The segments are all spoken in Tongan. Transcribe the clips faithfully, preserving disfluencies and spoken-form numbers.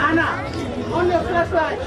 Anna, on your flashlight.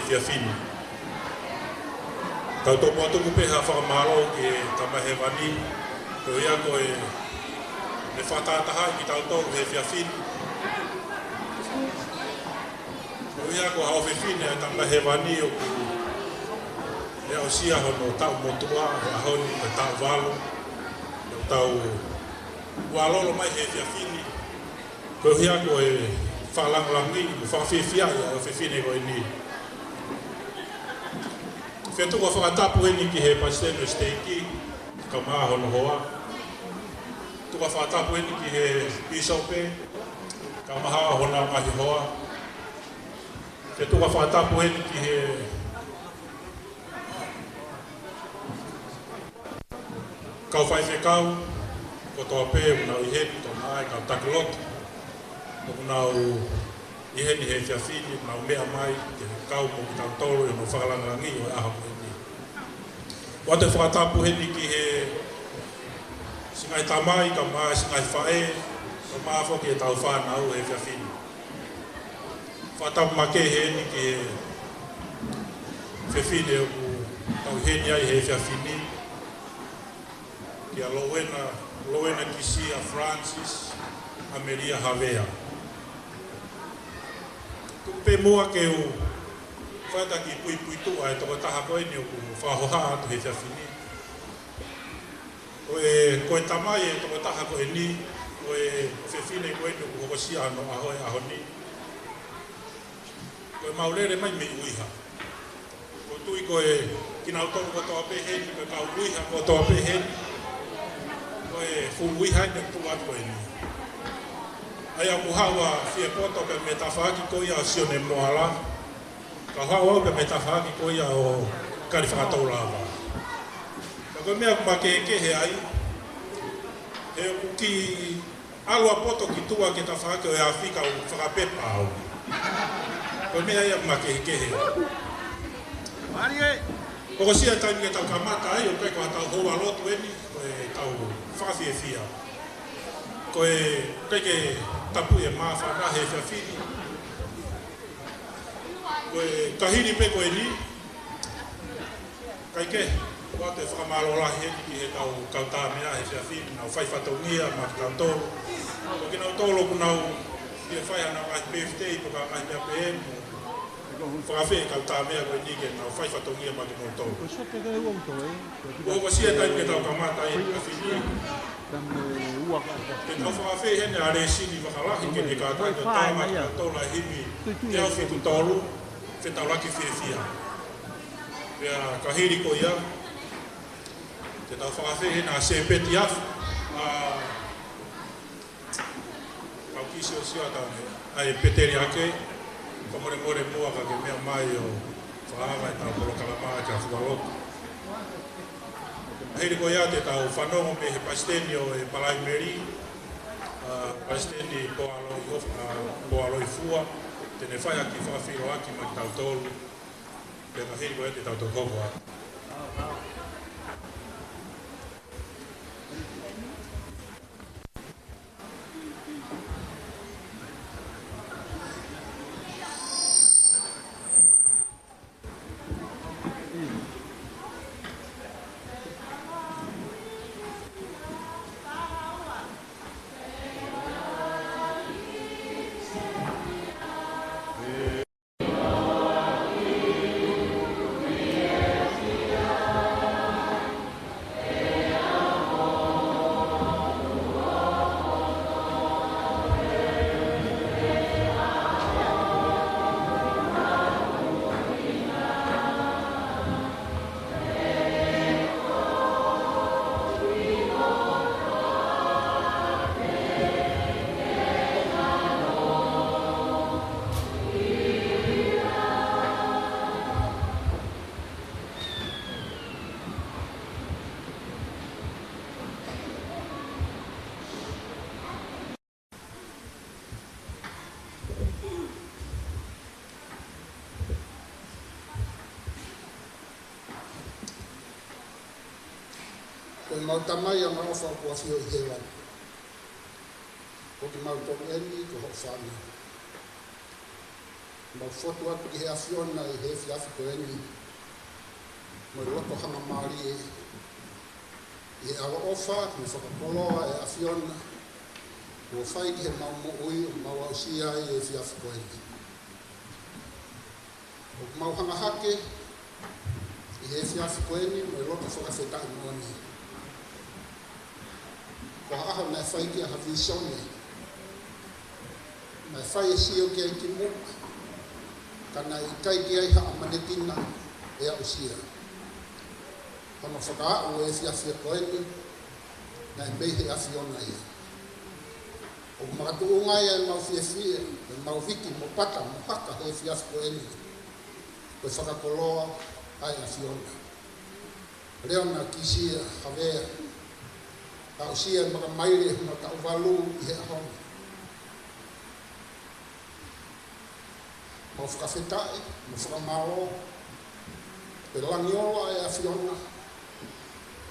efiafi ni. Tau tomuʻa tuku pē ha fakamālō ki he Tamai Hēvani, koeʻuhi ko ʻene fakatahatahaʻi kitautolu he efiafi ni. Koeʻuhi ko ha ʻofefine ʻa e Tamai Hēvani ʻoku ne aʻusia hono taʻu motuʻa he ʻaho ni, ko e taʻu valu, ʻoku tau ʻalu loloto mai he efiafi ni. Koeʻuhi ko e fakalāngilangiʻi mo fakafiefiaʻi ʻa e ʻofefine ko eni. Fie tuku ha fakatapu heni ki he palesiteni ʻo e siteiki, kae ʻumaʻā hono hoa. Tuku ha fakatapu heni ki he pīsope, kae ʻumaʻā honau ngaahi hoa. Fie tuku ha fakatapu heni ki he kau faifekau kotoa pē ʻoku nau ʻi heni, kae ʻumaʻā e kau taki lotu ʻoku nau ʻi heni he efiafi ni, ʻoku nau meʻa mai ke kau mo kitautolu ʻi hono fakalāngilangiʻi ʻo e ʻaho ko eni. ʻOatu e fakatapu heni ki he siʻi ngaahi tamai, kae ʻumaʻā e siʻi ngaahi faʻē, kae ʻumaʻā foki ʻetau fānau he efiafi ni. Fakatapu makehe heni ki he fefine ʻoku tau ʻi heni ai he efiafi ni, kia Lowena, Lowena Kisia Francis ʻAmelia Havea. Tuku pē muʻa ke u fai ha kiʻi puipuituʻa e tokotaha ko eni ʻoku fakahohaʻa atu he efiafi ni. Ko e, ko e tamai e tokotaha ko eni, ko e fefine ko eni ʻoku hokosia hono ʻaho he ʻaho ni. Ko e mau lele mai mei ʻUiha. ʻOku ou tui ko e kinautolu kotoa pē heni, ko e kau ʻUiha kotoa pē heni, ko e fuʻu ʻUiha eni ʻoku tuʻu atu ko eni. ʻA ia ʻoku haʻu ʻa Fiepoto pea mei he tafaʻaki ko ia ʻo Sione Moala, kae haʻu au pea mei he tafaʻaki ko ia ʻo Kalifakatoulava. Ka ko e meʻa ʻoku makehekehe ai, he ʻoku kiʻi ʻalu ʻa Poto ki tuʻa ki he tafaʻaki ʻo e afi kae ʻoua ke fakapepa au. Ko e meʻa ia ʻoku makehekehe. Hokosia e taimi ke tau kamata ai, ʻoku ʻikai ko haʻatau houa lotu eni, ko ʻetau fakafiefia. Ko e, ʻikai ke tapu e māfana he efiafi ni. Ko e ka hili pē ko eni, kae kehe, ʻoatu e fakamālō lahi heni ki he kau, kau tāmeʻa he efiafi ni, nau fai fatongia maʻa kitautolu. Ko kinautolu ʻoku nau fie fai haʻanau ngaahi birthday, pe ko ha ngaahi meʻa pehē, mo fakafeʻiloaki e kau tāmeʻa ko eni ke nau fai fatongia maʻa kimoutolu. Ko e sope ke ua uto e. Hokosia e taimi ke tau kamata ai e efiafi ni. Ke tau fakafeʻiloaki heni ʻa Lēsini Vakalahi ke ne kātaki ʻo tala mai kitautolu ʻa e himi teau fitu tolu, Fetaulaki Fiefia. Pea ka hili ko ia, ke tau fakafeʻiloaki heni ʻa Sepeti Afu, ʻa Kau Kisi ʻo Siota, ʻa e Peteli Ake, fakamolemole muʻa ka ke meʻa mai ʻo fakaava ʻetau polokalama ʻa e fualoto. Ka hili ko ia te tau fanongo mei he palesiteni ʻo e Palaimeli, ʻa, Palesiteni Poaloihof-, ʻa, Poaloifua, te ne fai ha kiʻi fakafeʻiloaki maʻa kitautolu, pea ka hili ko ia te tau toki hoko atu. Ko ʻemau Tamai ʻa maʻofa ʻoku ʻafio ʻi hēvani. Ko kimautolu eni ko hoʻo fānau. Mau fotu atu ki he ʻAfiona ʻi he efiafi ko eni, mo e loto hangamālie, ʻi he ʻaloʻofa mo e fakakoloa ʻa e ʻAfiona kuo fai ki heʻemau moʻui ʻo mau aʻusia ai e efiafi ko eni. ʻOku mau hanga hake ʻi he efiafi ko eni mo e loto fakafetaʻi moʻoni. Ko ha ʻaho naʻe fai ki ai ha vīsone, naʻe fai e sio ki ai kimuʻa, ka naʻe ʻikai ke ʻi ai ha ʻamanekina ʻe aʻusia. Hono fakaaʻu e efiafi ko eni, naʻe mei he ʻAfiona ia. ʻOku makatuʻunga ai ʻemau fiefia, ʻemau viki mo pata mo haka he efiafi ko eni, ko e fakakoloa ʻa e ʻAfiona. Leona Kisia Havea, aʻusia e makamaile hono taʻu valu ʻi he ʻaho ni. Mau fakafetaʻi mo fakamālō, ko e langiola ʻa e ʻAfiona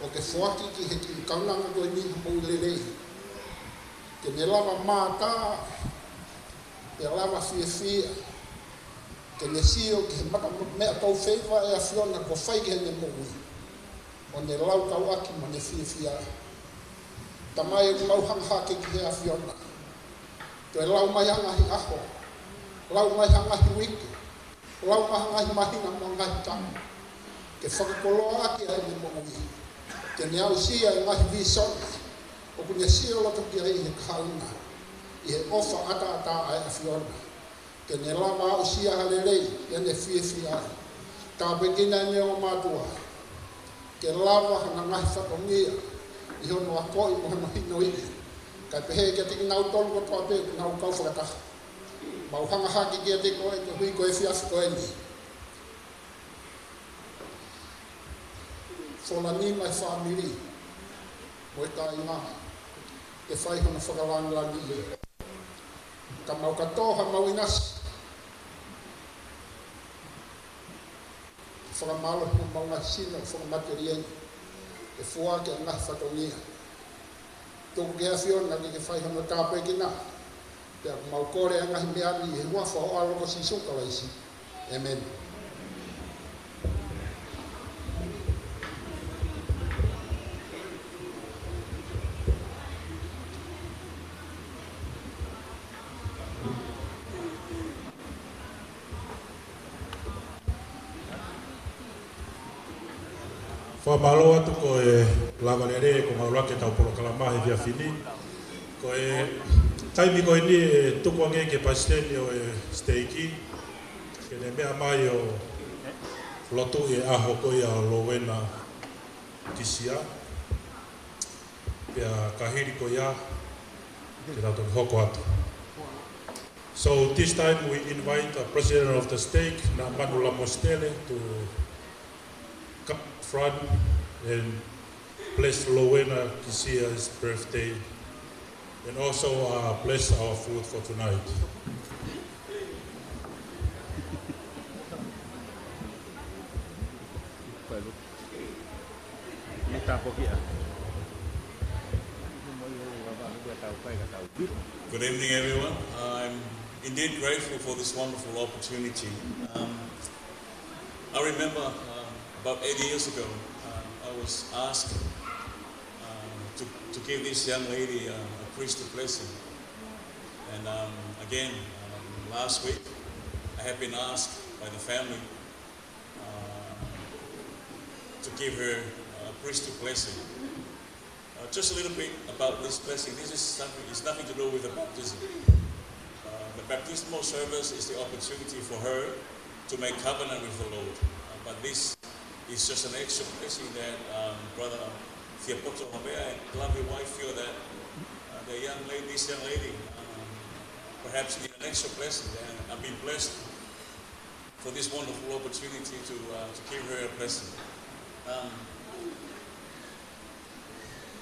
ʻoku ke foaki ki he kiʻi kaunanga ko eni ha moʻui lelei, ke ne lava mātā, ke lava fiefia, ke ne sio ki he mata meʻatokoni feiva ʻa e ʻAfiona kuo fai ki heʻene moʻui, ʻo ne laukau ʻaki mo ne fiefia. Tamai, ʻoku mau hanga hake ki he ʻAfiona, toe lau mai ha ngaahi ʻaho, lau mai ha ngaahi uike, lau mai ha ngaahi māhina mo e ngaahi taʻu, ke fakakoloa ʻaki ʻa ʻene moʻui, ke ne aʻusia e ngaahi vīsone ʻoku ne sio loto ki ai ʻi he kahaʻu na, ʻi he ʻofa ʻataʻatā ʻa e ʻAfiona, ke ne lava aʻusia ha lelei ʻe ne fiefia ai. Tāpuekina ʻene ongo mātuʻa, ke lava hona ngaahi fatongia ʻi hono akoʻi mo hono hinoʻi, kae pehē kiate kinautolu kotoa pē ʻoku nau kau fakataha. Mau hanga hake kiate koe koeʻuhi ko e efiafi ko eni. Fola ni mai fāmili mo e kāinga, ke fai hono fakalāngilangi. Ka mau kātoa ha mau ʻinasi, fakamālō homau ngaahi sino fakamatelie ni, ke foaki e ngaahi fatongia. Tuku ke ʻAfiona ke ke fai hono tāpuekina. Pea ʻoku mau kole ʻa e ngaahi meʻa ni ʻi he huafa ho ʻAlo ko Sīsū Kalaisi. ʻĒmeni. Fakamālō atu ko e lava lelei ko e mau laka ʻetau polokalama he efiafi ni. Ko e taimi ko eni ʻe tuku ange ki he palesiteni ʻo e siteiki ke ne meʻa mai ʻo lotu ʻi he ʻaho ko ia ʻo Lōuena Kisia. Pea ka hili ko ia, te tau toki hoko atu. So this time we invite the president of the stake, Naʻa Manu Lamositele, to come front and bless Lōuena Kisia's birthday and also, uh, bless our food for tonight. Good evening, everyone. I'm indeed grateful for this wonderful opportunity. Um, I remember, um, about eight years ago, um, I was asked, um, to, to give this young lady, uh, a priesthood blessing. And, um, again, um, last week, I have been asked by the family, uh, to give her a priesthood blessing. Uh, just a little bit about this blessing. This is something, it's nothing to do with the baptism. Uh, the baptismal service is the opportunity for her to make covenant with the Lord. Uh, but this is just an extra blessing that, um, Brother Fiapoto Havea and lovely wife feel that, uh, the young lady, this young lady, um, perhaps need an extra blessing. And I've been blessed for this wonderful opportunity to, uh, to give her a blessing. Um,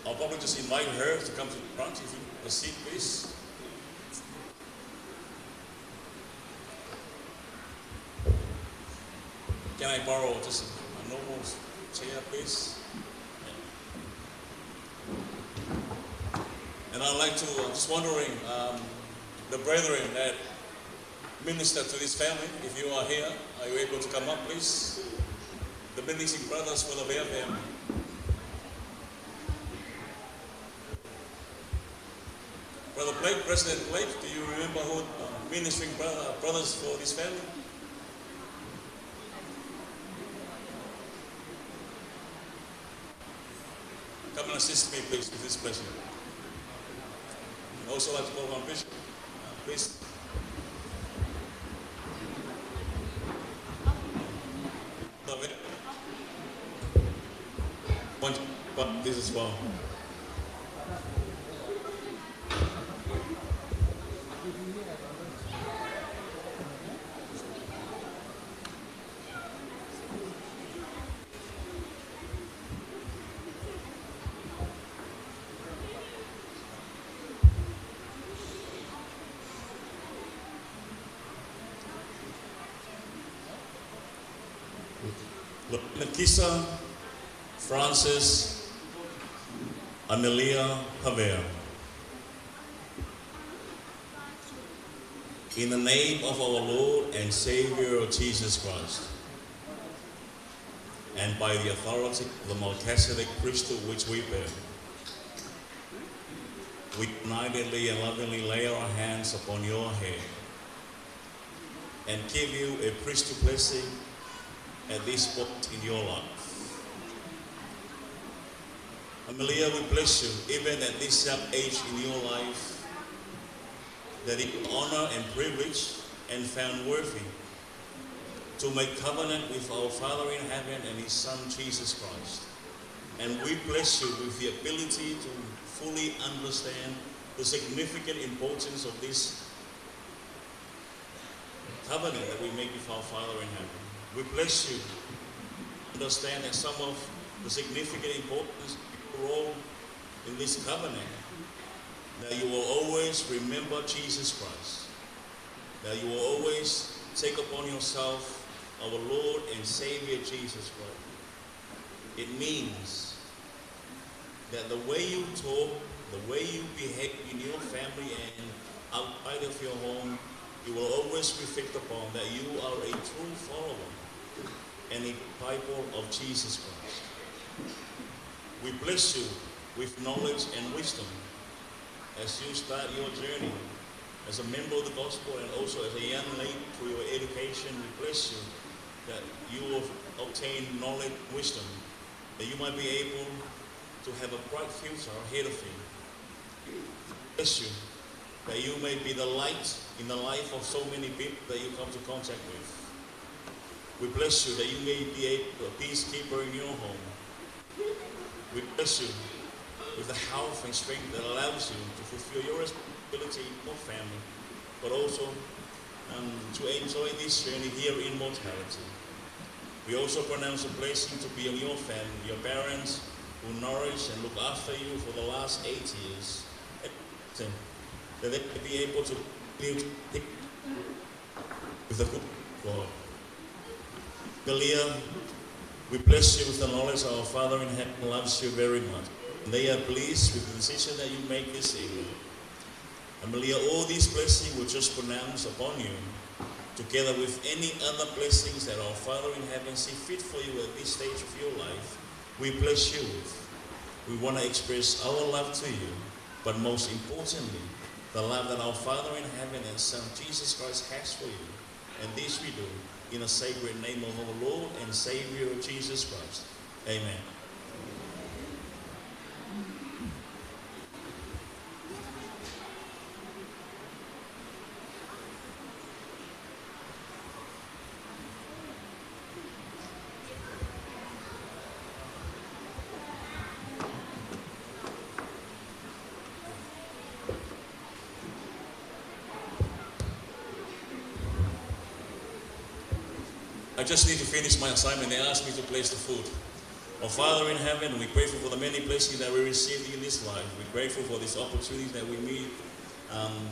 I'll probably just invite her to come to the front. If you a seat, please. Can I borrow just a, a normal chair, please? And I'd like to, uh, just wondering, um, the brethren that Minister to this family, if you are here, are you able to come up, please? The ministering brothers for the Vea family. Brother Blake, President Blake, do you remember who, uh, ministering brother, brothers for this family? Come and assist me, please, with this blessing. I also like to call on Bishop, uh, please. Love it. Want, want this as well. Nakisa Francis Amelia Havea. In the name of our Lord and Savior Jesus Christ, and by the authority of the Melchizedek priesthood which we bear, we unitedly and lovingly lay our hands upon your head and give you a priestly blessing at this point in your life. Amelia, we bless you, even at this young age in your life, that you honor and privilege and found worthy to make covenant with our Father in heaven and his Son, Jesus Christ. And we bless you with the ability to fully understand the significant importance of this covenant that we make with our Father in heaven. We bless you. Understand that some of the significant importance of your role in this covenant, that you will always remember Jesus Christ, that you will always take upon yourself our Lord and Savior Jesus Christ. It means that the way you talk, the way you behave in your family and outside of your home, you will always reflect upon that you are a true follower and a disciple of Jesus Christ. We bless you with knowledge and wisdom as you start your journey as a member of the gospel and also as a young lady through your education. We bless you that you will obtain knowledge and wisdom, that you might be able to have a bright future ahead of you. Bless you, that you may be the light in the life of so many people that you come to contact with. We bless you that you may be a, a peacekeeper in your home. We bless you with the health and strength that allows you to fulfill your responsibility in your family, but also, um, to enjoy this journey here in mortality. We also pronounce a blessing to be on your family, your parents who nourished and looked after you for the last eight years, that they may be able to live with the good God. Amelia, we bless you with the knowledge that our Father in heaven loves you very much. And they are pleased with the decision that you make this evening. Amelia, all these blessings we just pronounced upon you, together with any other blessings that our Father in heaven see fit for you at this stage of your life, we bless you with. We want to express our love to you, but most importantly, the love that our Father in heaven and Son Jesus Christ has for you. And this we do in the sacred name of our Lord and Savior Jesus Christ. Amen. I just need to finish my assignment. They asked me to bless the food. Our Father in heaven, we're grateful for the many blessings that we received in this life. We're grateful for this opportunity that we meet. Um,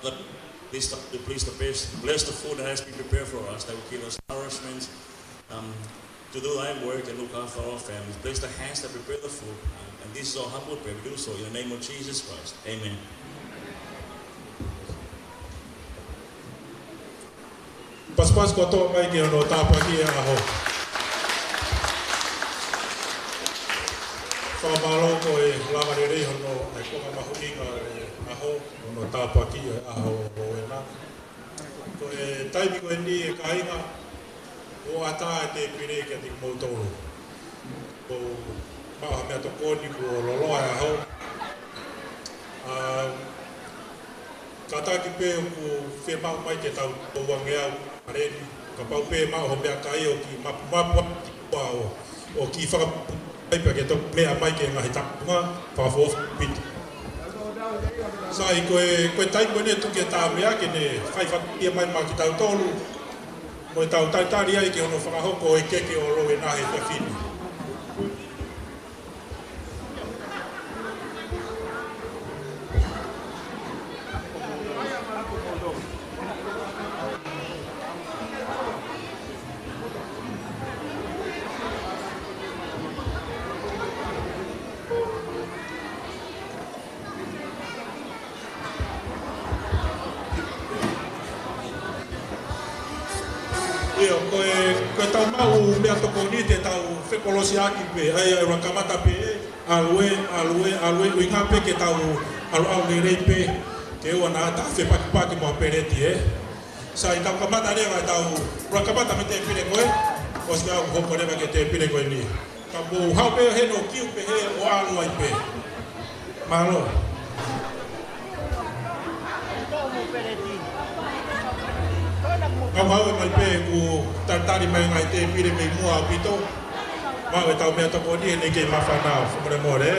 the, please, the, please the bless, bless the food that has been prepared for us, that will give us nourishment, um, to do thy work and look after our families. Bless the hands that prepare the food. Uh, and this is our humble prayer. We do so in the name of Jesus Christ. Amen. Pasipasi kotoa mai ki hono tāpuakiʻi e ʻaho. Fakamālō ko e lava lelei hono ʻai konga mahuʻinga e ʻaho, hono tāpuakiʻi e ʻaho ʻo Lōvena. Ko e taimi ko eni ʻe kāinga, ʻoku ʻatā e tēpile kiate kimoutolu. Ko e maʻu ha meʻatokoni kuo loloa e ʻaho. ʻA, kātaki pē ʻoku fiemaʻu mai ke tau touangeau ʻaleni. Kapau pē maʻu ho meʻakai ʻo kiʻi mapumapu ʻaki ʻo, ʻo kiʻi fakapuʻaki pea ke toki meʻa mai ki he ngaahi tapunga, fakafoʻou piti. Sai, ko e, ko e taimi ko eni ʻe tuku ki he Tāmeʻa ke ne fai fakapapauʻi mai maʻa kitautolu, mo ʻetau talitali ai ki hono fakahoko ʻo e keke ʻo Lōvena he efiafi ni. ʻIo, ko e, ko ʻetau maʻu meʻatokoni te tau fekolosiʻaki pē, ʻa ia ʻe ua kamata pē, ʻalu ē, ʻalu ē, ʻalu ē, ʻuhinga pē ke tau ʻalu ʻalu lelei pē, ke ʻoua naʻa ta fepakipaki mo e peleti, ē. Sai, tau kamata leva, tau ua kamata mei he tēpile ko ē, ʻosi ʻa e hoko leva ki he tēpile ko eni. Ka mou haʻu pē heni ʻo kiu pē hē ʻo ʻalu ai pē. Mālō. Kau haʻu mai pē ʻoku talitali mai ngaahi tēpile mei muʻa ʻaupito. Maʻu ʻetau meʻatokoni ʻi heʻene kei māfana, fakamolemole.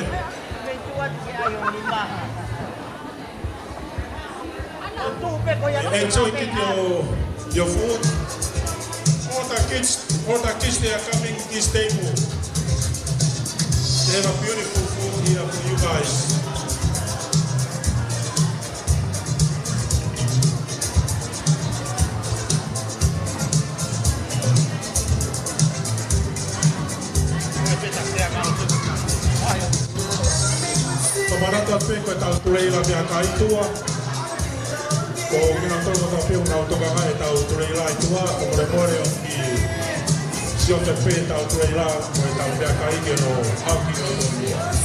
Enjoy, keep your, your food. All the kids, all the kids, they are coming this table. They have a beautiful food here for you guys. Fakamanatu atu pē ko ʻetau Tuleila meʻakai ʻi tuʻa. Ko kinautolu kotoa pē ʻoku nau tokanga ʻetau Tuleila ʻi tuʻa, fakamolemole ʻo kiʻi sio pē ʻetau Tuleila, ko ʻetau meʻakai ke nau haki ʻo tō.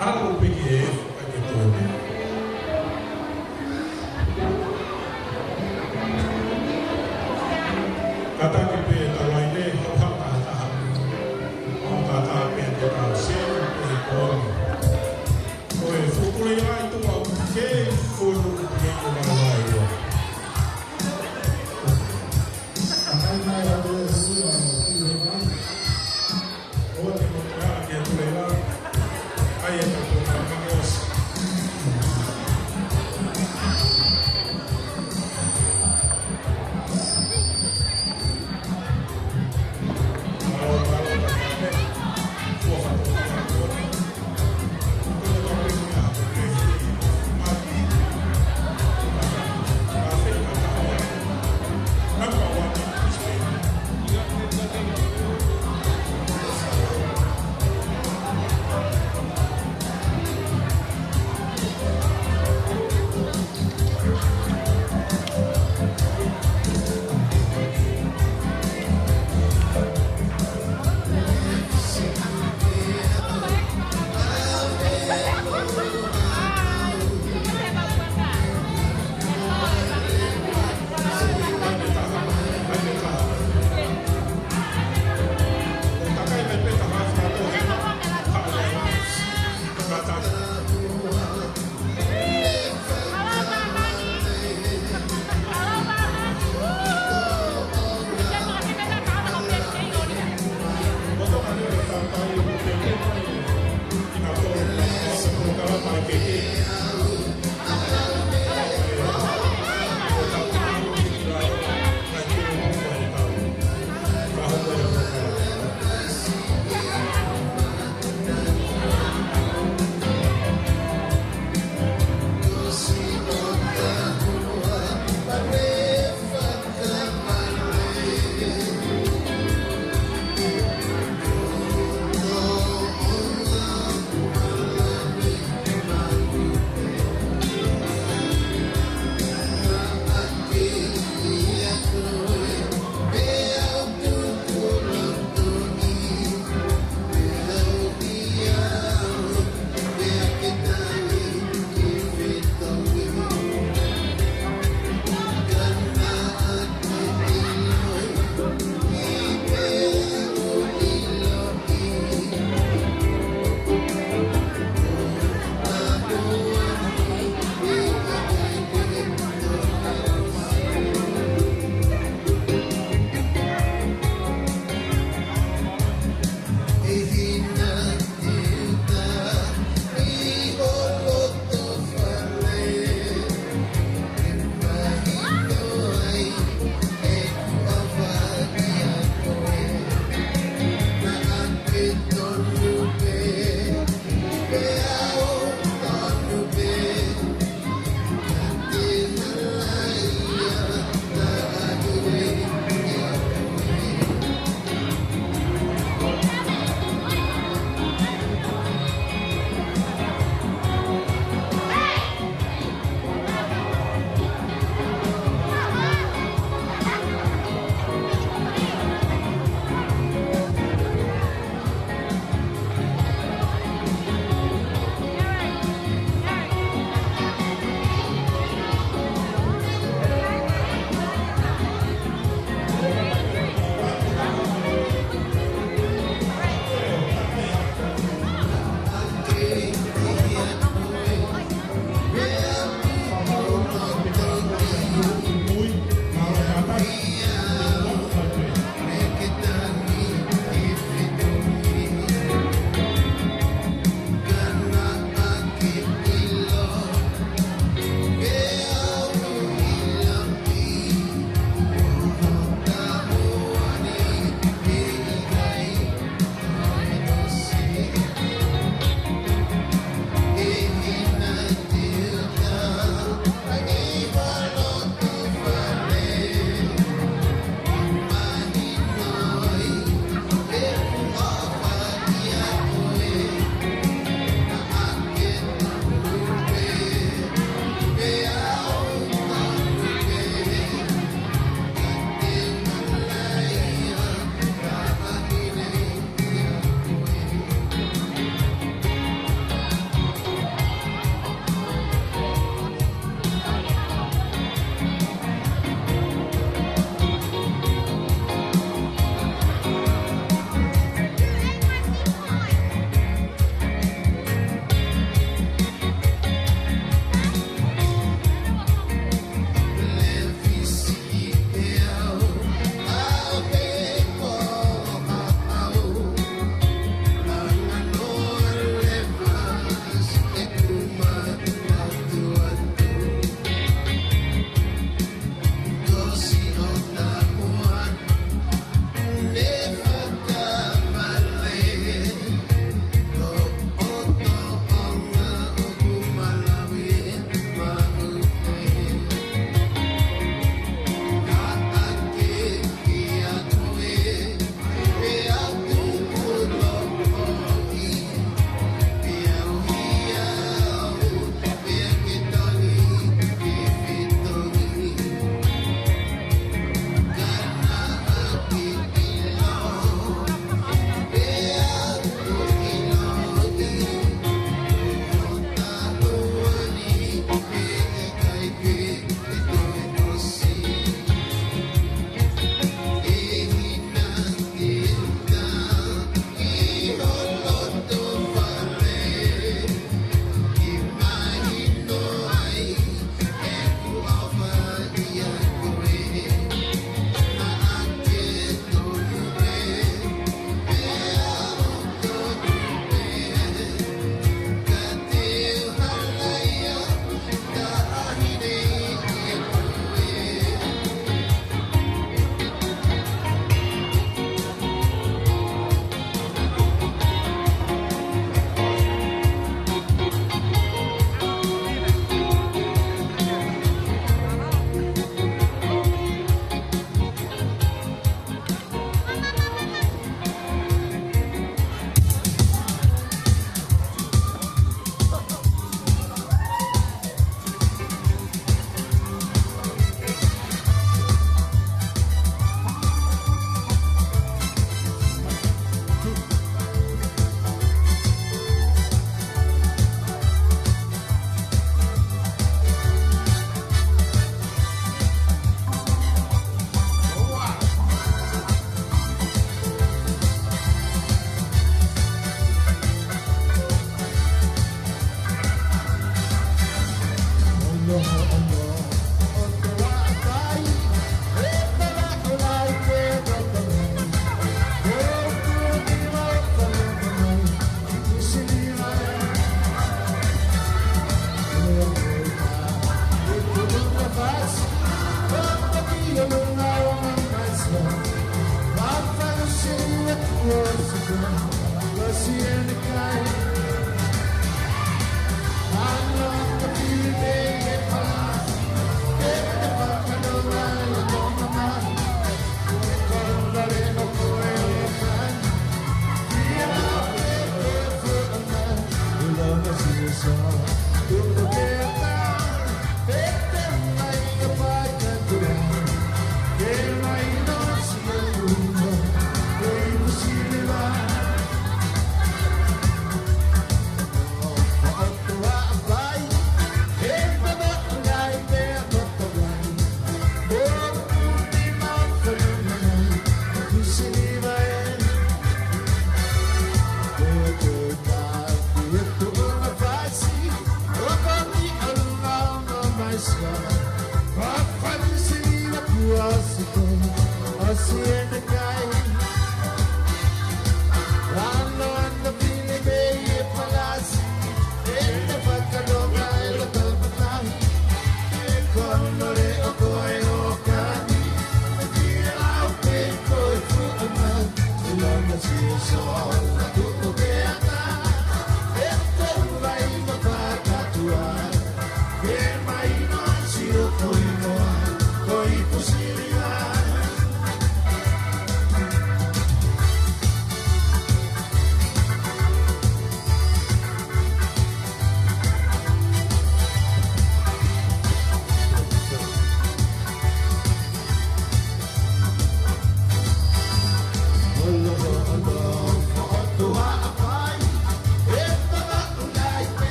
ʻAlu pē ki he efu ʻa e tōne. Kātaki pē tau ai ne hau haka taha. Hau haka pē te tau se pē tōne. Ko e fuku lei ai tu au ke fulu ke ko mai mai ua. Akai mai au e fulu au ki he mai. O te mo te ala ke tu lei ai. Ai e tau tōne mangos.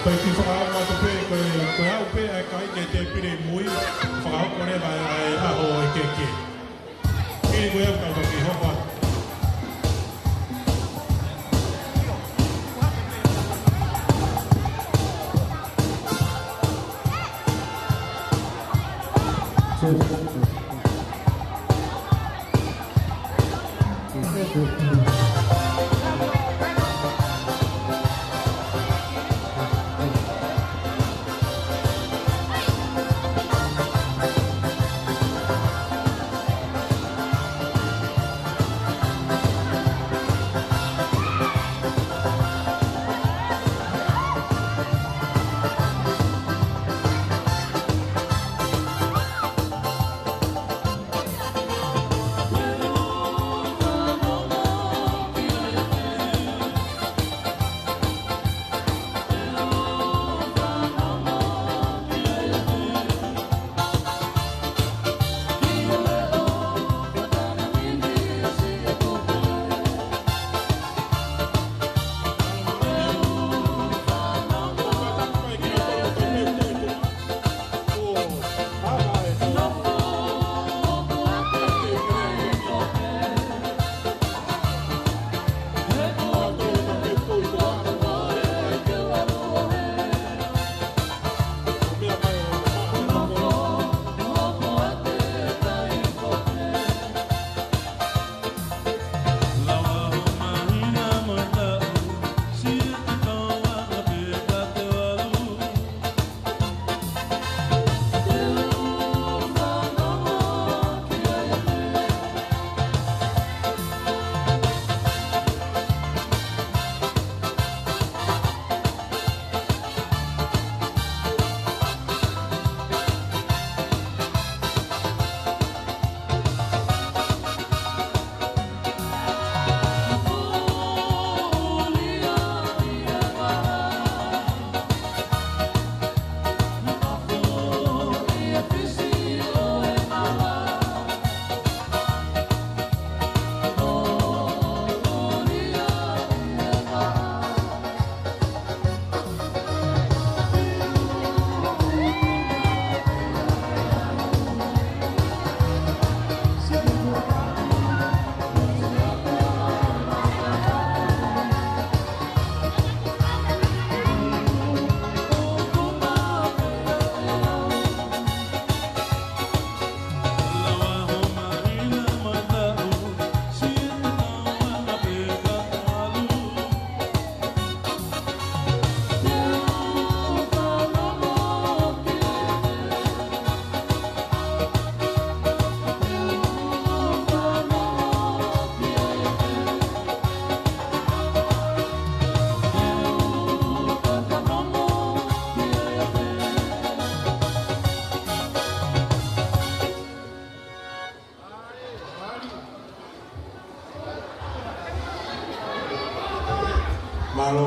Pea kiʻi fakaʻamu atu pē, ko e, ko e ʻaʻaku pē ʻa e kai ki he tēpile ʻi mui, fakaʻamu ko ē ʻa e, ʻa e ʻaho ʻo e keikei. Pili ko ia ka toki hoko atu.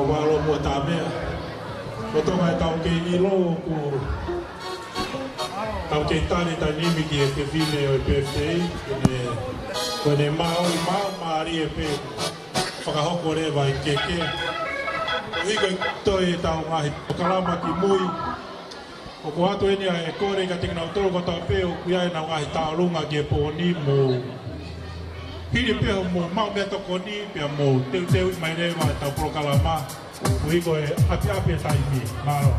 Mālō muʻa Tāmea. Ko e ʻuhinga ʻetau kei ʻilo ʻoku tau kei tali taimi ni ki he fefine ʻo e birthday, ko ʻene, ko ʻene maʻu, maʻu mālie pē fakahoko leva ʻe Keke. Koeʻuhi ko e toe ʻetau ngaahi polokalama ki mui. ʻOku ʻoatu eni ʻa e kole kiate kinautolu kotoa pē ʻoku ʻi ai ʻenau ngaahi tauʻolunga ki he pō ni, mou hili pē hoʻomou maʻu meʻatokoni pea mou teuteu mai leva ʻetau polokalama. Koeʻuhi ko e ʻapiʻapi e taimi. Mālō.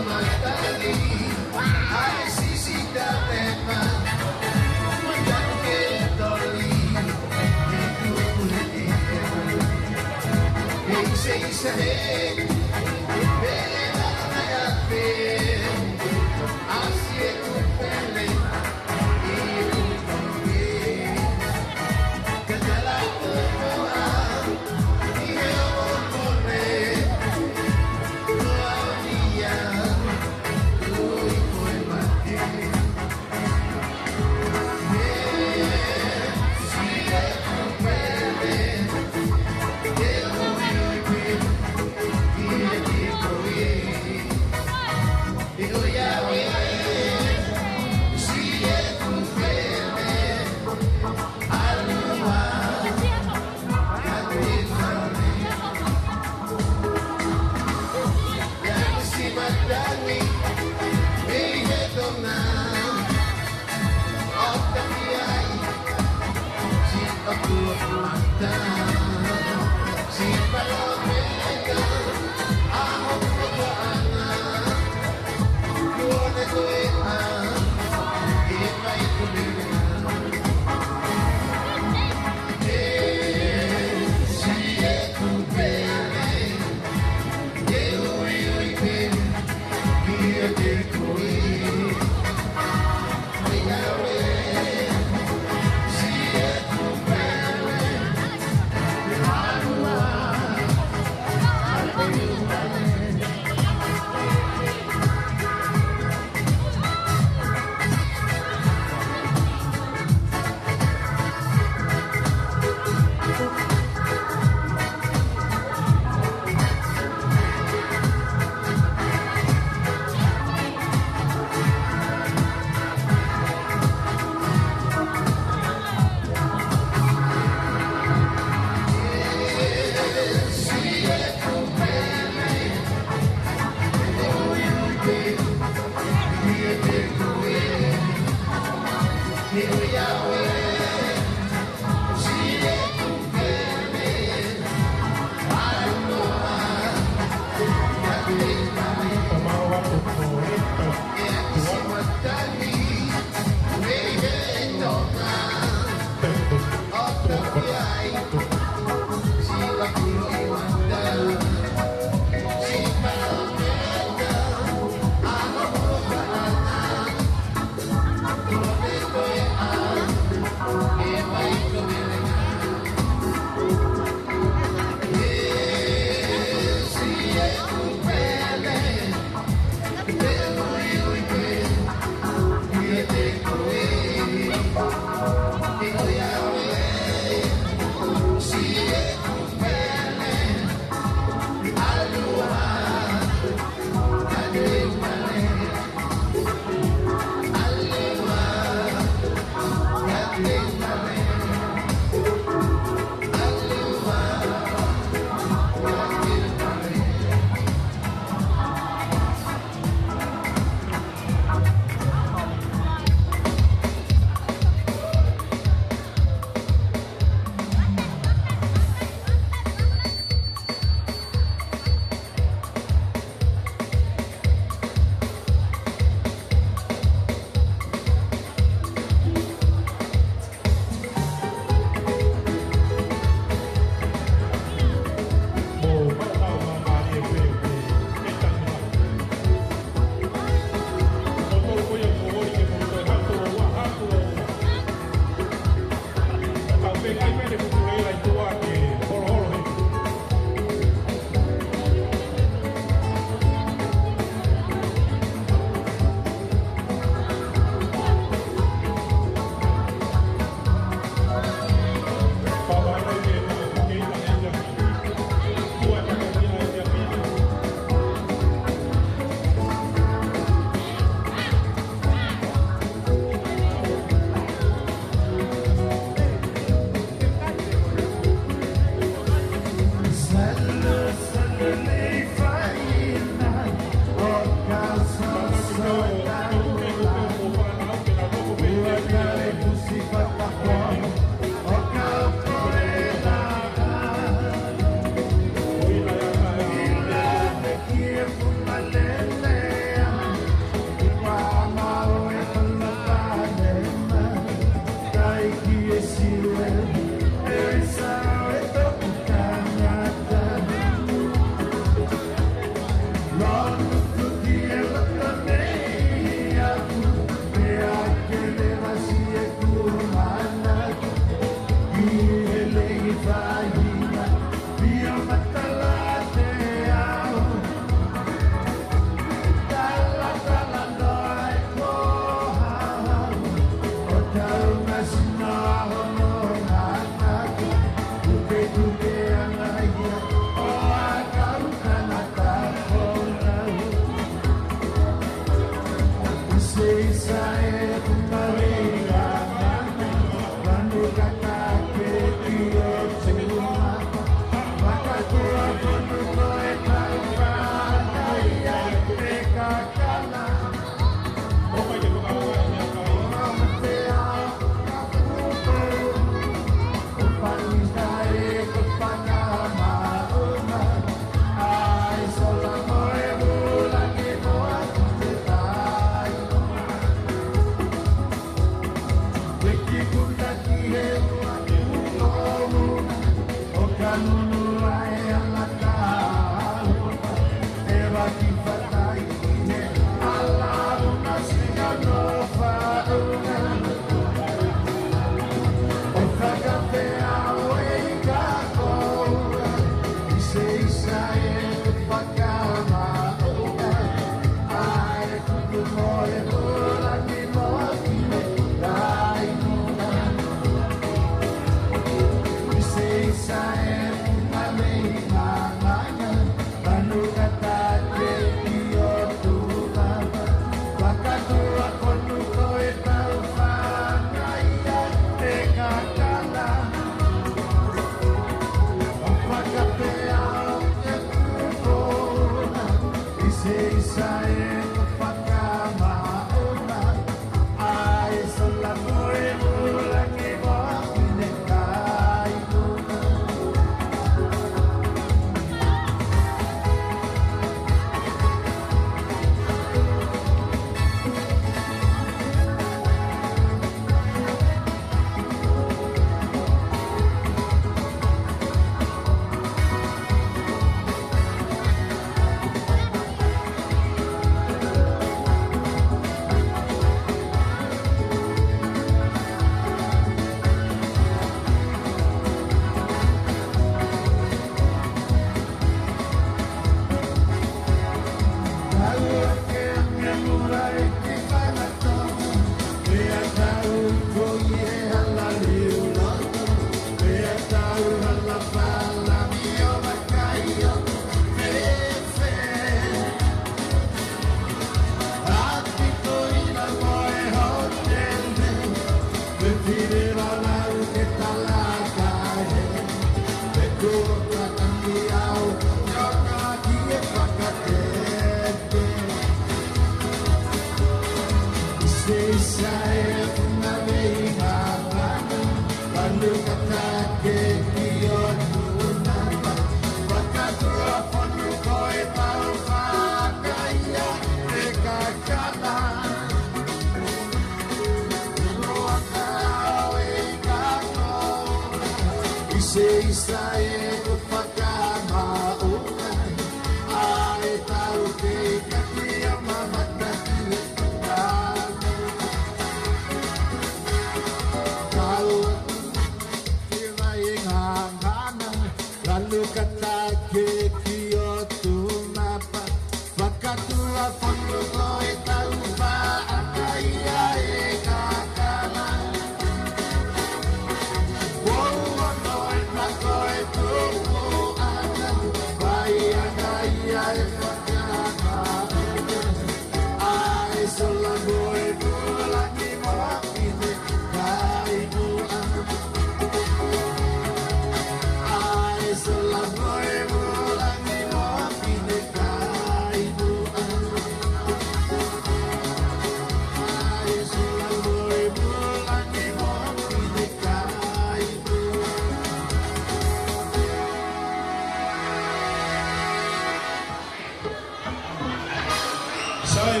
Sai,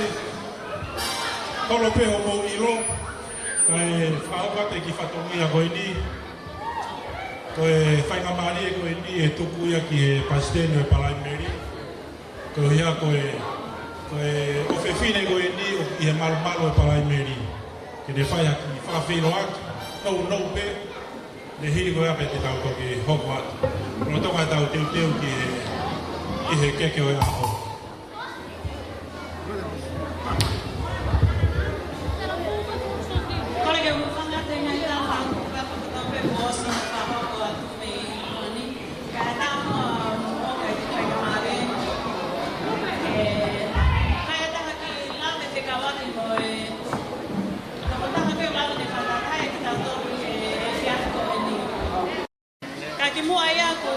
kolo pē hoʻomou ʻilo, kae fakahoko atu e kiʻi fatongia ko eni. Ko e faingamālie ko eni ʻe tuku ia ki he palesiteni ʻo e Palaimeli. Ko ia ko e, ko e ʻofefine ko eni ʻoku ʻi he malumalu ʻo e Palaimeli. Ke ne fai ha kiʻi fakafeʻiloaki, nounou pē, ne hili ko ia pea te tau toki hoko atu. Lolotonga ʻetau teuteu ki he, ki he keke ʻo e ʻaho. Kole ke u hūfanga atu he ngaahi tala fakatapu pē kuo ʻosi fakahoko atu mei heni. Kae ʻatā muʻa ʻo ka ʻi he faingamālie. ʻE, kae ʻatā ha kiʻi lave fekauʻaki mo e tokotaha pē ʻoku lava ke fakatātā kitautolu ʻi he efiafi ko eni. Ka kimuʻa ia ʻoku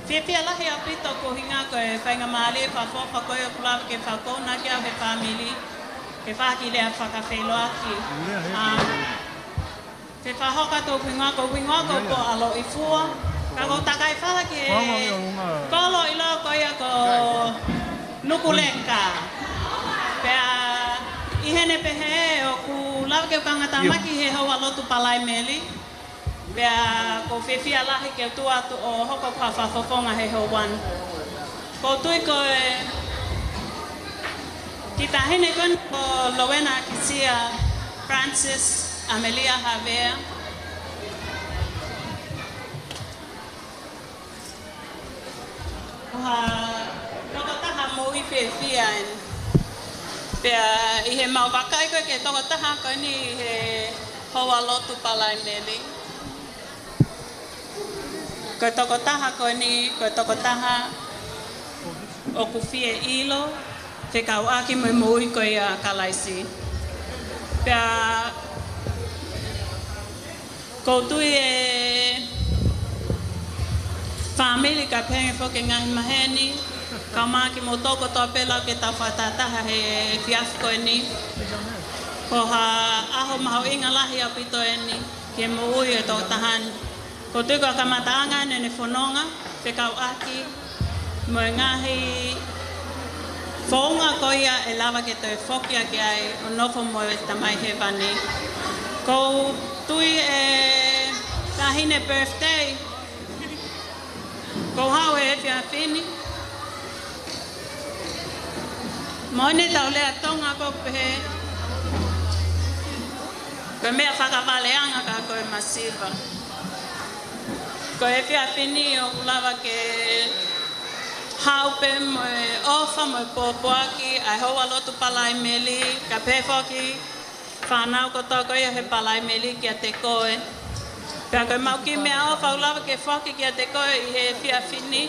fiefia lahi ʻaupito koeʻuhinga ko e faingamālie fakaʻofoʻofa ko ē ʻoku lava ke fakakounaki au he fāmili, ke fai ha kiʻi lea fakafeʻiloaki. ʻA, te u fakahoko atu hoku hingoa, ko hoku hingoa ko Poʻa Loʻifua. Ka ʻoku ou takai fala ki he kolo ʻiloa ko ia ko Nukuleka. Pea ʻi heʻene pehē ʻoku lava ke u kaungātāmaki he houa lotu Palaimeli. Pea ʻoku ou fiefia lahi ke u tuʻu atu ʻo hoko ko ha fakafofonga he houa ni. ʻOku ou tui ko e kiʻi taʻahine ko eni ko Lowena ʻAkisia Francis Amelia Havea. Ko ha tokotaha moʻui fiefia eni. Pea ʻi heʻemau vakai ko ē ki he tokotaha ko eni ʻi he houa lotu Palaimeli. Ko e tokotaha ko eni, ko e tokotaha ʻoku fie ʻilo, fekauʻaki mo e moʻui ko ia ʻa Kalaisi. Pea ʻoku ou tui ʻe Fāmili kae pehē foki e ngaahi maheni, kae ʻumaʻā kimoutolu kotoa pē ʻoku tau fakatahataha he efiafi ko eni. Ko ha ʻaho mahuʻinga lahi ʻaupito eni ki he moʻui ʻo e tokotaha ni. ʻOku ou tui ko e kamataʻanga eni ʻene fononga, fekauʻaki mo e ngaahi founga ko ia ʻe lava ke toe foki ʻaki ai ʻo nofo mo e Tamai Hēvani. ʻOku ou tui e taʻahine birthday kuo haʻu he efiafi ni. Moʻoni ʻetau lea Tonga ʻoku pehē, ko e meʻa fakavaleʻanga ka ko e masiva. Ko e efiafi ni ʻoku lava ke haʻu pē mo e ʻofa mo e pōpoaki ʻa e houalotu Palaimeli, kae pehē foki fānau kotoa ko ia he Palaimeli kiate koe. Pea ko e maʻu kiʻi meʻaʻofa ʻoku lava ke foaki kiate koe ʻi he efiafi ni.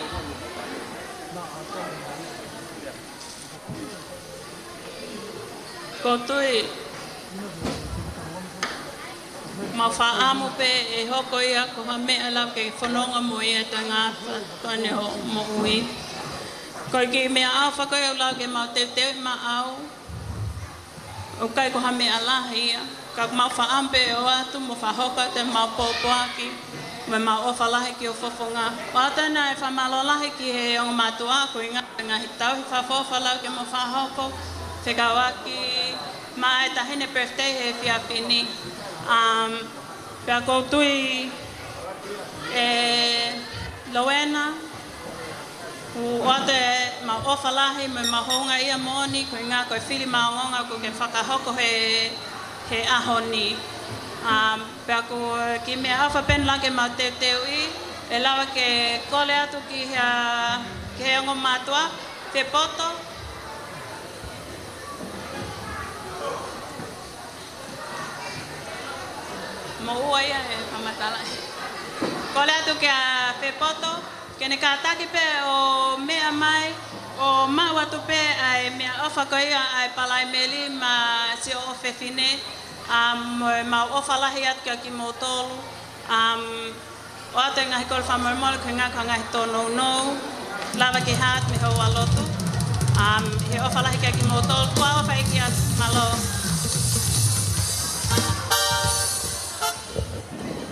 ʻOku ou tui mau fakaʻamu pē ʻe hoko ia ko ha meʻa ʻe lava ke fononga mo ia ʻi he toenga ʻo ʻene moʻui. Ko e kiʻi meʻaʻofa ko ia ʻoku lava ke mau teuteu maʻau. ʻOku ʻikai ko ha meʻa lahi ia, ka ʻoku mau fakaʻamu pē ʻo ʻoatu mo fakahoko atu ʻemau pōpoaki mo ʻemau ʻofa lahi ki ho fofonga. ʻOatu ʻa e fakamālō lahi ki he ongo mātuʻa, ko e ngaahi, ngaahi tauhi fakaʻofoʻofa ʻoku lava ke mau fakahoko, fekauʻaki mo e taʻahine birthday he efiafi ni. Um, Pea ʻoku ou tui ʻe Lowena, ʻoku ʻoatu ʻemau ʻofa lahi mo ʻemau houngaʻia moʻoni, ko e ʻuhinga ko e fili maʻongoʻonga ʻoku ke fakahoko he, he ʻaho ni. Um, pea ko e kiʻi meʻaʻofa pē ʻoku lava ke mau teuteuʻi, ʻe lava ke kole atu ki he, ki he ongo mātuʻa, Fepoto. Moʻua ia he fakamatala. Kole atu kia Fepoto, ke ne kātaki pē ʻo meʻa mai, ʻo maʻu atu pē ʻa e meʻaʻofa ko ia ʻa e Palaimeli mo siʻo ʻofefine, um, mo ʻemau ʻofa lahi atu kia kimoutolu. Um, ʻOatu e ngaahi kole fakamolemole ko e ngaahi, ko e ngaahi tōnounou. Lava ke hā atu mei he houalotu. Um, he ʻofa lahi kia kimoutolu, kuo ʻofa ʻEiki atu, mālō.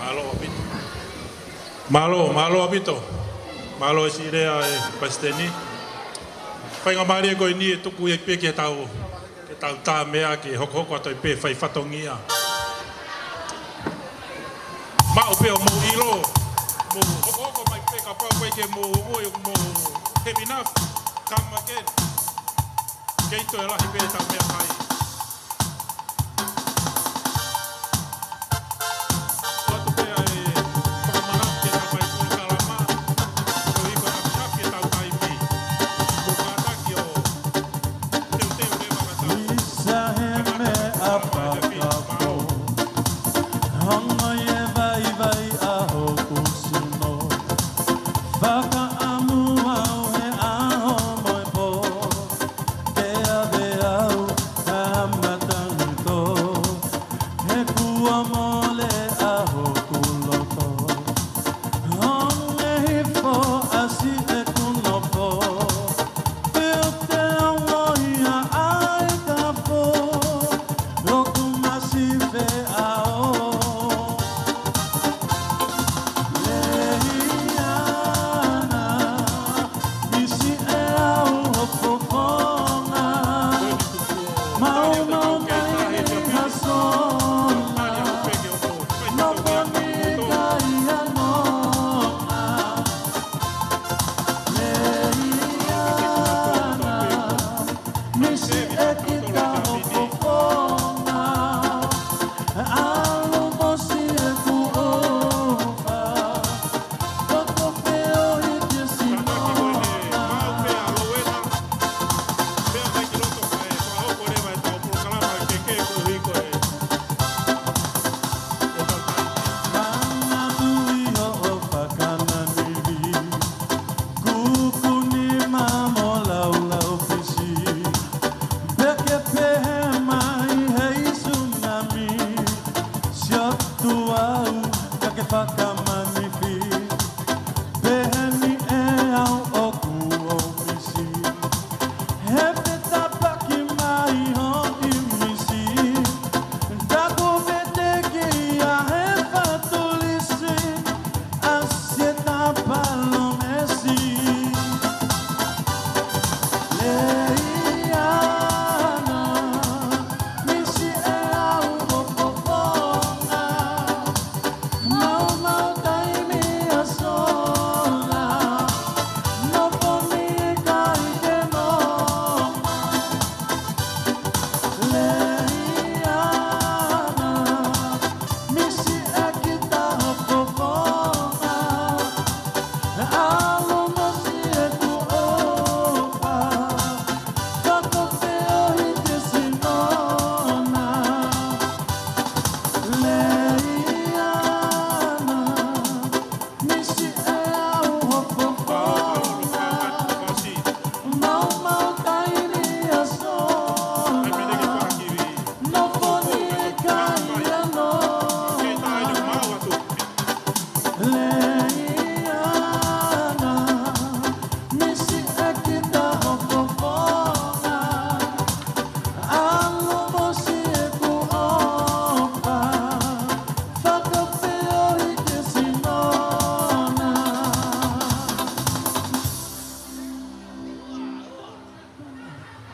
Mālō ʻaupito. Mālō, mālō ʻaupito. Mālō e siʻi lea ʻa e Palesiteni. Faingamālie ko eni ʻe tuku ia pē ke tau ke tau tā meʻa ke hokohoko atu ai pē fai fatongia. Maʻu pē ʻo mou ʻilo, mou hokohoko mai pē kapau ʻoku ʻikai ke mou ongoʻi ʻoku mou heavy enough, come again. Kei toe lahi pē ʻetau meʻakai.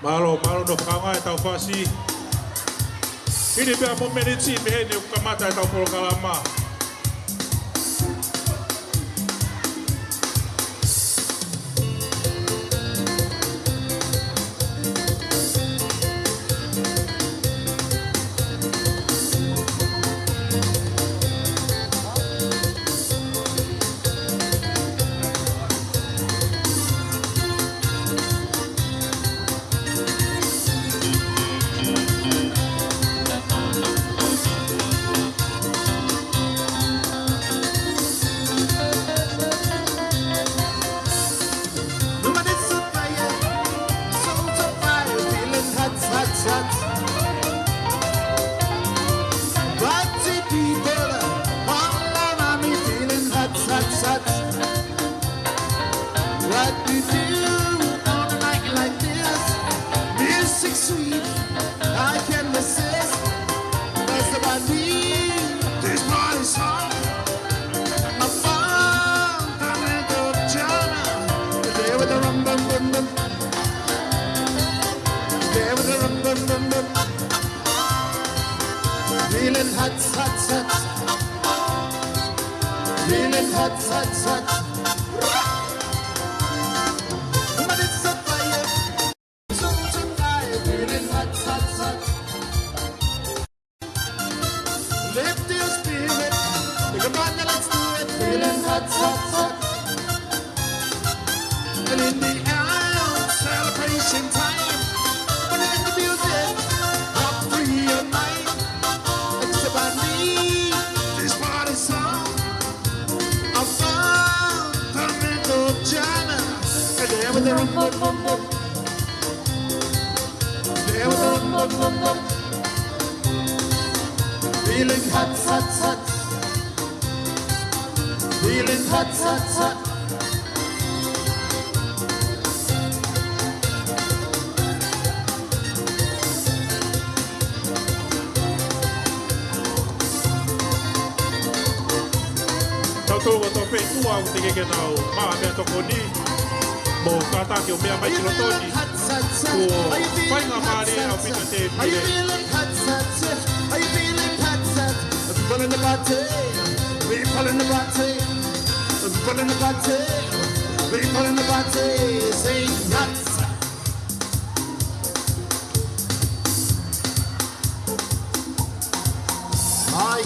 Mālō, mālō hono fakaʻaongaʻi ʻetau fasi. Hili pē ha momeniti mei heni ʻoku kamata ʻetau polokalama. What do you do on a night like this? Music sweet, I can't resist. That's what I need. This party's on. A fundamental genre. There with the rum, bum, bum, bum. There with the rum, bum, bum, bum. Feeling hot, hot, hot. Feeling hot, hot, hot. But it's a fire. It's a fire. Feeling hot, hot, hot. Lift your spirit. Come on, now let's do it. Feeling hot, hot, hot. And in the air, celebration time. When you let the music up through your mind, it's about me. This party song. A fundamental genre. And there with the rum, bum, bum, bum. There with the rum, bum, bum, bum. Feeling hot, hot, hot. Feeling hot, hot, hot. Tautolu ko e tokoua ʻoku teʻeki ke nau maʻu ha meʻatokoni, mou kātaki ʻo meʻa mai ki loto ni. Kuo faingamālie ʻaupito e tēpile. Are you feeling hot, hot, hot? Are you feeling hot, hot? People in the party, people in the party, people in the party, people in the party, say hot. Ai.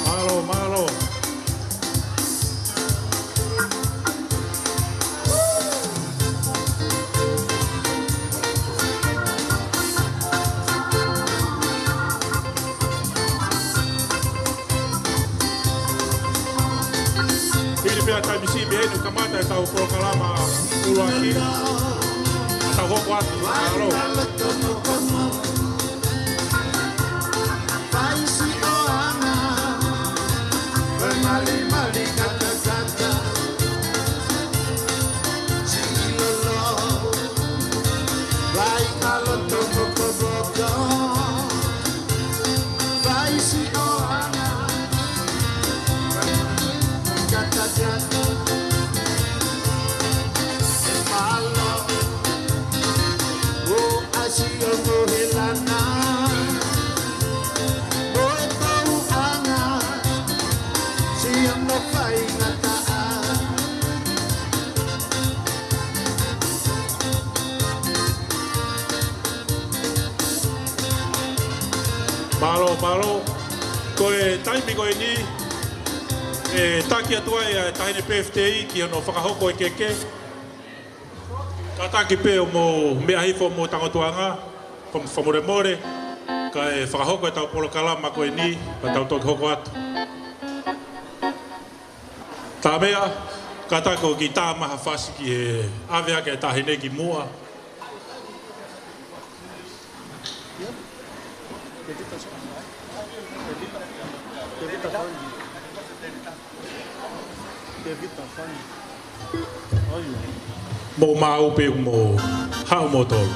Mālō, mālō. Hili pē ha taimi siʻi mei heni ʻoku kamata ʻetau polokalama ʻuluaki. Tau hoko atu. Mālō. Mālō, mālō. Ko e taimi ko eni, ʻe taki atu ai ʻa e Taʻahine Pēfitei ki hono fakahoko e keke. Kātaki pē ʻo mou meʻa hifo homou tangutuʻanga, fam-, fakamolemole, kae fakahoko ʻetau polokalama ko eni, ka tau toki hoko atu. Tā meʻa, kātaki ʻo kiʻi tā mai ha fasi ki he ʻave ʻaki e taʻahine ki muʻa. Mou maʻu pē mou haʻu moutolu.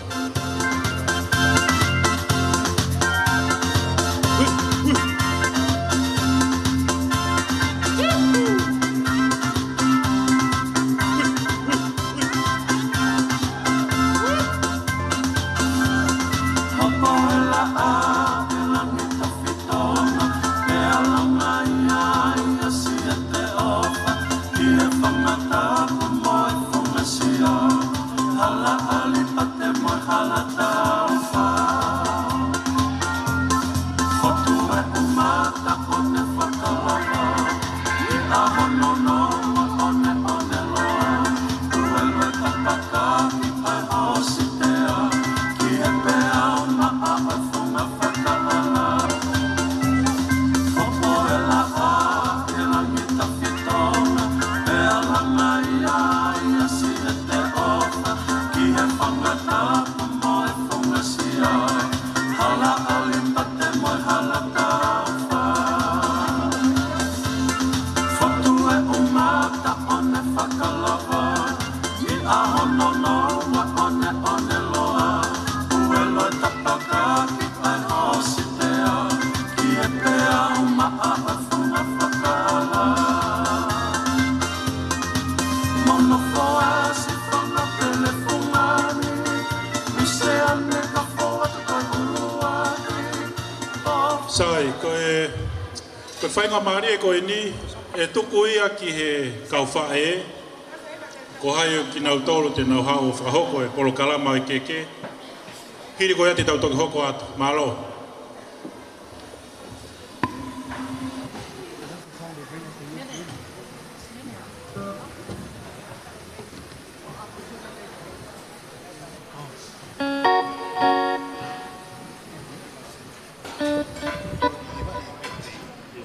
Sai, ko e, ko e faingamālie ko eni, ʻe tuku ia ki he kau faʻē, ko hai ʻo kinautolu te nau haʻu ʻo fakahoko e polokalama ʻo e keke. Hili ko ia te tau toki hoko atu. Mālō.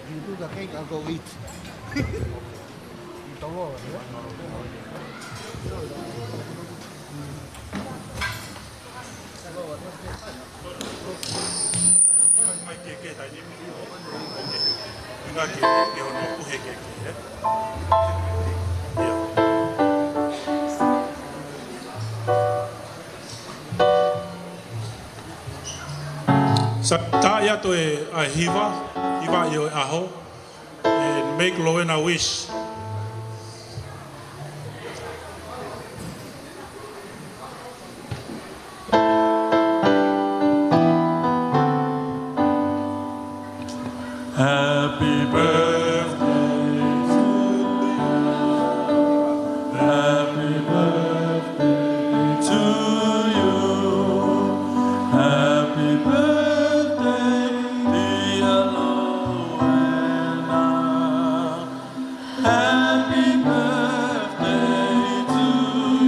You do the cake, I'll go eat. You don't know, yeah? Mai ke, ke, tai ni. Ke, ke, ke ono kuhe ke, ke, ē? ʻIo. Sa tā ia toe ʻa e hiva, hiva ʻi he ʻaho, and make Lowena wish. Happy birthday to you. Happy birthday to you. Happy birthday, dear Lowena. Happy birthday to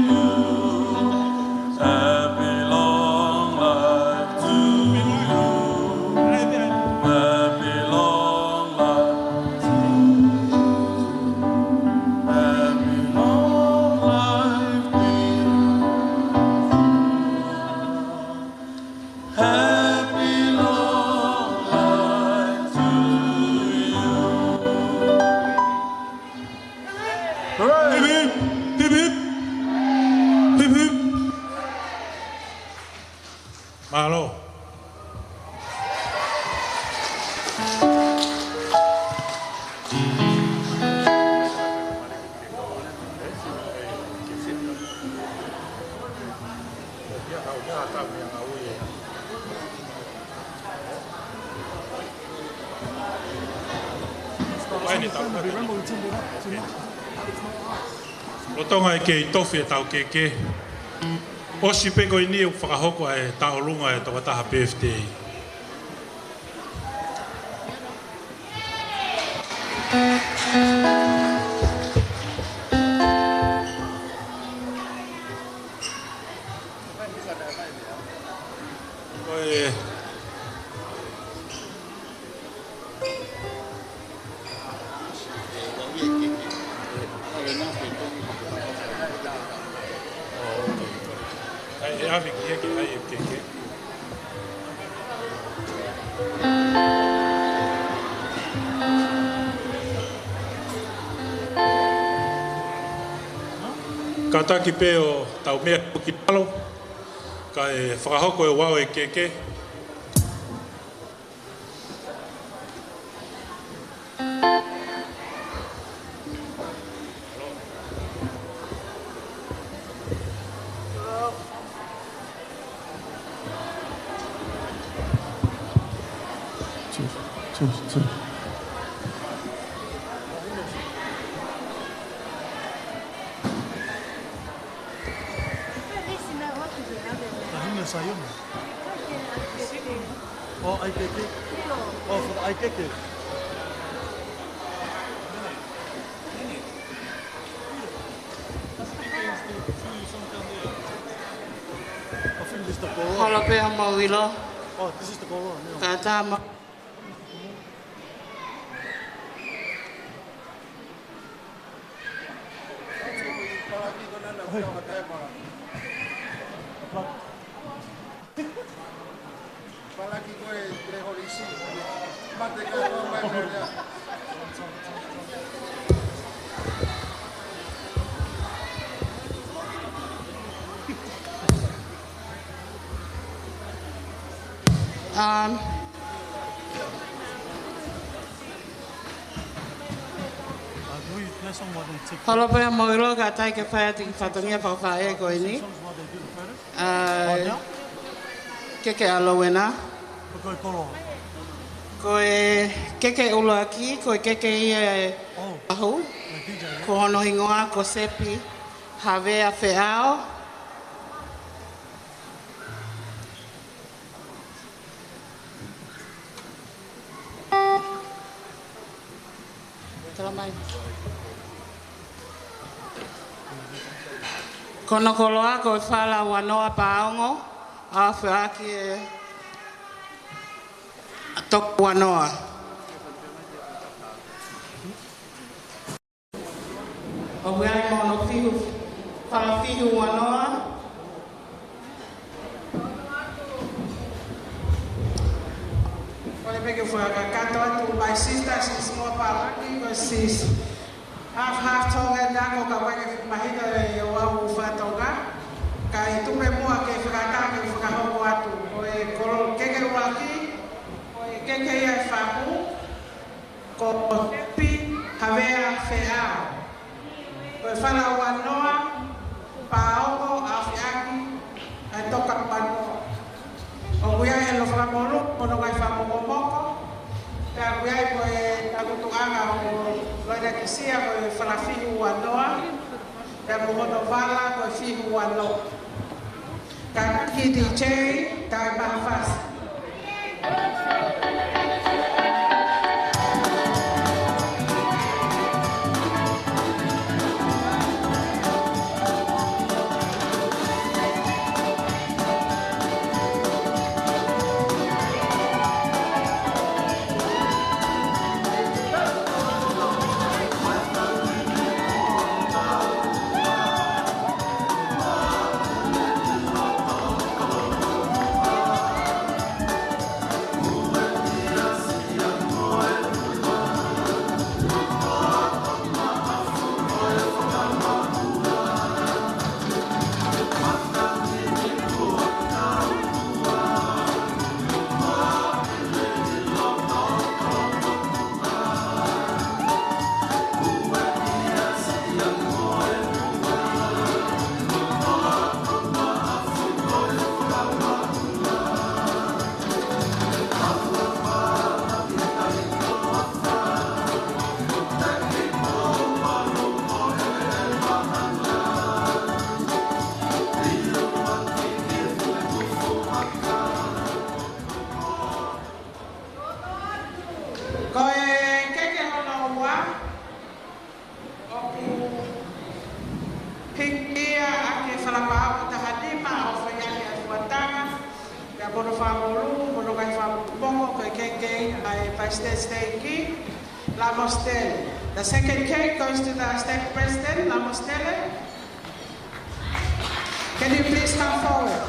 you. Happy long life to you. Happy long life to you. Happy long life, dear. Happy long life to you. Hip, hip, hip, hip. Hip, hip. Mālō. Lolotonga e kei tofi e tau keke, ʻosi pē ko eni ʻoku fakahoko ʻa e tauʻolunga e tokotaha birthday. Ko e ʻAi, ʻe ʻave ki he ke ʻai e keke. Kātaki pē ʻo tau meʻa ki lalo, kae fakahoko e vao e keke. Tahina Sayona. Oh, ʻai keke. Oh, for the ʻai keke. I think this is the Koloa. Holo pē hoʻomou ʻilo. Oh, this is the Koloa, yeah. Ka tā ma- Um, Holo pē hoʻomou ʻilo, kātaki ke fai atu e kiʻi fatongia fakafaʻē ko eni. ʻA e keke ʻa Lowena. Ko e keke ʻuluaki, ko e keke ia ʻe fahu, ko hono hingoa ko Sepi Havea Feʻao. Tala mai. Ko hono koloa ko e Fala Uanoa Paongo, ʻa e feʻaki e Tokouanoa. ʻOku ʻi ai mo hono fihu, Fala Fihu Uanoa. Ko e peke fakakakato atu, my sister, she's more Palagi, ko e sis. Half, half Tonga ʻena, ko ka mai ke mahino ʻe ʻoʻou fakatonga. Ka ʻi tupe mua ke fakatā ke fakahoko atu. Ko e kolo keke ʻuluaki, ko e keke ia ʻe fahu, ko Sepi Havea Feʻao. Ko e Fala Uanoa Paongo, ʻa e feʻaki e Tokouanoa. ʻOku ʻi ai ʻe Lofalamoʻolu mo hono ngaahi fanga mokomoko. Pea ʻoku ʻi ai ko e takutuʻanga ʻo Loina Kisia, ko e Fala Fihu Uanoa. Pea mo hono vala ko e Fihu Uanoa. Ka ki D J, tai maha fasi. Ko e keke hono ua, ʻoku hiki ia ʻaki e Fala Paongo taha nima ʻo fai ʻaki ʻa e fuataha. Pea mo hono fanga moʻolunga, mo hono ngaahi fanga mokomoko, ko e keke ia ʻa e Palesiteni Siteiki, Lamositele. The second cake goes to the State President, Lamositele. Can you please come forward?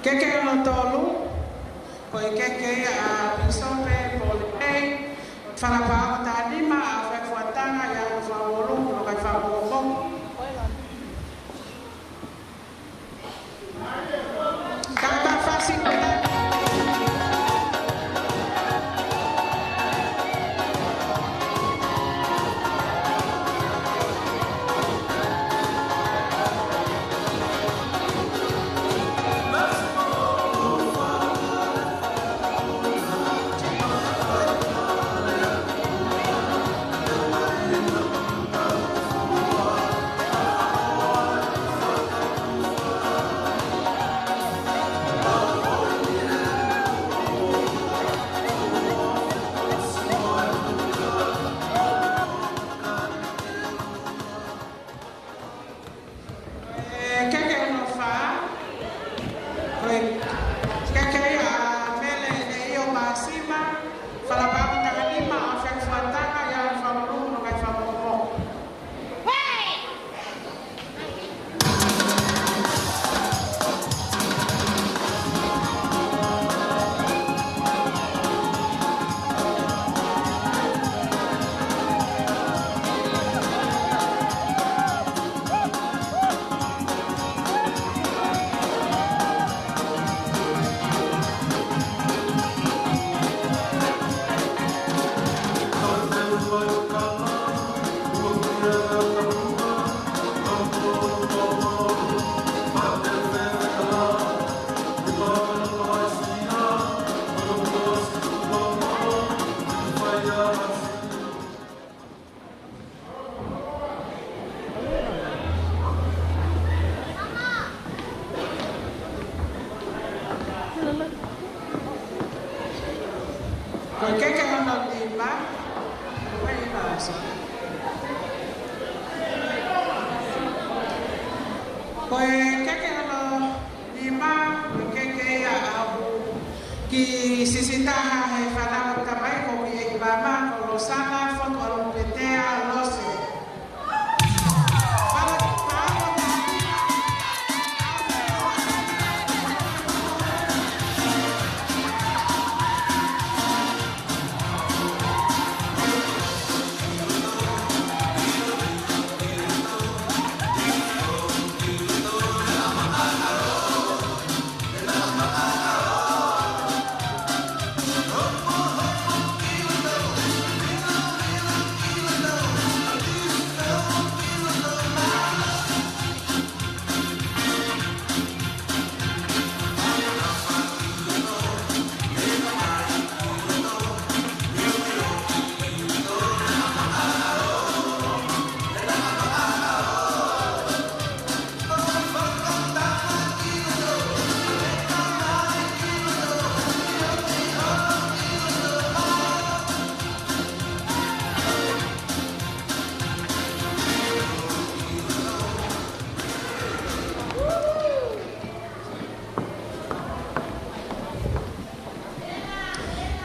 Keke hono tolu, ko e keke ia ʻa Pīsope Paul Pei, Fala Paongo taha nima, ʻa e fuataha ia ʻo Fala Paongo, ʻo kai Fala Paongo. Ko e keke hono nima. Ko e keke hono nima, ko e keke ia ʻaʻaku, kiʻi sisitā he fānau tamai ko e kiʻi mama ko Losana Fotu ʻAlupetea Lose.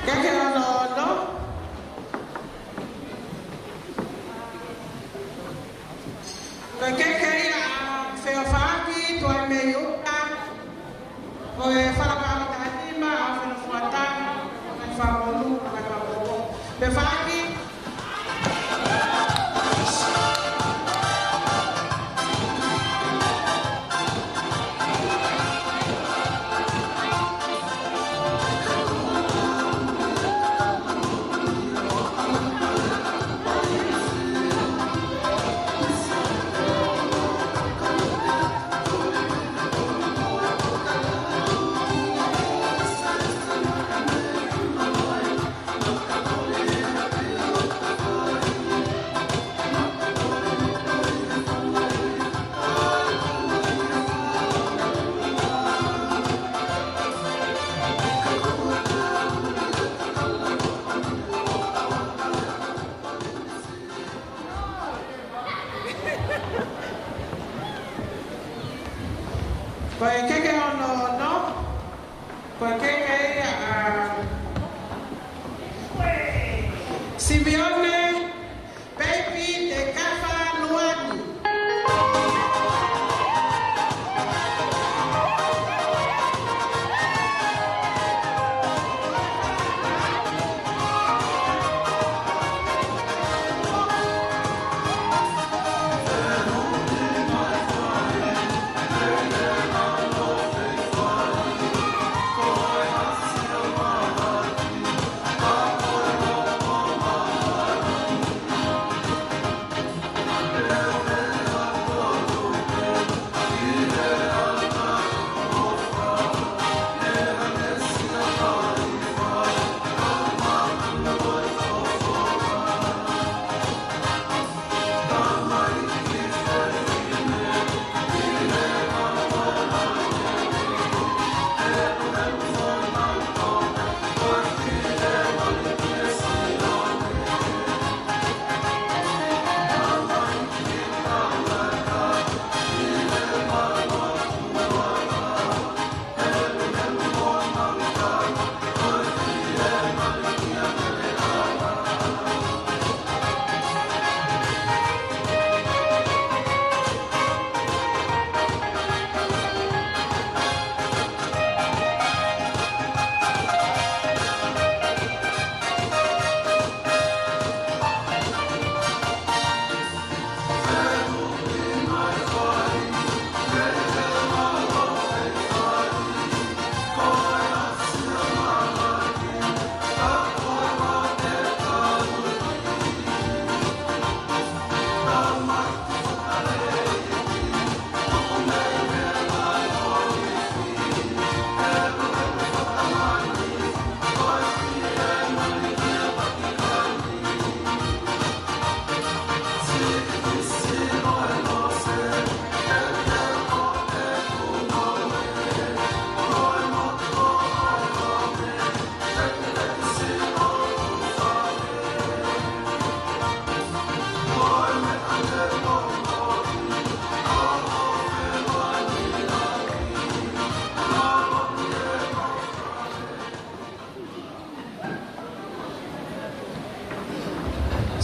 Keke hono ono. Ko e keke ia ʻa Feofaʻaki Tuʻaimeʻuta. Ko e fānau taʻu taha nima ʻa Fenofuata, ʻa Fāmonu, ʻa Fāmonu. Feofaʻaki.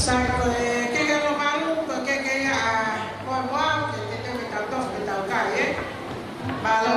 Sai ko e keke ʻo Lokalu, ko e keke ia ʻa Moamoa, ke ke teu ke tau tofu ke tau kai, ē? Mālō.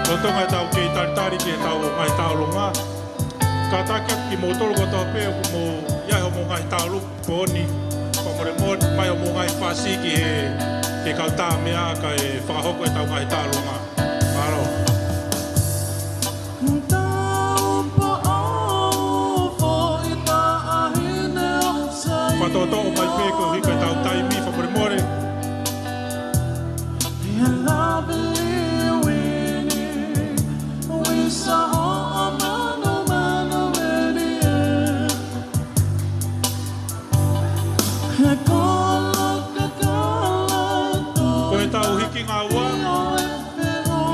Lolotonga ʻetau kei talitali ki heʻetau ngaahi tauʻolunga, kātaki atu kimoutolu kotoa pē ʻoku mou ʻi ai hoʻomou ngaahi tauʻolunga pō ni, fakamolemole, ʻomai hoʻomou ngaahi fasi ki he, ki he kau tā meʻa kae fakahoko ʻetau ngaahi tauʻolunga. Mālō. Fakatoʻotoʻo mai pē koeʻuhi ko ʻetau taimi, fakamolemole. Ko ʻetau hikingaua,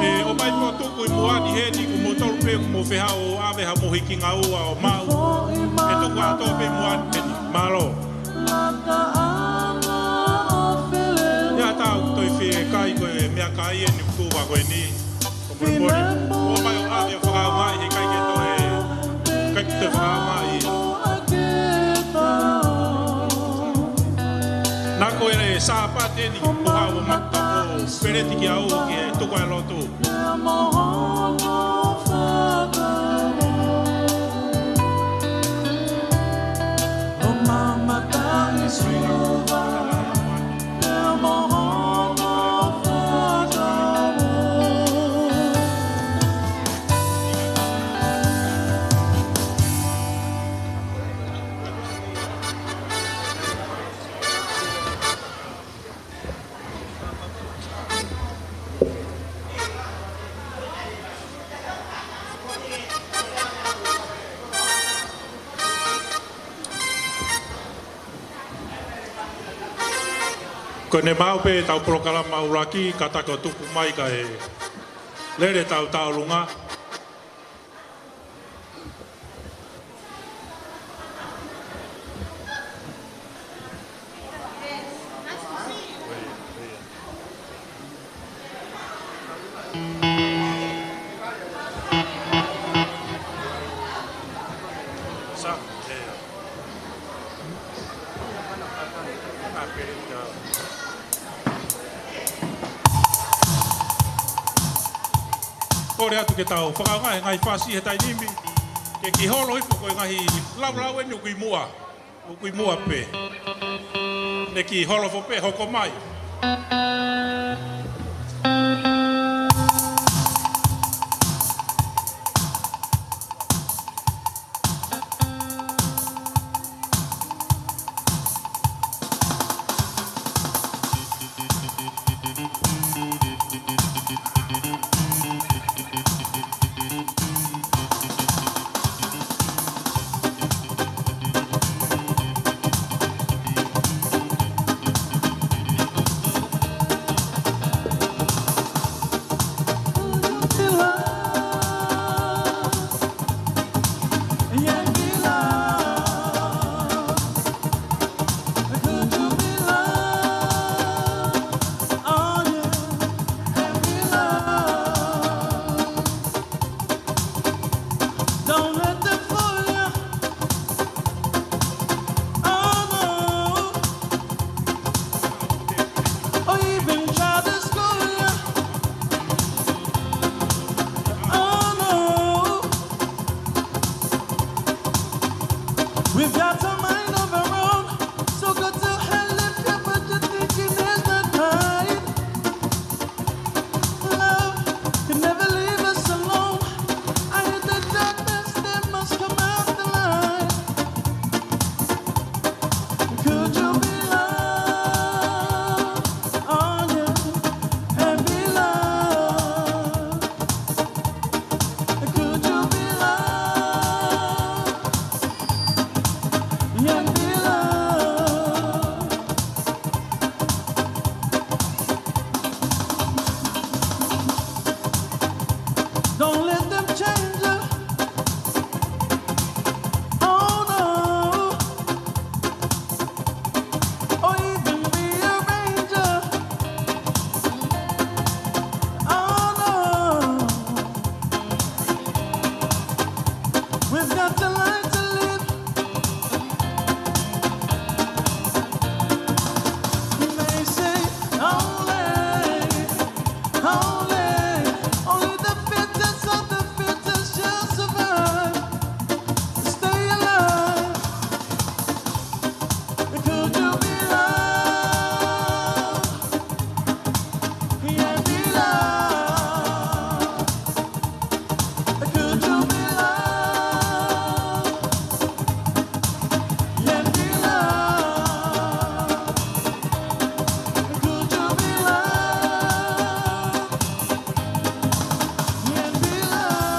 ʻe ʻomai pē ʻo tuku ʻi muʻa ni heni, ko moutolu pē ʻoku mou fie haʻu ʻo ʻave haʻamou hikingaua ʻo maʻu, ʻe tuku atu pē ʻi muʻa ni heni. Mālō. ʻIa, tau toe fie kai ko e meʻakai eni ʻoku tuʻu ko eni. Ko molemole, ʻomai ʻo ʻave ʻo fakaʻaongaʻi, heʻikai ke toe, ʻikai ke toe fakaʻaongaʻi. Naʻa ko e Sāpate ni, ko haʻu ʻo mata ʻo peleti ki au ke tuku ʻa e lotu. Ko ʻene maʻu pē ʻetau polokalama ʻuluaki, kātaki ʻo tuku mai kae lele ʻetau tauʻolunga. Kole atu ke tau fakaʻaongaʻi e ngaahi fasi he taimi ni, ke kiʻi holo hifo ko e ngaahi laulau eni ʻoku ʻi muʻa, ʻoku ʻi muʻa pē. Ne kiʻi holo hifo pē, hoko mai. Don't let them fool you. Oh no. Or even try to school you. Oh no. We've got a mind of our own. So go to hell if you're what you're thinking is not right. Love can never leave us alone. I hear the darkness, there must come out the light. Could you be loved? Oh, yeah. And be loved. Could you be loved? And be loved. Don't let them change you. Oh no. Or even rearrange you. Oh no. We've got the light to live. You may say, "Only, only, only the fittest of the fittest shall survive." Stay alive. Could you be loved? Yeah, be loved. Could you be loved? Yeah, be loved. Could you be loved? Yeah, be loved.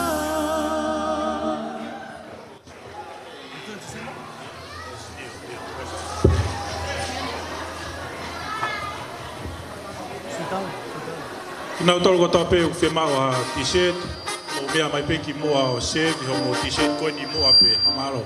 Kinautolu kotoa pē ʻoku fiemaʻu ha T-shirt, mou meʻa mai pē ki muʻa ʻo share ki hoʻomou T-shirt ko eni ʻi muʻa pē. Mālō.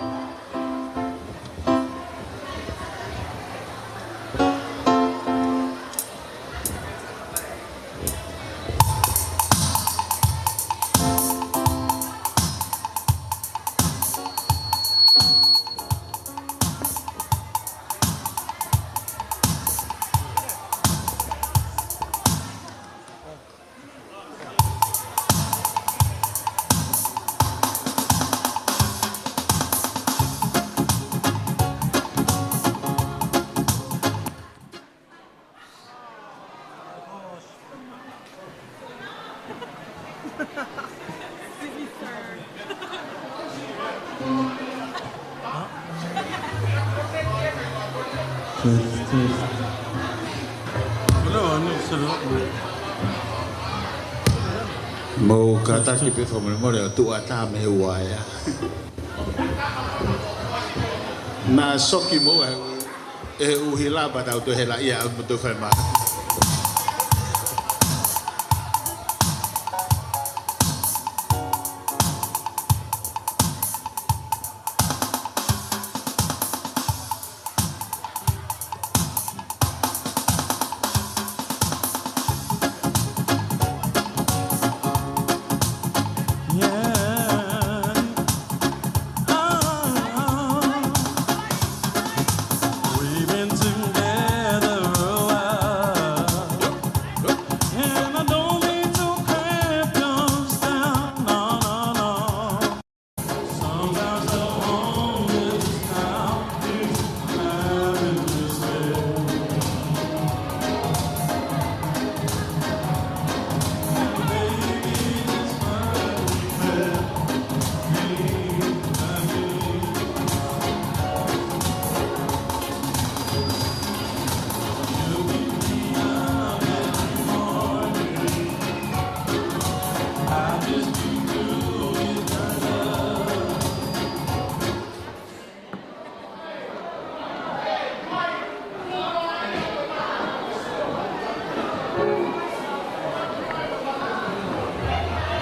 Test, test. Mou kātaki pē fakamolemole ʻo tuʻu ʻatā mei he uaea. Naʻa soki mou e, e uhi lava tau toe hela ia au mo toe fai mā.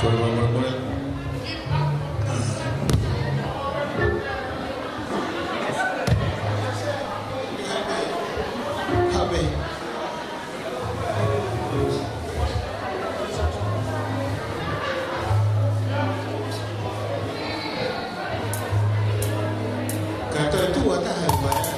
Ka toe tuʻu ha taha ʻi vai.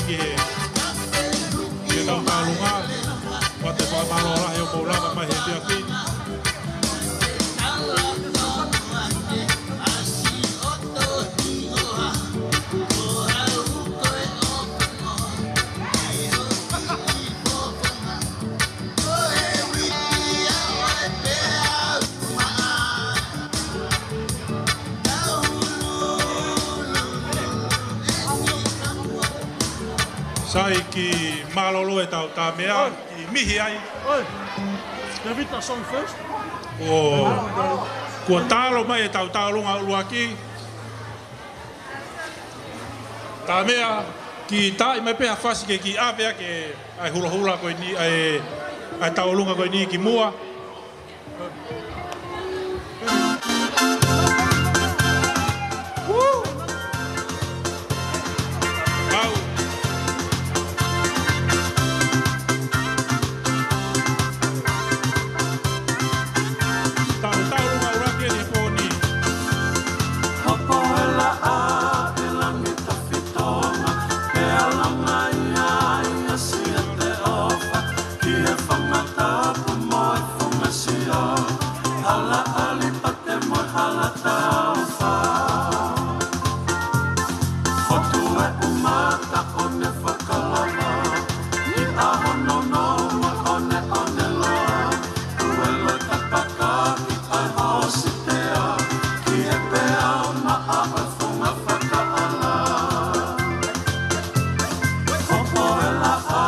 ki he, ki he tau māʻolunga, ʻoatu e fakamālō lahi hoʻomou lava mai he efiafi ni. Sai, kiʻi mālōlō e tau tāmea, ʻoi, kiʻi mihi ai. ʻOi. David, that song first. ʻO, kuo talo mai e tau tauʻolunga ʻuluaki. Tāmea, kiʻi taaʻi mai pē ha fasi ke kiʻi ʻave ʻaki ʻa e hulahula ko eni, ʻa e, ʻa e tauʻolunga ko eni ki muʻa. Kau. Tau, tauʻolunga ʻuluaki eni he pō ni. Hopo e laʻā ʻi langi tafitoʻanga, pea langa ia ʻi ʻAsi ʻa te ʻofa, ki he fanga tapu mo e funga sia, hala ʻAlipate mo e hala Taufa. Fotu e ʻumata ʻo ne fakalava, ʻi ʻaho nounou mo e ʻoneʻone loa, ʻuelo e tapaka ki ai hositea, ki he peau maʻa ʻo e funga fakaʻala. Hopo e laʻā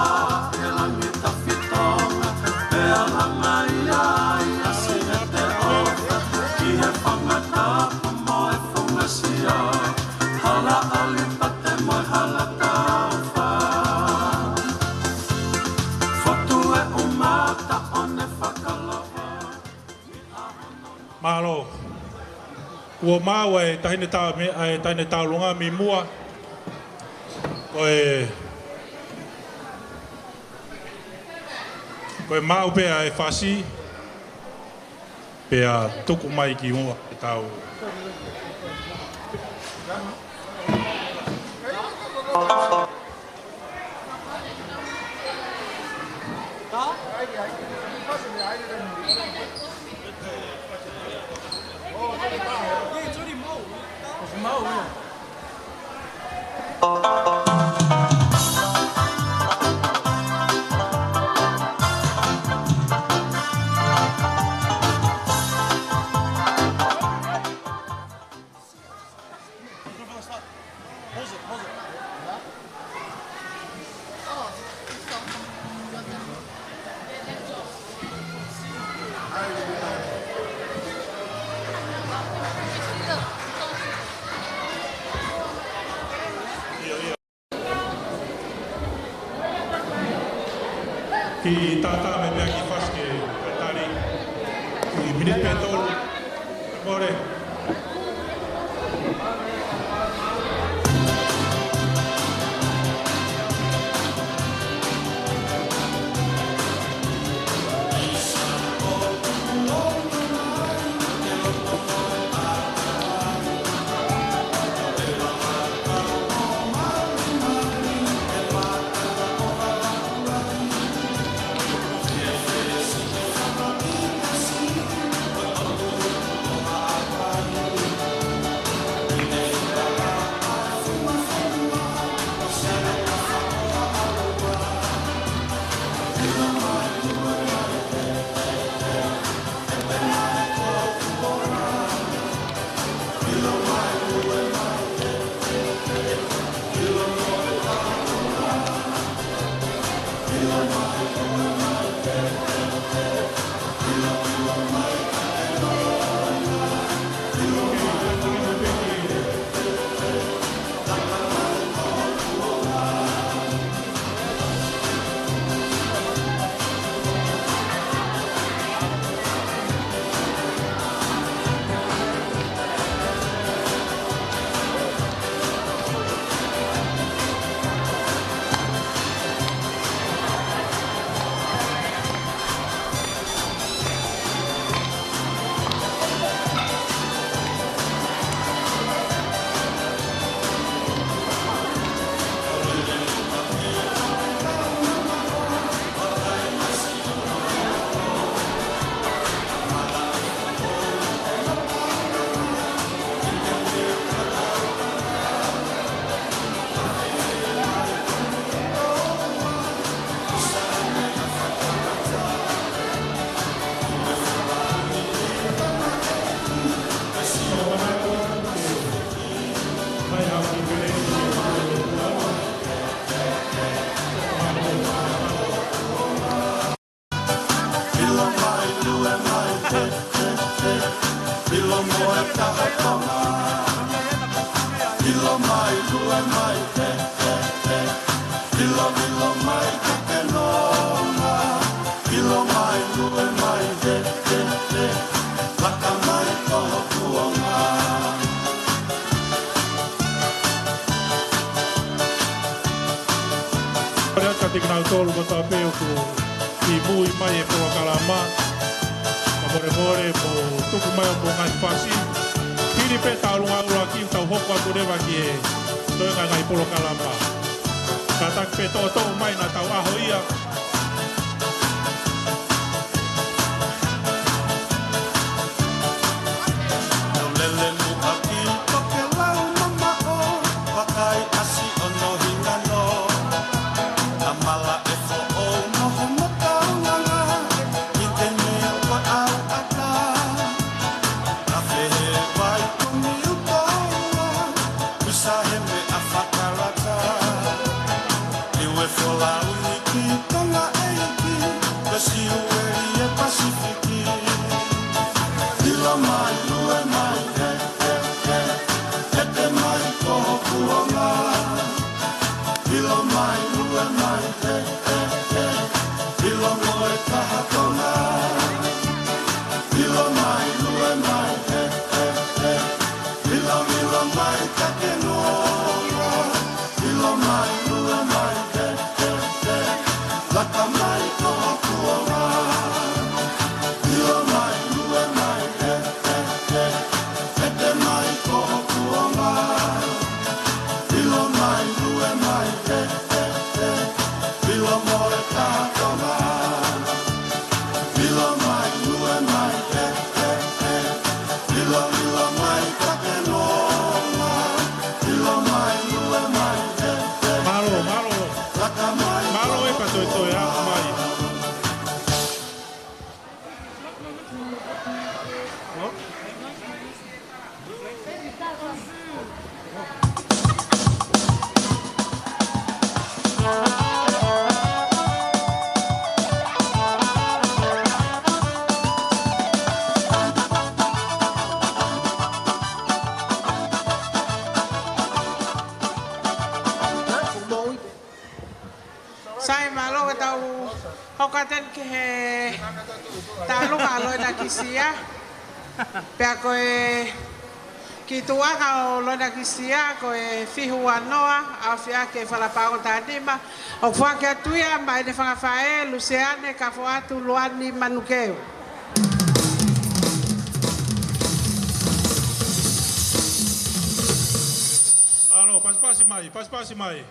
ʻi langi tafitoʻanga, pea langa ia ʻi ʻAsi ʻa te ʻofa, ki he fanga tapu mo e funga sia, hala ʻAlipate mo e hala Taufa. Fotu e ʻumata ʻo ne fakalava. Mālō. Kuo maʻu e taʻahine tau me, e taʻahine tauʻolunga mei muʻa. Ko e, ko e maʻu pē ʻa e fasi, pea tuku mai ki muʻa e tau. Kiʻi tātā mai pē ʻa e kiʻi fasi ke tali. Kiʻi miniti pē ʻe tolu. Mole. Tautolu kotoa pē ʻoku kimui mai e polokalama. Ka molemole mou tuku mai hoʻomou ngaahi fasi. Hili pē ʻetau ʻulungaanga ʻuluaki, tau hoko atu leva ki he toenga e ngaahi polokalama. Kātaki pē toʻotoʻo mai naʻa tau ʻaho ia. Lele muʻaki tokelau mamaʻo, vakai ʻasi ʻono hingano. ʻAmala e foʻou mo hono taulanga, ʻi te ne ua au ata. Ka fehe vai ko ni utoa, usa he meʻa fakalata. Liu e folau ni ki Tonga ʻEiki, pe Siueli e Pasifiki. Lilo mai, lue mai, he, he, he. ʻEte mai ko hoku ʻonga. Lilo mai, lue mai, he, he, he. Lilo mo e taha Tonga. Lilo mai, lue mai, he, he, he. Lilo, lilo mai, Takenoa. Lilo mai, lue mai, he, he, he. Laka mai ko hoku ʻonga. Lilo mai, lue mai, he, he, he. ʻEte mai ko hoku ʻonga. Lilo mai, lue mai, he, he, he. Lilo mo e taha Tonga. Lilo mai, lue mai, he, he, he. Lilo, lilo mai, Takenoa. Lilo mai, lue mai, he, he, he. Mālō, mālō. Laka mai, mālō e patoetoe, ʻa mai. Sai, mālō, ka tau hoko atu ki he tālunga ʻa Loinakisia. Pea ko e kituʻanga ʻo Loinakisia, ko e fihi ua noa, ʻa e fiha ke fala paongo taha nima. ʻOku foaki atu ia maʻa ʻene fanga faʻē, Luseane Kafoatu Luani Manukeu. Mālō, pasipasi mai, pasipasi mai.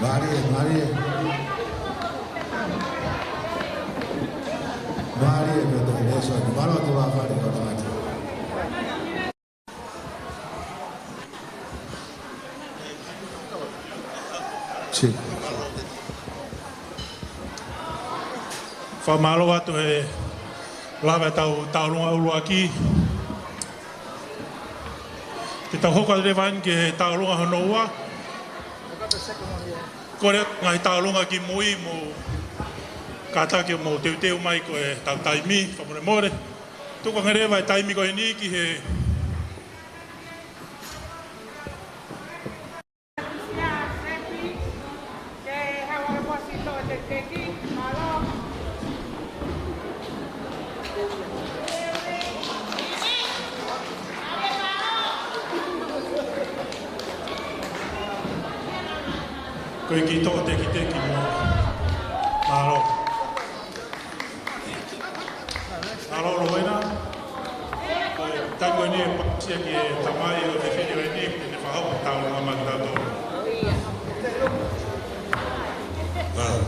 Mālie, mālie. Mālie, Pito Nelson. Mālō ʻetau lava fale, kau tangata. Sio. Fakamālō atu he lava ʻetau tauʻolunga ʻuluaki. Te tau hoko atu leva eni ki he tauʻolunga hono ua. Kole atu ngaahi tauʻolunga kimui mou kātaki mou teuteu mai ko ʻetau taimi, fakamolemole. Tuku ange leva e taimi ko eni ki he Ko e kiʻi tokoteki teki mo. Mālō. Mālō Lowena. Ko e taimi ko eni ʻe pasia ki he tamai ʻo e fefine ko eni, ke ne fakahoko ʻetau langa mai kitautolu. Mālō.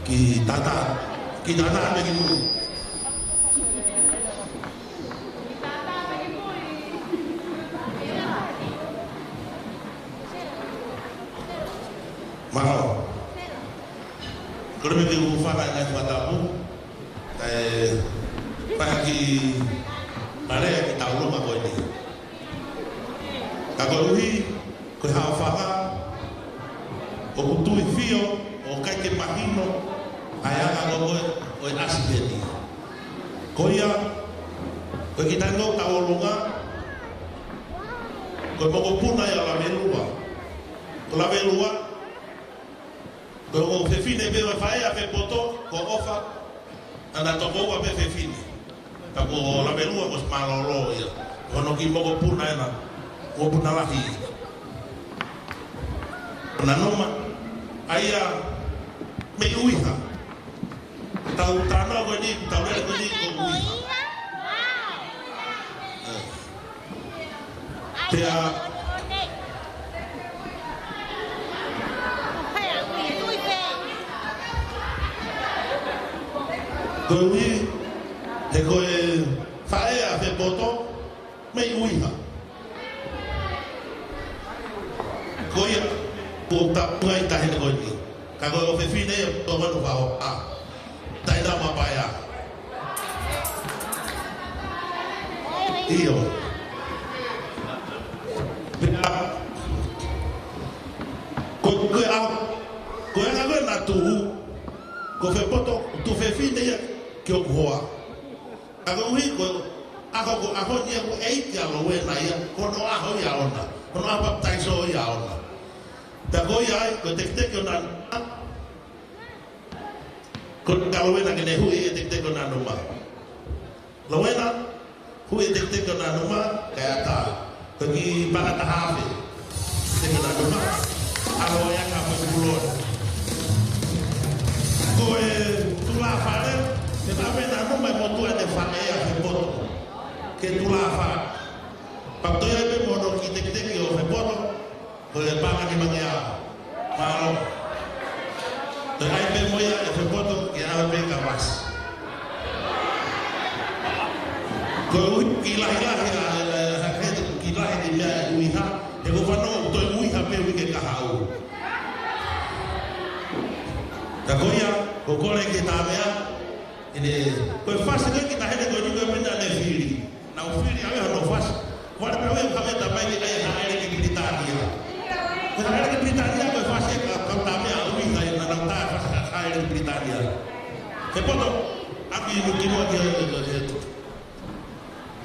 Kiʻi tata, kiʻi tata me ki mui. Mālō. Kole mai ke u fakahā e ngaahi fakatapu. Kae fai ha kiʻi lea ki he tauʻolunga ko eni. Ka koeʻuhi, ko e haofanga, ʻoku tuifio, ʻoku ʻikai ke mahino, ʻa e anga ko ē ʻo e ʻasi heni. Ko ia, ko e kiʻi taimi ʻo e tauʻolunga, ko e mokopuna ia ʻo Lavelua. Ko Lavelua, ko e ongo fefine pē ʻo e faʻē ʻa Fepoto, ko ʻOfa, naʻá na tokoua pē fefine. Ka ko Lavelua kuo ʻosi mālōlō ia. Ko hono kiʻi mokopuna ena, mokopuna lahi. Ko Nanuma, ʻa ia mei ʻUiha. Tau talanoa ko eni, tau lele ko eni ko ʻUiha. ʻE. Pea koeʻuhi, he ko e faʻē ʻa Fepoto, mei ʻUiha. Ko ia, kuo tau ngai taʻahine ko eni. Ka ko e ʻofefine ia, tō manu fao. ʻA. Taina Mapaea. ʻIo. Pea, ko, ko e ʻa, ko e anga ko ē naʻa tuʻu, ko Fepoto, tuʻu fefine ia ki hoku hoa. Ka koeʻuhi ko e ʻaho ko e ʻaho ni ʻoku ʻeiki ʻa Lowena ia, ko hono ʻaho ia ʻoʻona, ko hono ʻaho papitaiso ia ʻoʻona. Pea ko ia ai, ko e tekiteki ʻo Nanuma, ko e ka Lowena ke ne huʻi e tekiteki ʻo Nanuma. Lowena, huʻi e tekiteki ʻo Nanuma, kae ʻatā. Ko e kiʻi paʻanga taha afe. Tekiteki ʻo Nanuma. ʻAlu ia ka mo e pulona. Ko e tulafale, ʻe maʻu ʻe Nanuma e motuʻa ʻene faʻē ʻa Fepoto. Ke tulafale. Pea toe ʻai pē mo hono kiʻi tekiteki ʻo Fepoto. Ko e pāka ni mangi a. Mālō. Toe ʻai pē mo ia ʻe Fepoto ke ʻave pē ka masi. Ko e ui, kiʻi lahilahi a, a, a, a, kiʻi lahi ni meʻa ʻi ʻUiha. He ko e fānau toe ʻUiha pē uike kahaʻu. Ka ko ia, ko e kole ke tā meʻa. ʻIne, ko e fasi ko ē ki taʻahine ko eni ko e meʻa naʻá ne fili. Naʻá ku fili ʻave hono fasi. Vale pē ʻave ka me tamai ke ʻai haʻele ki Pilitānia. Ko e haʻele ki Pilitānia ko e fasi ka, ka tā meʻa ʻUiha naʻa nau tā fasi ka haʻele ki Pilitānia. Fepoto, ʻaki inu ki muʻa ki he, ki he,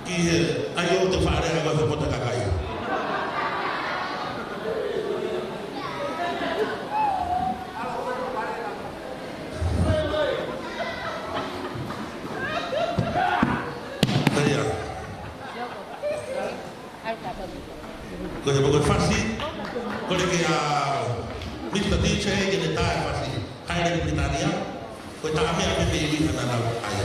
ki he, ʻai ʻo te fale ʻa ko e Fepoto kakai. Ko e, ko e fasi, kole ke ʻa Misa D J ke ne tā e fasi Haere Pilitānia, ko e taha meʻa pē mei Lihana nau ʻai.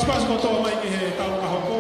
Pasi kotoa mai ki he tau ka hoko.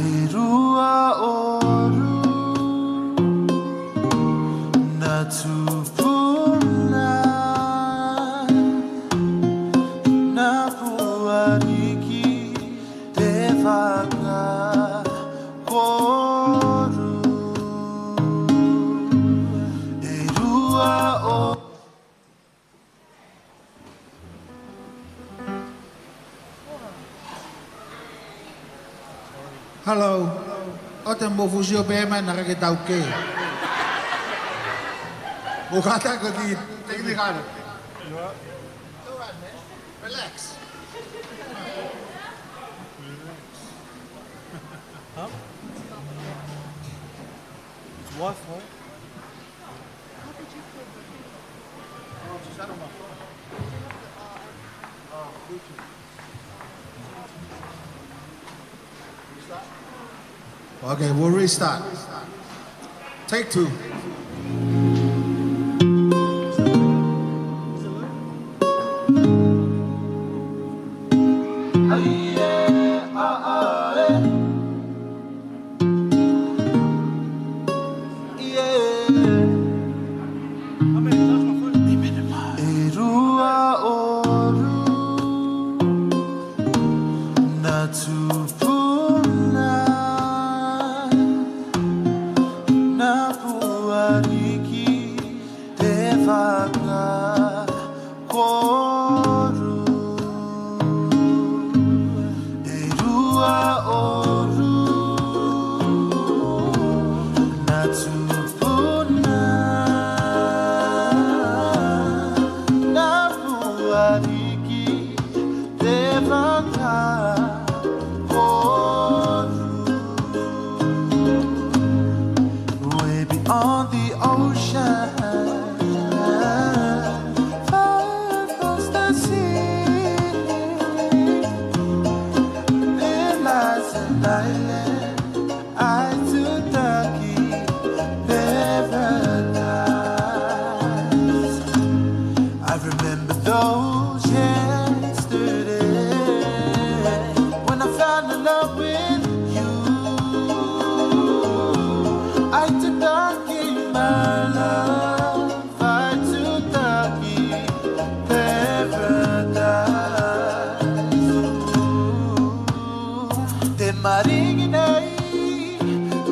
ʻElua ʻoru na tupuna, na puariki te vaka koru. ʻElua ʻo Hello. ʻOua te mou fusi ʻo pehē mai naʻa ke tau kē. ʻO kātaki ko e kiʻi technical. Relax. Huh? It's what, huh? Okay, we'll restart. Take two. ʻElua ʻoru na tupuna, na puariki te vaka koru. ʻElua ʻoru na tupuna, na puariki te vaka koru. Way beyond the ocean, far across the sea, there lies an island Aitutaki Paradise. I remember those yesterday when I fell in love with you. Aitutaki, my love, Aitutaki Paradise. Te maringi nei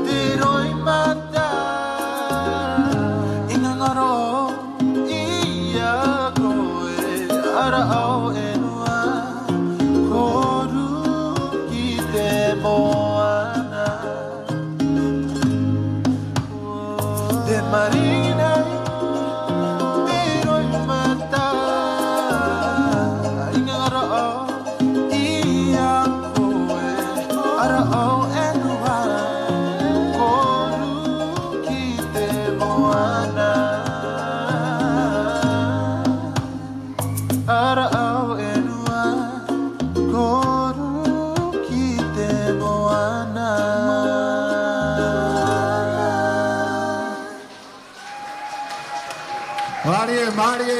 te roimata, ʻi he ngaro ʻia koe, ara au ʻenua, koru ki te moana. Te maringi nei te roimata, ʻi he ngaro ʻia koe, ara au ʻenua, koru ki te moana. Ara au ʻenua, koru ki te moana. Mālie, mālie.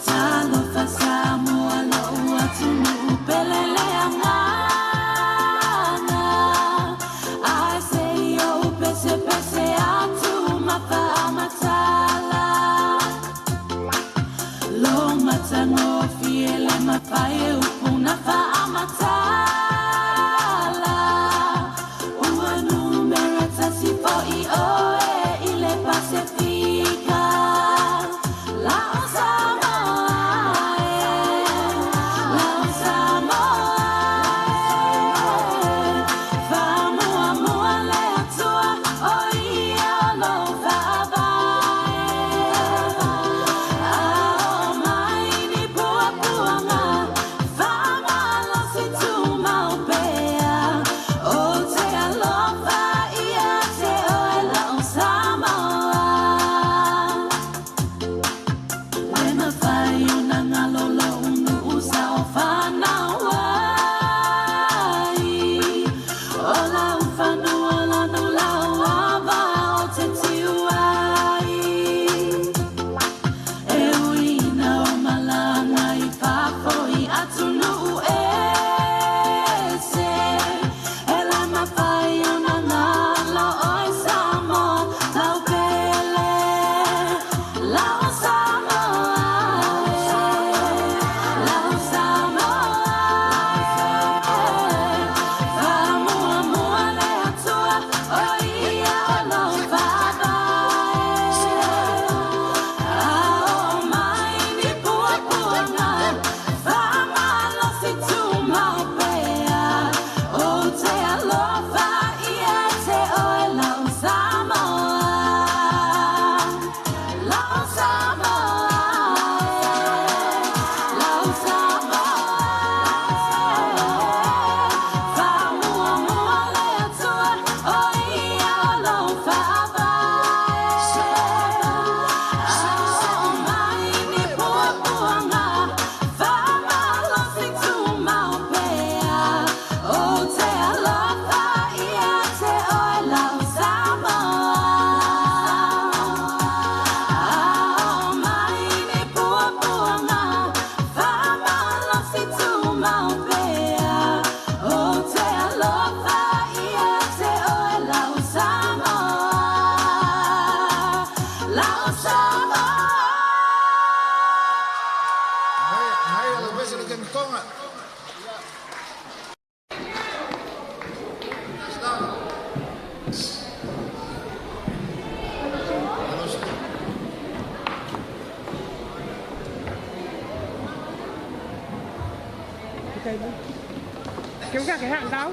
Talofa Samoa, loʻu ʻAtunuʻu pele leʻo ngana. ʻAi se ʻio pesepese atu ma faʻa matala. Lo mata no fiele ma fai upu na faʻa matala. Ua numera tasi foʻi ʻoe ʻi le Pasifika. Lao Samoa ē, lao Mau pea, ʻoku te alofa ʻiate au e lau Samoa, lau Samoa. Mai, mai, ʻalu pē, sio ki he konga. Keu ka ke hang tau.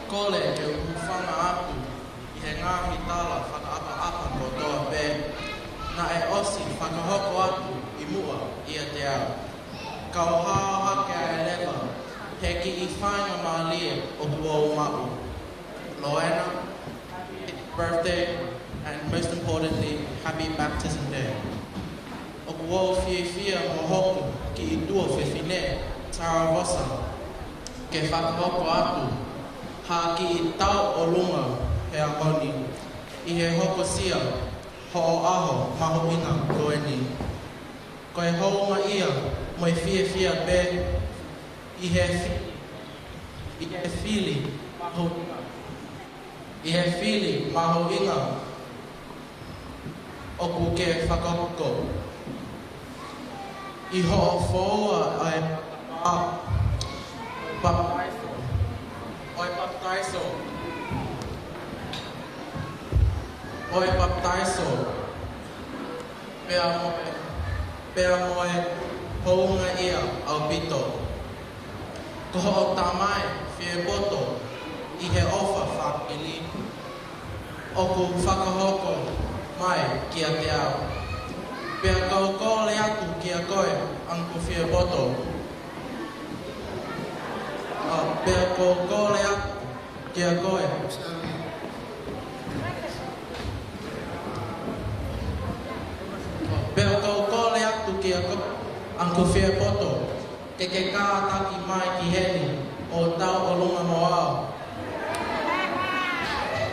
Kole ke u hūfanga atu ʻi he ngaahi tala fakaʻapaʻapa kotoa pē naʻe ʻosi fakahoko atu ʻi muʻa ʻiate au. Kau hao hake ai leva he kiʻi faingamālie ʻoku ou maʻu. Loena, happy birthday, and most importantly, happy baptism day. ʻOku ou fiefia mo hoku kiʻi tuofefine, Tara Vosa, ke fakahoko atu ha kiʻi tauʻolunga he ʻaho ni ʻi he hokosia hoʻo ʻaho mahuʻinga ko eni. Ko e houngaʻia mo e fiefia pē ʻi he fi-, ʻi he fili mahuʻinga, ʻi he fili mahuʻinga ʻoku ke fakahoko ʻi hoʻo foua ʻa e papitaiso, ʻo e papitaiso, ʻo e papitaiso, pea mo e, pea mo e houngaʻia ʻaupito. Ko hoʻo tamai fiepoto ʻi he ʻofa fāmili ʻoku fakahoko mai kiate au. Pea kau kole atu kiate koe, Uncle Fiepoto. ʻA, pea kau kole atu kiate koe. Pea kau kole atu kiate koe, Uncle Fiepoto, ke ke kātaki mai ki heni ʻo tauʻolunga mo au.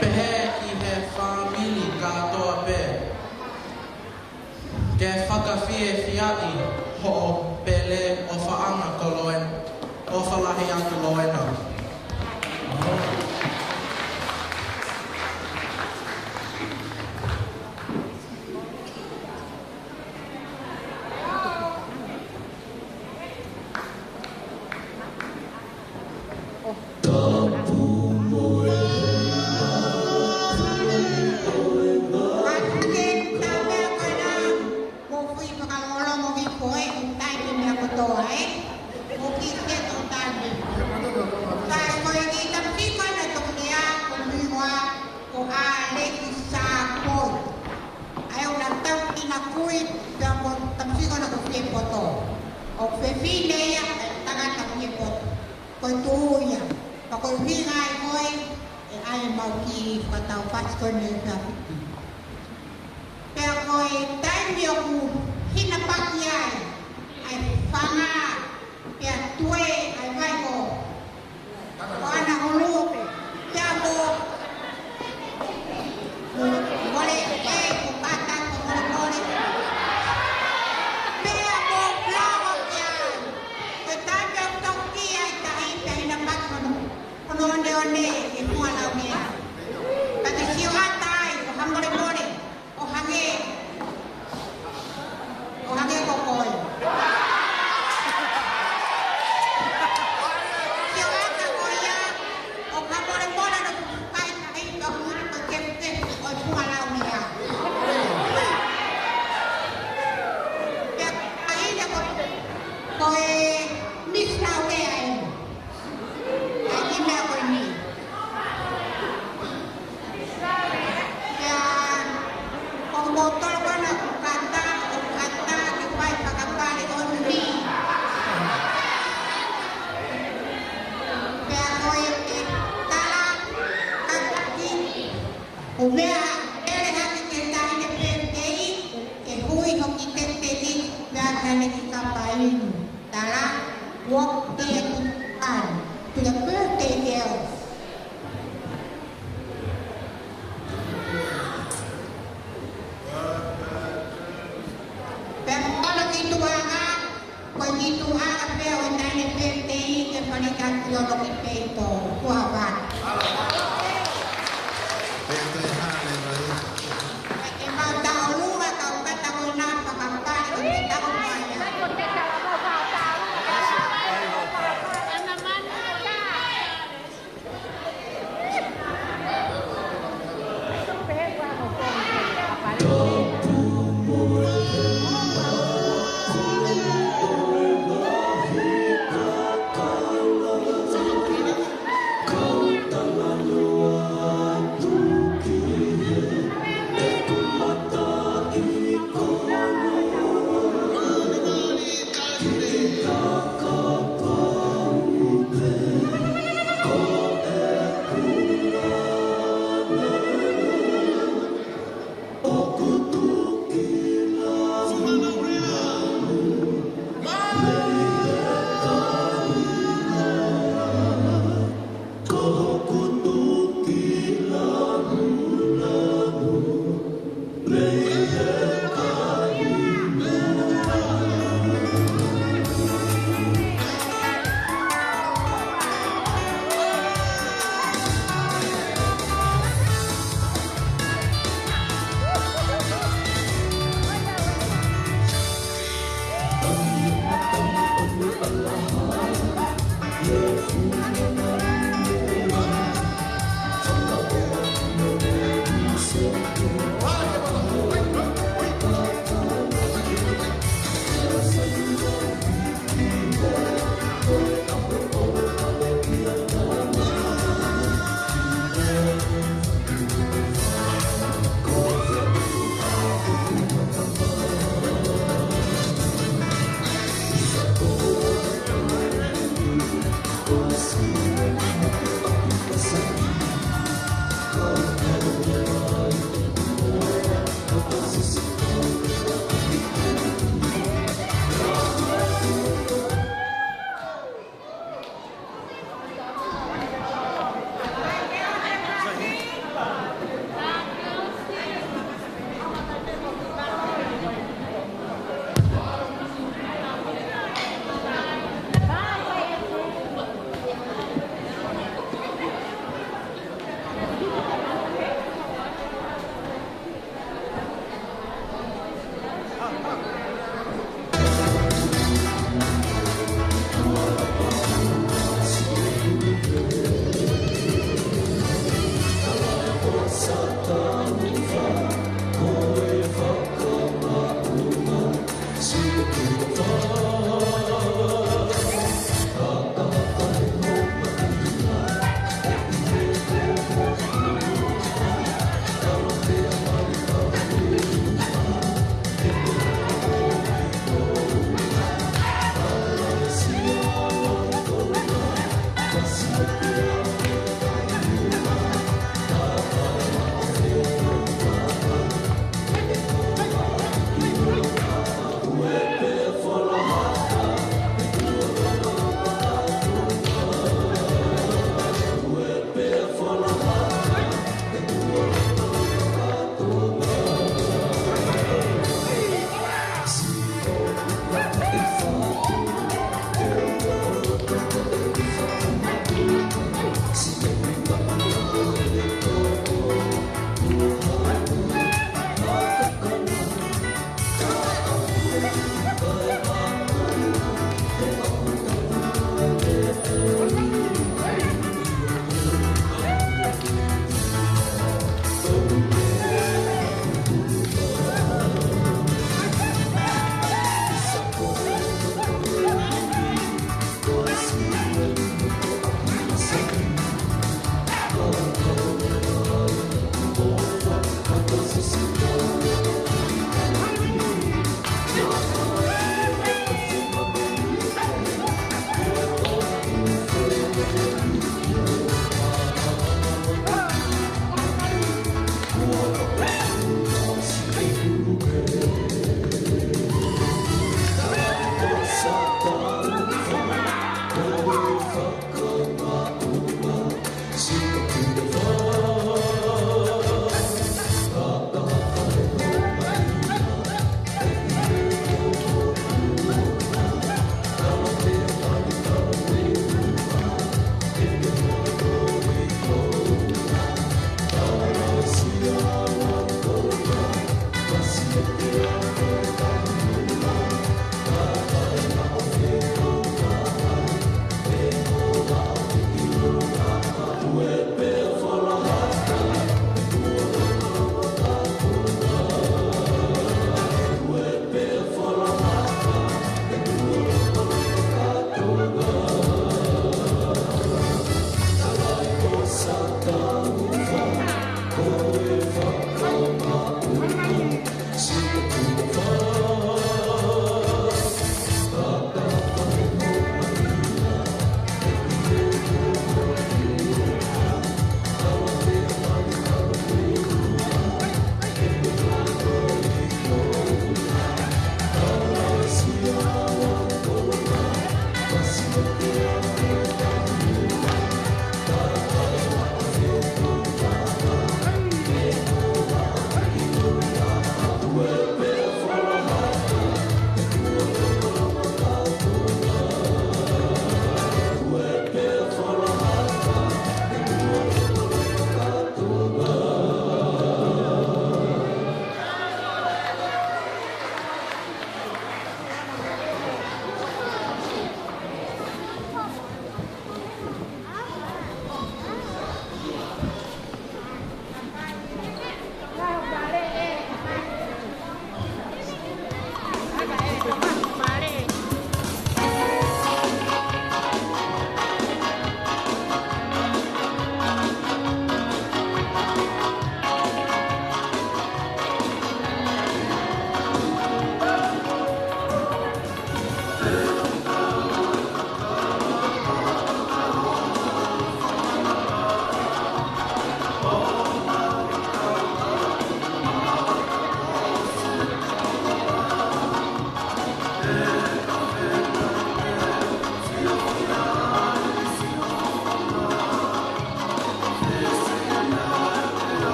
Pehē ki he fāmili kātoa pē, ke fakafiefiaʻi hoʻo pele ʻofaʻanga ko Loena, ʻofa lahi atu Loena. Mou fai fakalongolongo hifo ē, ʻoku ʻikai ke meʻa kotoa ē. Mou ʻUhinga ai ko ē ʻa ʻemau kiʻi fakatau pasi ko eni ʻa e Fiti. Pea ko e taimi ʻoku hinapaki ai ʻa e fanga, pea tuē ʻa e vai ko ʻAna Hulu, pea mo Mole, ē, ko Kata, ko Mole Mole. Pea mo Flower kia. Ko e taimi ʻoku toki ai tahi, pea hinapaki hono, hono oneone ʻi Fualaumea. Pea te sio ʻatā ai, ko ha Mole Mole. ʻO hangē, ʻo hangē ko koe. Sio ʻatā ko ia, ʻo ka Mole Mole no kai tahi ka huri ka kepuke ʻo e Fualaumea. Pea ʻa ia ko, ko e Miss Laumea ē. ʻA e kiʻi meʻa ko eni. Pea, ko kimoutolu ko ena ʻoku Kata, ʻoku Kata ke fai fakapale ʻo ni. Pea ko e, e tala, Kata ki, ʻo meʻa, ʻele hake ke taʻi ne pēpei, ke hui hoki te te ni, meʻa ka ne ki kapa inu. Tala, walk there to the party, to the birthday girls. Pea ko hono kiʻi tuʻunga, ko e kiʻi tuʻunga pē ʻo e taʻi ne pēpei ke fale ka ki hono kiʻi peito, kuo ʻave. Pēpei hale mai. Ke mau tau lua kau Kata ko ena fakapale, ko e tau mai.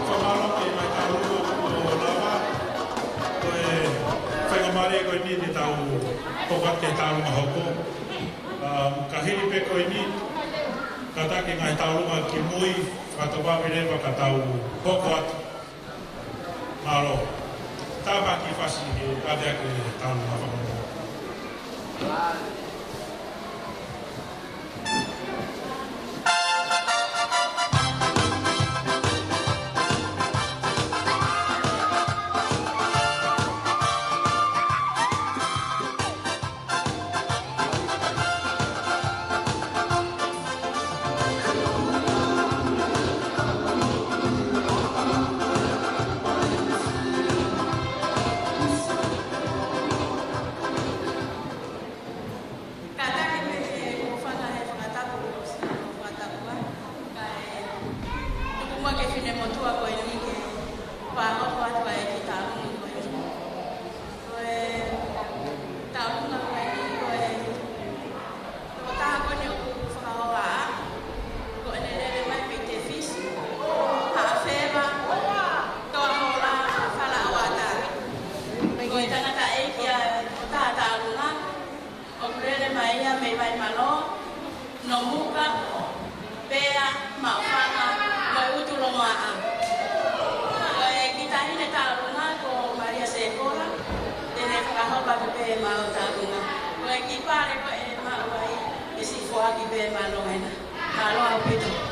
Fakamālō ki he ngaahi tauhi ʻo lava. Ko e faingamālie ko eni te tau hoko atu ki he tauhi mahoko. Um, ka hili pē ko eni, kātaki e ngaahi tauhi kimui, fakatau vave leva ka tau hoko atu. Mālō. Tāpuaki Fasi he ʻave ʻaki e tauhi mahoko. Pē maʻu tākunga. Ko e kiʻi pale ko ē ʻe maʻu ai, ʻe siʻi foaki pē maʻa Lovena. Mālō ʻaupito.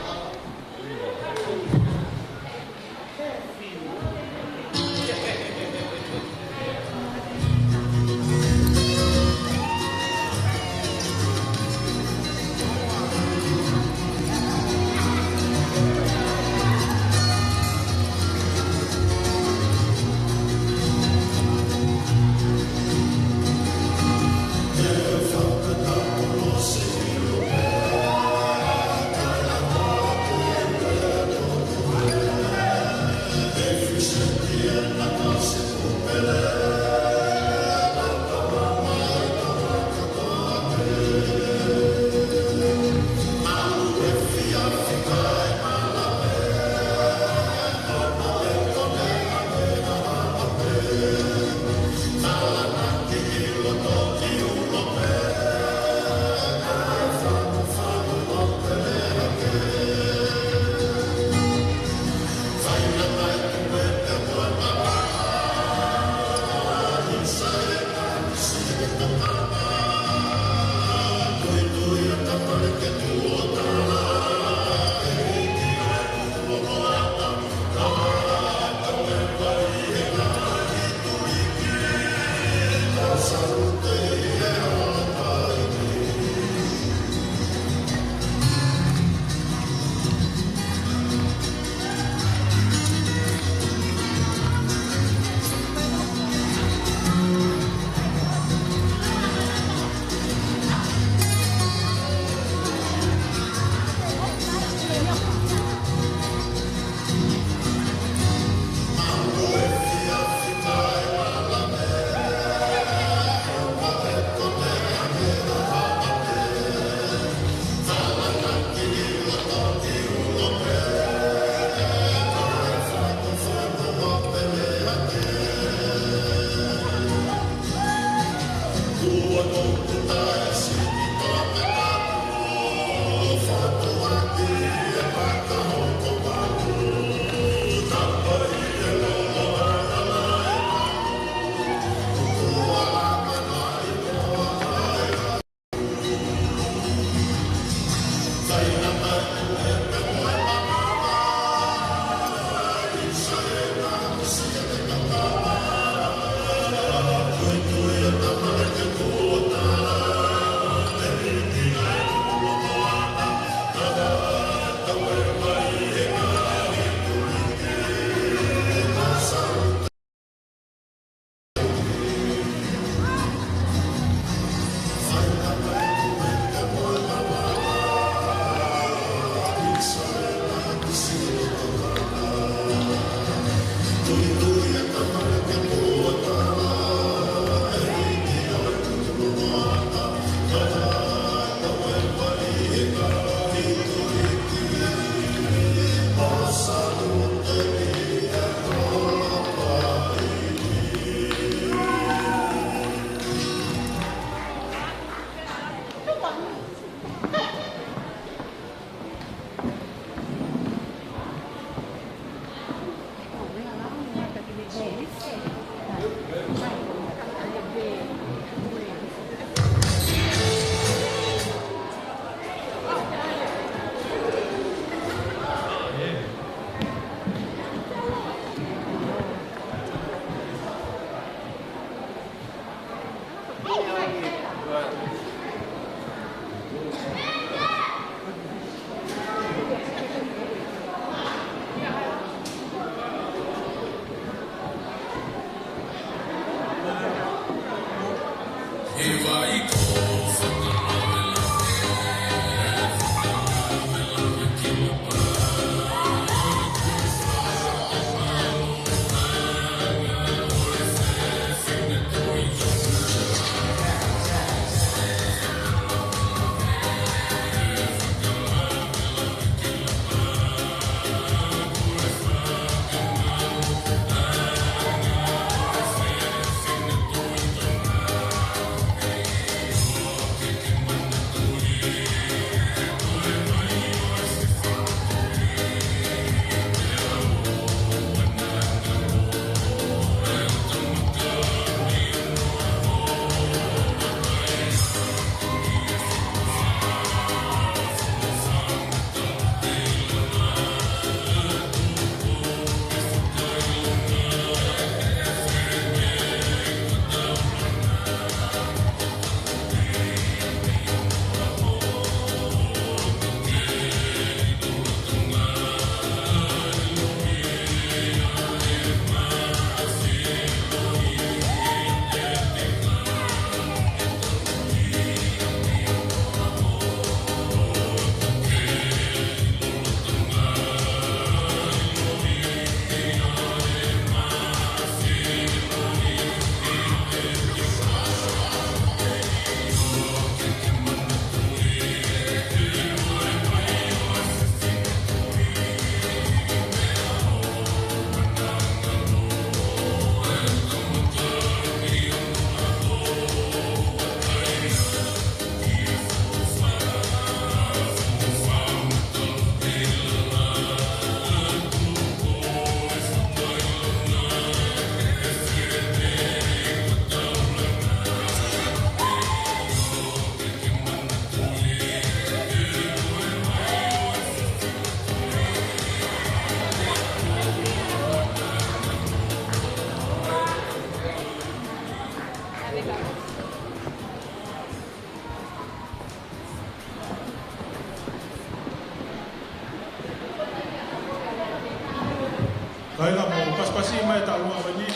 Kāinga, mou pasipasi mai e taʻalunga ko eni.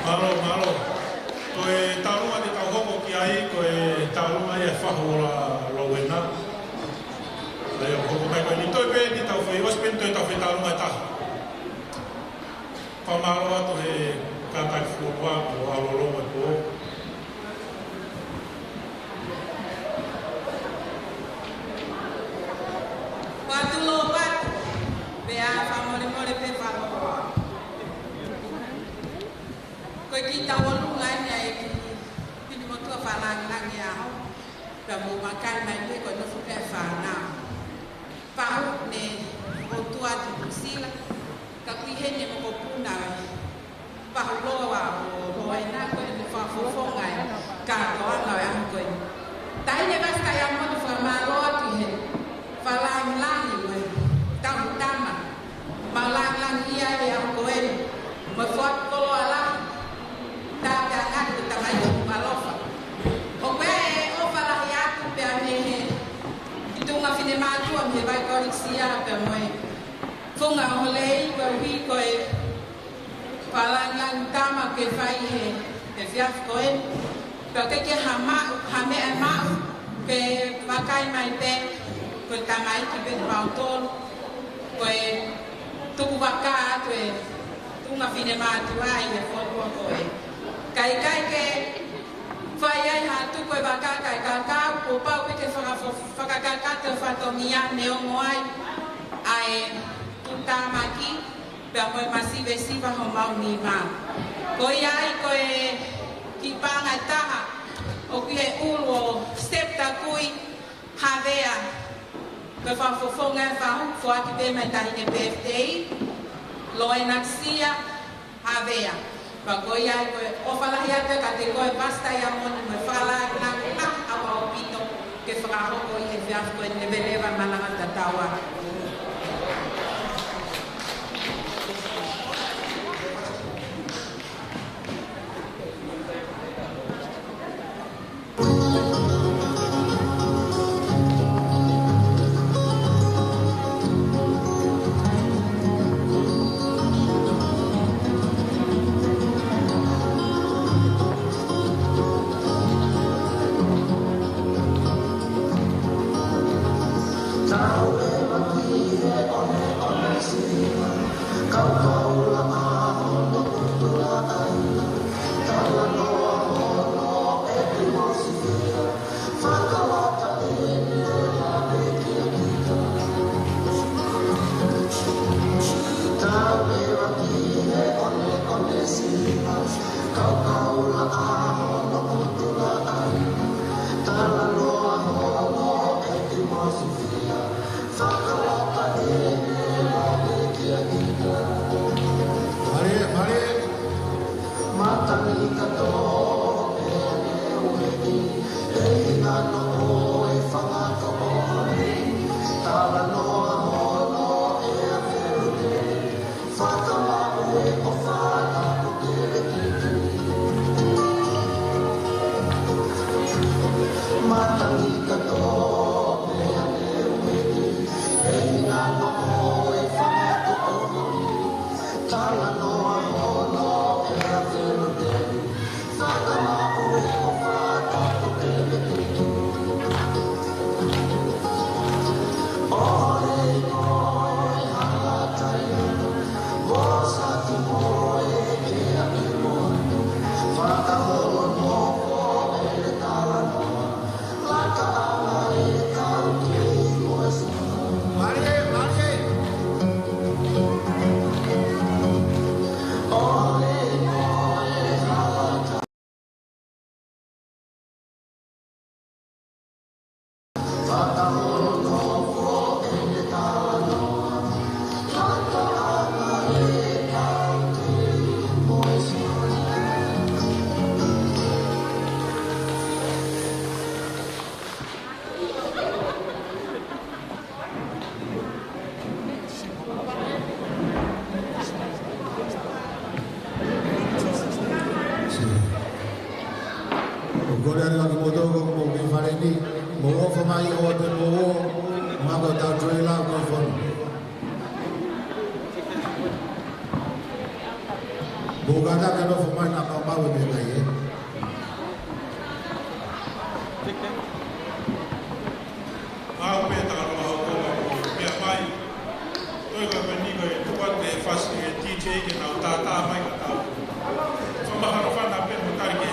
Mālō, mālō. Ko e taʻalunga te tau hoko ki ai, ko e taʻalunga ia e fahu ola Lōuena. ʻA ia ʻoku hoko mai ko eni, toe pē eni tau fai, ʻosi pē eni toe tau fai taʻalunga ʻe taha. Fakamālō atu he kātaki fuoloa kuo ʻalu loa e pō. Ua tulo atu, pea fakamolemole pē fakamālō. Ko e kiʻi tauʻolunga eni ʻa e kiʻi pini motuʻa fakalāngilangi ʻaho, pea mou vakai mai pē ko e nofo pē fānau. Fahu ne ʻotua atu Nuʻusila, ka ʻoku ʻi heni e mokopuna ʻo e fahu Lōua ʻo Lōuena ko eni fakafofonga e kātoanga ʻo e ʻaho ko eni. Taʻahine Vasitaia Moni, fakamālō atu he fakalāngilangi mo e tauhi tama. Mau lāngilangiʻia he ʻaho ko eni. Mo e foaki koloa lahi. Tāpeangani ko e tamaiki ʻoku ʻalofa. ʻOku ʻi ai e ʻofa lahi atu pea mei he tuʻunga finemātuʻa mei he Vaikolisi ia pea mo e Funga ʻo Holei, koeʻuhi ko e fakalāngilangi tama ke fai he, he efiafi ko eni. Pea ʻoku ʻikai ke ha maʻu, ha meʻa maʻu, ke vakai mai pē, ko e tamaiki pē mautolu, ko e tuku vaka atu e tuʻunga finemātuʻa ʻi he fonua ko ē. Ka ʻikai ke fai ai ha tuku e vaka kae kakau, kuo pau pē ke fakafo-, fakakakato e fatongia neongo ai ʻa e tuʻutāmaki, pea mo e masivesiva homau nima. Ko ia ai ko e kiʻi paʻanga ʻe taha, ʻoku ʻi he ʻulu ʻo Steph Takui, Havea. Ko e fakafofonga e fahu, foaki pē mei he taʻahine Pefitei, Lōuena Kisia, Havea. Pea ko ia ai ko e ʻofa lahi atu kiate koe Vasitaia Moni mo e fakalāngilangi lahi ʻaupito ke fakahoko ʻi he efiafi ko eni, leveleva e malanga tatau atu. Mare, mare. ʻOku ou kole atu kiate kimoutolu ʻoku mou ʻi fale ni, mou ʻofa mai ʻo te mou ō, mako tau trailer ʻo mou fonu. Ka ke nofo mai na maumau e meʻa ē. Mau pē tau lau ko meʻa mai. Toe ka meni ko e tuku atu e fasi e D J ke nau tātā mai ka tau. Fakamahalo fana pē mo tali ke.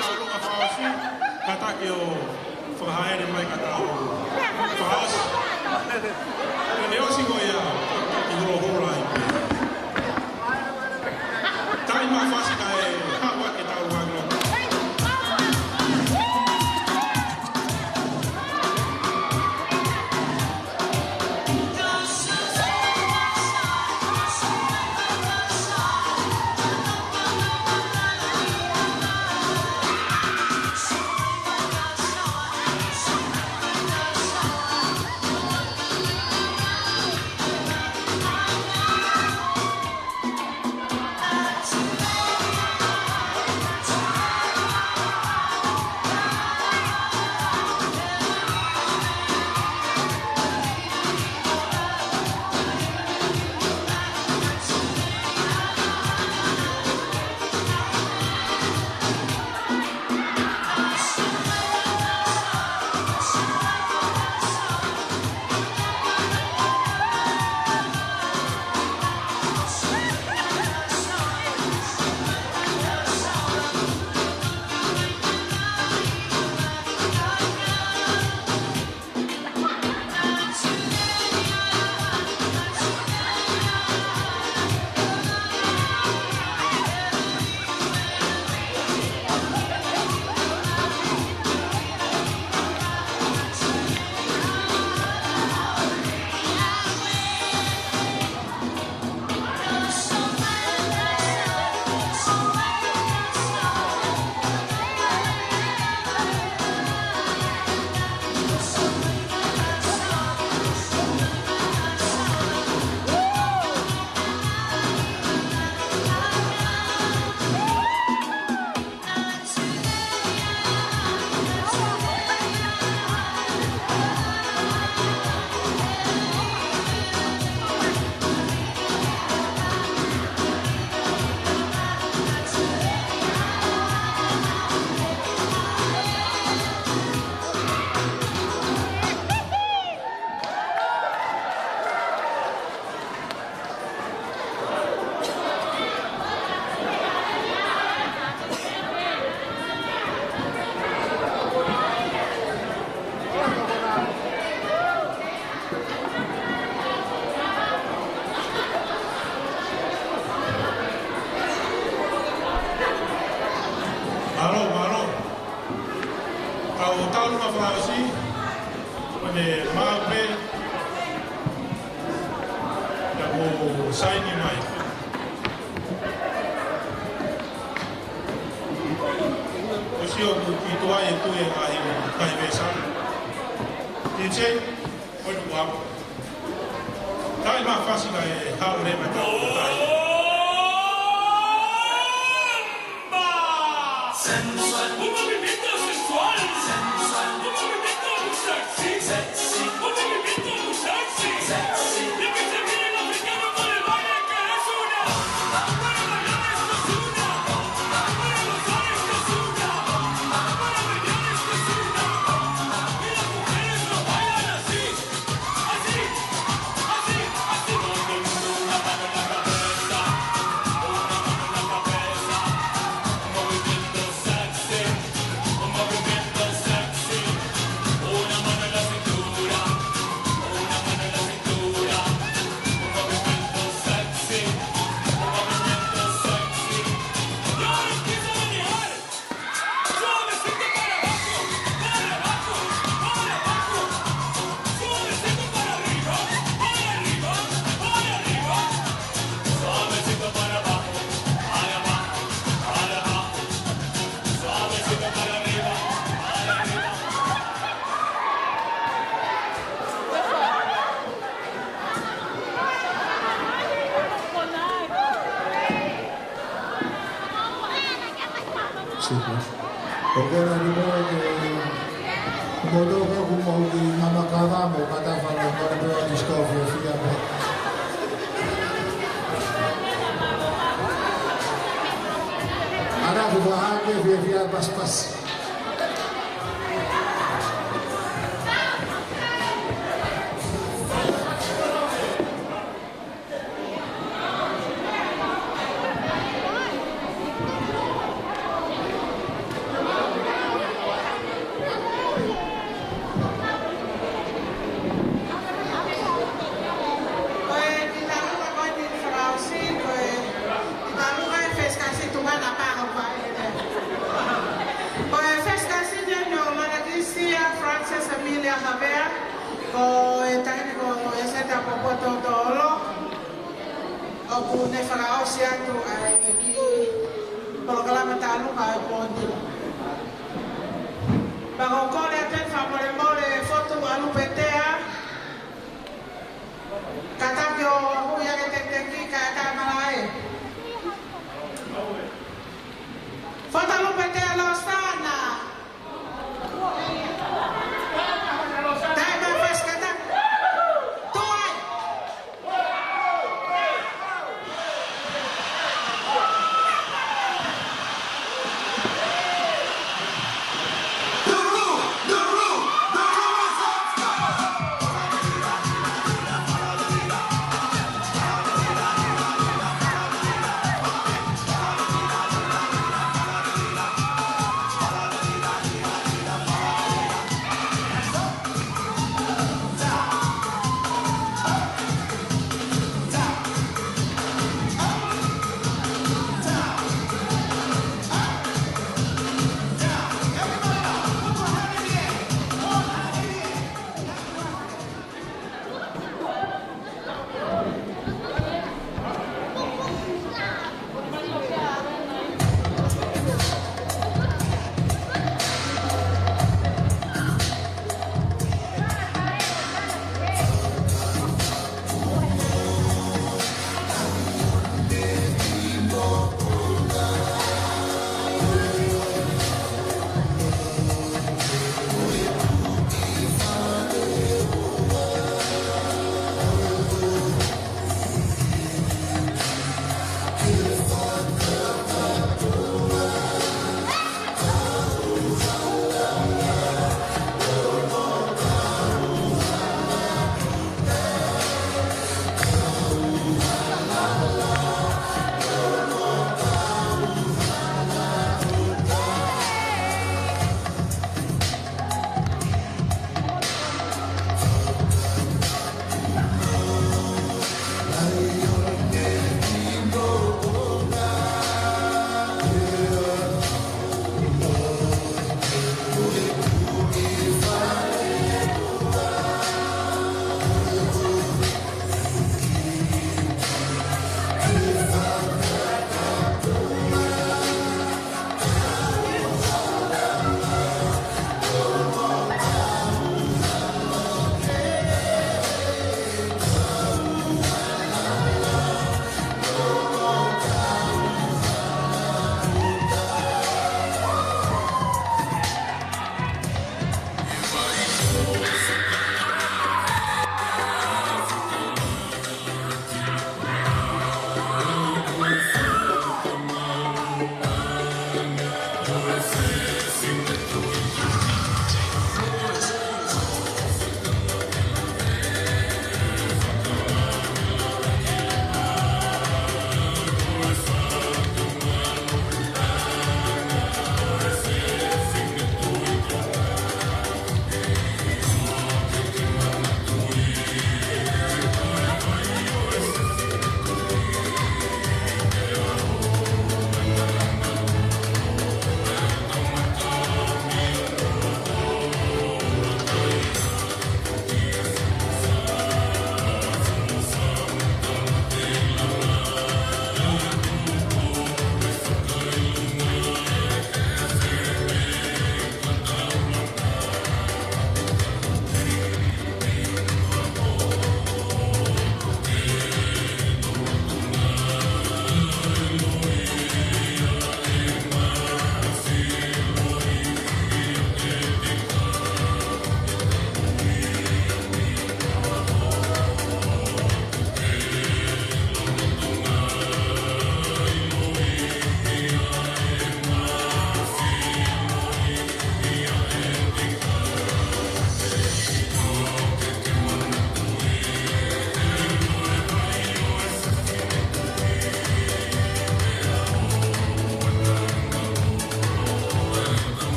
Tau luma fakaʻosi, kātaki ʻo fakahaere mai ka tau fakaʻosi. Pea ʻosi ko ia, ki holo holo ai pē. Taimi ʻe fasi kae haʻu ake tau luma. Mālō, mālō. Tau, tau luma fakaʻosi, ʻo ne maʻu pē, ʻa ia ko e saini mai. ʻOsi ʻoku ʻi tuʻa e tui e ngaahi, ngaahi vesa. DJ, ʻo tuʻa. Taimi ʻe fasi kae haʻu leva tau. Sensual. Un movimiento sensual. Sensual. Un movimiento sexy. Sexy. Un movimiento sexy. Sexy. Y que se viene el africano con el baile que es una. Para bailar esto es una. Para gozar esto es una. Para bailar esto es una. Y las mujeres lo bailan así. Suavecito para abajo, para abajo, para abajo. Suavecito para arriba, para arriba, para arriba. Suavecito para abajo, para abajo, para abajo. Suavecito para arriba, para arriba. Sika. ʻOku ʻi ai ni mo ke mo tō ko ku mo ki nana kava mo ka ta fa na mo le peo ni skofi o fia mo. Ana ku fa ha ke fia fia pas pas. ʻO e taimi ko ē ʻe seta popoto tolo, ʻoku ne fakaʻosi atu ʻa e kiʻi polokalama tālunga ʻo e pō ni. Pea ʻoku ou kole atu eni fakamolemole Fotu ʻa Lupetea, kātaki ʻo hui ʻa e tekiteki kae ʻatā malaʻe. Fotu ʻa Lupetea Losana.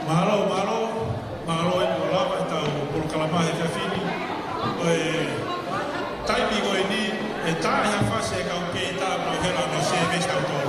Mālō, mālō, mālō e kuo lava ʻetau polokalama he efiafi ni. Ko e taimi ko eni, ʻe tā ʻi ha fasi e kau peita ʻo hela no sevesi tau tau.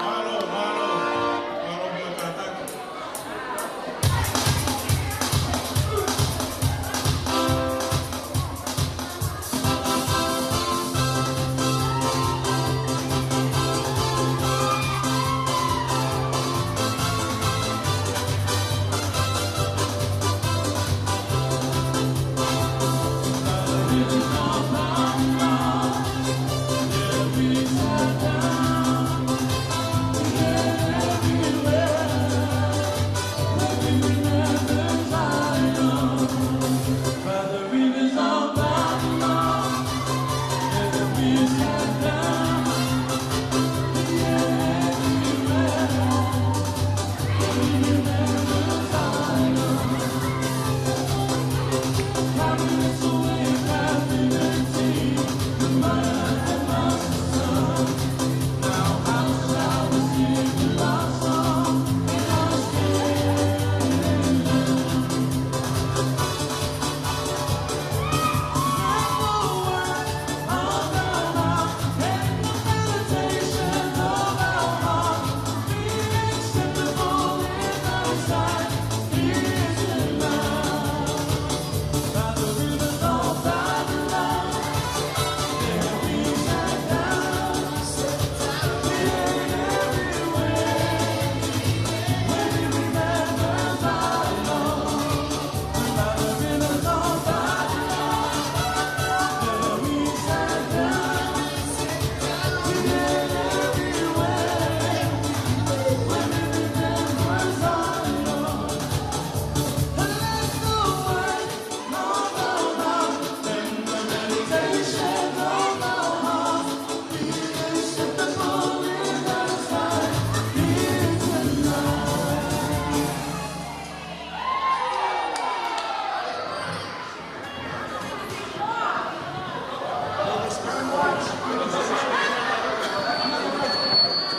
Mālō, mālō, mālō mo e kātaki.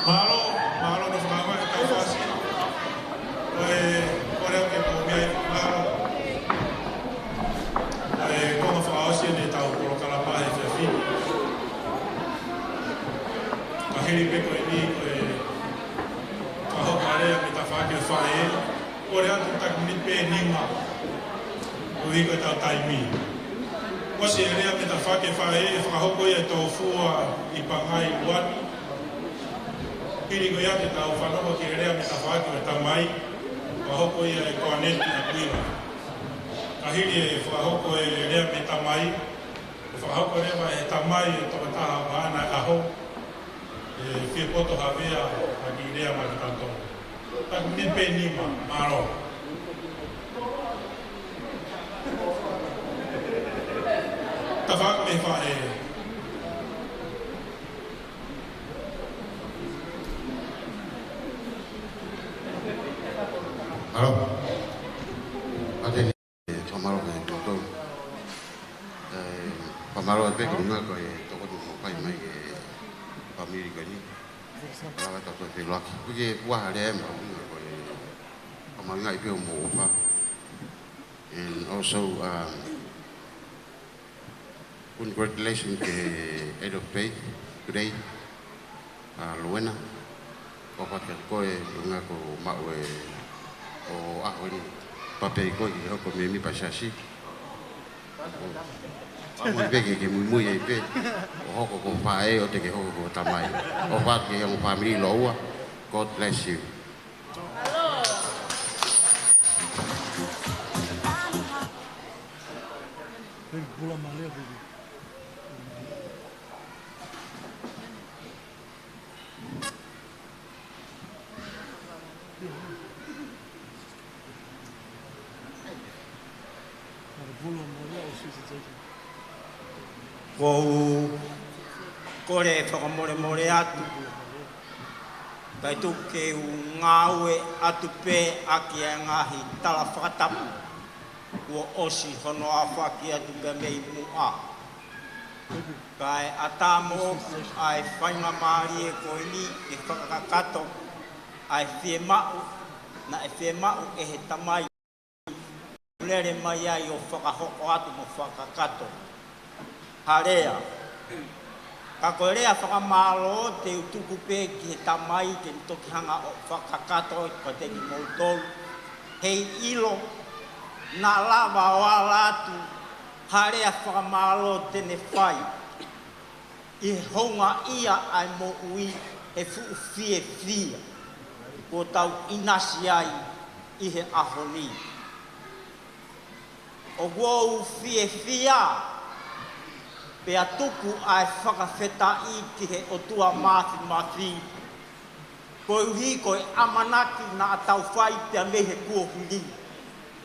Mālō, mālō hono fakaʻamu e kau fasi. Ko e, ko e lea ke pō mei ai, mālō. Ko e konga fakaʻosi eni ʻetau polokalama he efiafi ni. Ka hili pē ko eni, ko e fakahoko e lea mei he tafaʻaki ʻo e faʻē, kole atu taki miniti pē ʻe nima koeʻuhi ko ʻetau taimi. ʻOsi e lea mei he tafaʻaki ʻo e faʻē, ʻe fakahoko ia ʻe Tofua ʻi Pangai Uani. Hili ko ia te tau fanongo ki he lea mei he tafaʻaki ʻo e tamai, fakahoko ia ʻe Koaneti ʻAkuila. Hili e fakahoko e lea mei he tamai, ʻe fakahoko leva ʻe he tamai ʻo e tokotaha ʻo haʻane ʻaho, ʻe fie poto havea ha kiʻi lea maʻa kitautolu. Ka ko e meʻa pē ʻe nima, mālō. Tafaʻaki mei he faʻē. Mālō. Ate ni. ʻE, fakamālō ki he toko. ʻE, fakamālō atu pē ki he ʻuhinga ko e tokoni kuo fai mai ki he fāmili ko eni. Lava tautolu e feʻiloaki. Ko e ʻuhinga lea ʻe mahuʻinga ko e fakamālō ʻi he pē ʻo e ʻofa. And also, um, congratulations ki he Aid of Faith today, ʻa Lowena. ʻOfa atu kiate koe, ʻuhinga kuo maʻu e ʻaho ni, pea pehē ko e hoko ko e mēmipa Siasi. Pea mo e pehē ke muimui ai pē, ʻo hoko ko e faʻē ʻo teʻeki ke hoko ko e tamai. ʻOfa atu ki he ongo fāmili lōua. God bless you. Baby, pull up my leg, baby. Gotta pull up my leg, oh, she's a taker. Ko u kole fakamolemole atu, kae tuku ke u ngāue atu pē ʻaki e ngaahi tala fakatapu kuo ʻosi hono aofaki atu pē mei muʻa. Kae ʻatā moʻoku ʻa e faingamālie ko eni ke fakakakato ʻa e fiemaʻu naʻe fiemaʻu ʻe he tamai lele mai ai ʻo fakahoko atu mo fakakakato ha lea. Ka ko e lea fakamālō te u tuku pē ki he tamai ke ne toki hanga ʻo fakakakato ʻi he kate kimoutolu. Heiʻilo naʻa lava ʻo ala atu ha lea fakamālō te ne fai ʻi he houngaʻia ʻa e moʻui he fuʻu fiefia kuo tau ʻinasi ai ʻi he ʻaho ni. ʻOku ou fiefia pea tuku ʻa e fakafetaʻi ki he ʻOtua Māfimafi, koeʻuhi ko e ʻamanaki naʻa tau fai pea mei he kuohili,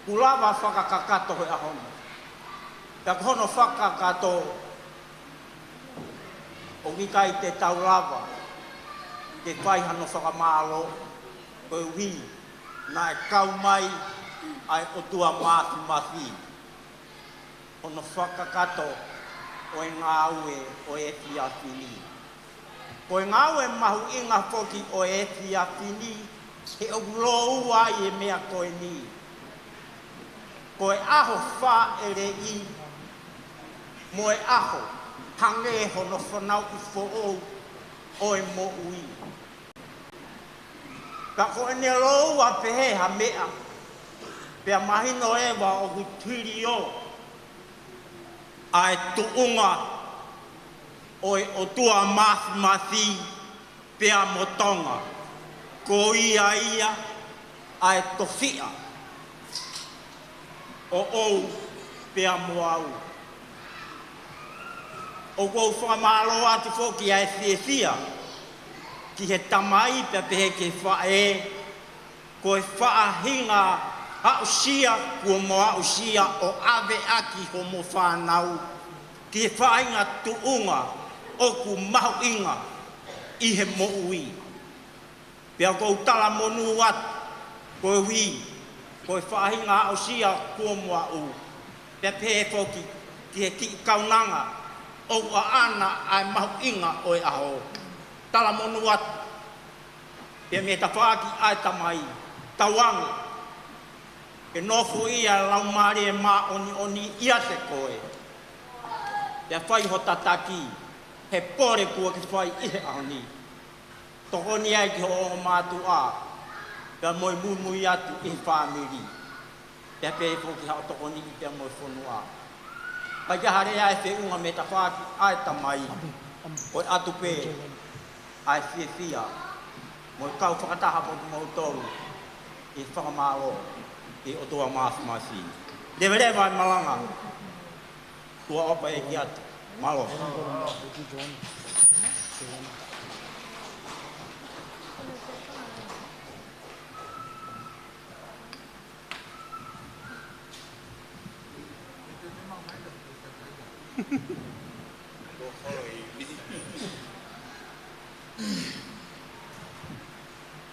kuo lava fakakakato he ʻaho ni. Pea ko hono fakakakato, ʻoku ʻikai te tau lava ke fai hano fakamālō, koeʻuhi naʻe kau mai ʻa e ʻOtua Māfimafi hono fakakakato ʻo e ngāue ʻo e efiafi ni. Ko e ngāue mahuʻinga foki ʻo e efiafi ni, he ʻoku lōua ai e meʻa ko eni. Ko e ʻaho fāʻeleʻi mo e ʻaho hangē hono fanauʻi foʻou ʻo e moʻui. Ka ko ʻene lōua pehē ha meʻa, pea mahino leva ʻoku tilio ʻa e tuʻunga ʻo e ʻOtua Māfimafi pea mo Tonga. Ko ia ia ʻa e tofiʻa ʻoʻou pea mo au. ʻOku ou fakamālō atu foki ʻa e fiefia ki he tamai pea pehē ki he faʻē, ko e faʻahinga aʻusia kuo mo aʻusia ʻo ʻave ʻaki homo fānau ki he faʻahinga tuʻunga ʻoku mahuʻinga ʻi he moʻui. Pea ʻoku ou talamonū atu, koeʻuhi ko e faʻahinga aʻusia kuo mo aʻu, pea pehē foki ki he kiʻi kaunanga ʻoku ʻaʻana ʻa e mahuʻinga ʻo e ʻaho. Talamonū atu, pea mei he tafaʻaki ʻa e tamai, tauange ke nofoʻia e Laumālie Māʻoniʻoni ʻiate koe, pea fai ho tataki he pole kuo ke fai ʻi he ʻaho ni. Tokoni ai ki hoʻo ongo mātuʻa, pea mo e muimui atu ʻi he fāmili, pea pehē foki ki haʻo tokoniʻi pea mo e fonua. Pea ʻikai ha lea ʻe feʻunga mei he tafaʻaki ʻa e tamai, ko e ʻatu pē ʻa e fiefia mo e kau fakataha mo kimoutolu ʻi he fakamālō ki he ʻOtua Māfimafi. Leveleva e malanga. Tuʻa ʻofa ʻEiki atu. Mālō.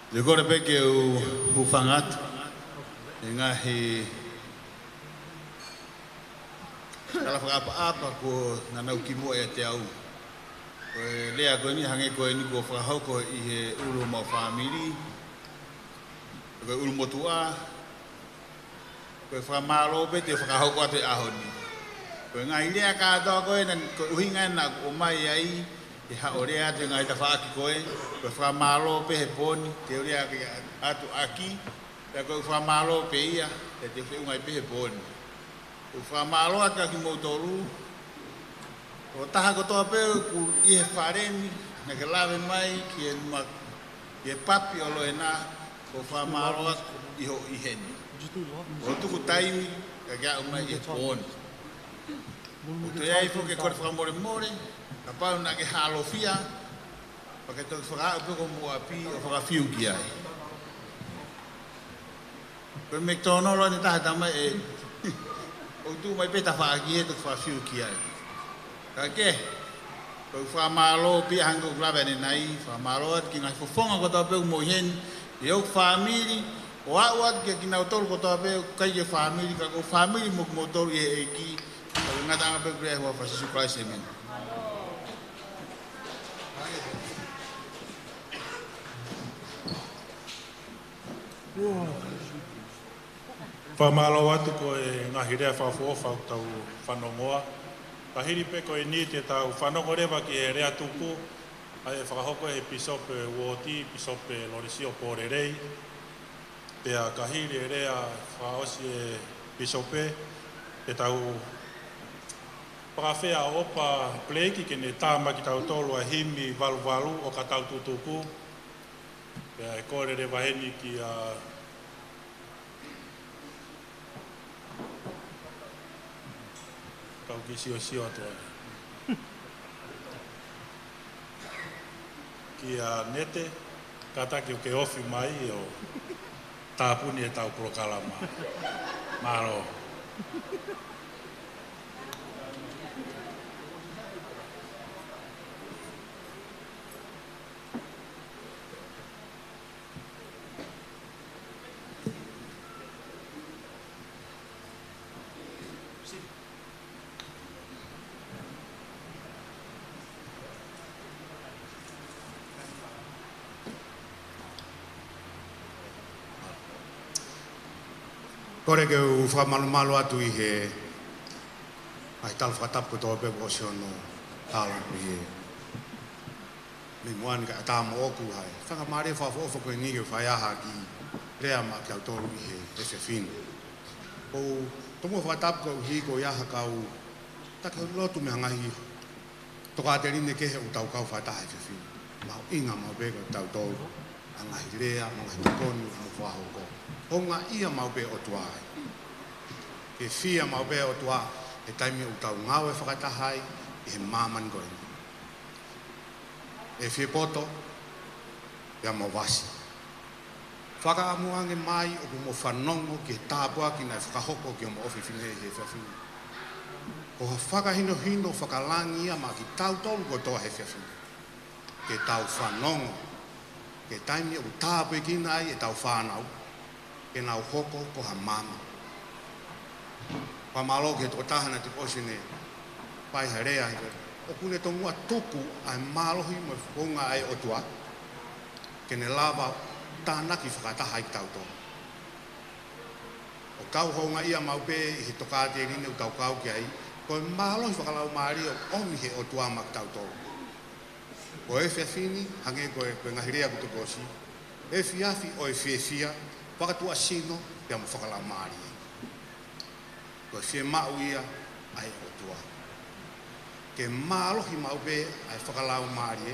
Te u kole pē ke u hūfanga atu he ngaahi tala fakaʻapaʻapa kuo nau kimuʻa ʻiate au. Ko e lea ko eni hangē ko eni kuo fakahoko ʻi he ʻulu homau fāmili, ko e ʻulumotuʻa, ko e fakamālō pē te u fakahoko atu he ʻaho ni. Ko e ngaahi lea kātoa ko ē naʻe, ko e ʻuhinga ena naʻa ku ʻomai ai, ʻe haʻu ʻo lea atu he ngaahi tafaʻaki ko ē, ko e fakamālō pē he pō ni, te u lea atu ʻaki, pea ko e fakamālō pē ia, pea te u feʻunga ai pē he pō ni. ʻOku fakamālō atu kia kimoutolu, ʻo taha kotoa pē ʻoku ʻi he fale ni, naʻa ke lave mai ki he numa, ki he papi ʻo Loena, ʻoku fakamālō atu ʻi hoʻo ʻi heni. ʻO tuku taimi, kae ke aʻu mai ʻi he pō ni. ʻOku toe ʻi ai foki e kole fakamolemole, kapau naʻa ke hālofia, pea ke toki fakaaʻu pē ki homou ʻapi ʻo fakafiu ki ai. Ko e McDonald ʻeni taha tamai ē. ʻOku tuʻu mai pē tafaʻaki ē toki fakafiu ki ai. Ka ke, ko e fakamālō pē hangē ko ʻeku lave ʻanenai, fakamālō atu ki he ngaahi fofonga kotoa pē ʻoku mou ʻi heni, ʻi hoku fāmili, ʻo aʻu atu kia kinautolu kotoa pē ʻoku ʻikai ke fāmili, ka ko e fāmili mo kimoutolu ʻi he ʻEiki, ʻo ngataʻanga pē ki he huafa ʻo Sīsū Kalaisi, ʻēmeni. Fakamālō atu ko e ngaahi lea fakaʻofoʻofa ʻoku tau fanongoa. Ka hili pē ko eni te tau fanongo leva ki he lea tuku, ʻa ia ʻe fakahoko ʻe he Pīsope Uōti, Pīsope Lolesio Pōlelei. Pea ka hili e lea fakaʻosi ʻe he Pīsope, te tau fakafeʻao ʻo pā peleki ke ne tā maʻa kitautolu ʻa e himi valuvalu ʻo Ka Tau Tutuku. Pea ʻe kole leva heni kia kau kiʻi siosio atu ai. Kia Nete, kātaki ʻo ke ofi mai ʻo tāpuni ʻetau polokalama. Mālō. Kole ke u fakamalumalu atu ʻi he ngaahi tala fakatapu kotoa pē kuo ʻosi hono tala ʻi he mei muʻa ni kae ʻatā moʻoku ai. Fakamālō fakaʻofoʻofa ko eni ke fai ai ha kiʻi lea maʻa kitautolu ʻi he efiafi ni. ʻOku ou tomuʻa fakatapu koeʻuhi ko ia ha kau taki lotu mei ha ngaahi tokāteline kehe ʻoku tau kau fakataha he efiafi ni. Mahuʻinga maʻu pē ko kitautolu, ha ngaahi lea, ha ngaahi tokoni ʻoku mou fakahoko. Houngaʻia maʻu pē ʻOtua ai. Ke fiefia maʻu pē ʻOtua he taimi ʻoku tau ngāue fakataha ai ʻi he māmani ko eni. ʻE Fiepoto, ʻe Amavasi. Fakaʻamu ange mai ʻoku mou fanongo ki he tāpuaki naʻe fakahoko ki hoʻomou ʻofefine ʻi he efiafi ni. Ko ha fakahinohino fakalangi ia maʻa kitautolu kotoa he efiafi ni. Ke tau fanongo, ki he taimi ʻoku tāpuekina ai ʻetau fānau, ke nau hoko ko ha maama. Fakamālō ki he tokotaha naʻe toki ʻosi ʻene fai ha lea, ʻoku ne tomuʻa tuku ʻa e mālohi mo e founga ʻa e ʻOtua, ke ne lava tānaki fakataha ai kitautolu. ʻOku tau houngaʻia maʻu pē ʻi he tokāteline ʻoku tau kau ki ai, ko e mālohi fakalaumālie ʻoku ʻomi he ʻOtua maʻa kitautolu. Ko e efiafi ni, hangē ko e, ko e ngaahi lea kuo toki ʻosi, efiafi ʻo e fiefia, fakatuʻasino, pea mo fakalaumālie. Ko e fiemaʻu ia ʻa e ʻOtua. Ke mālohi maʻu pē ʻa e fakalaumālie,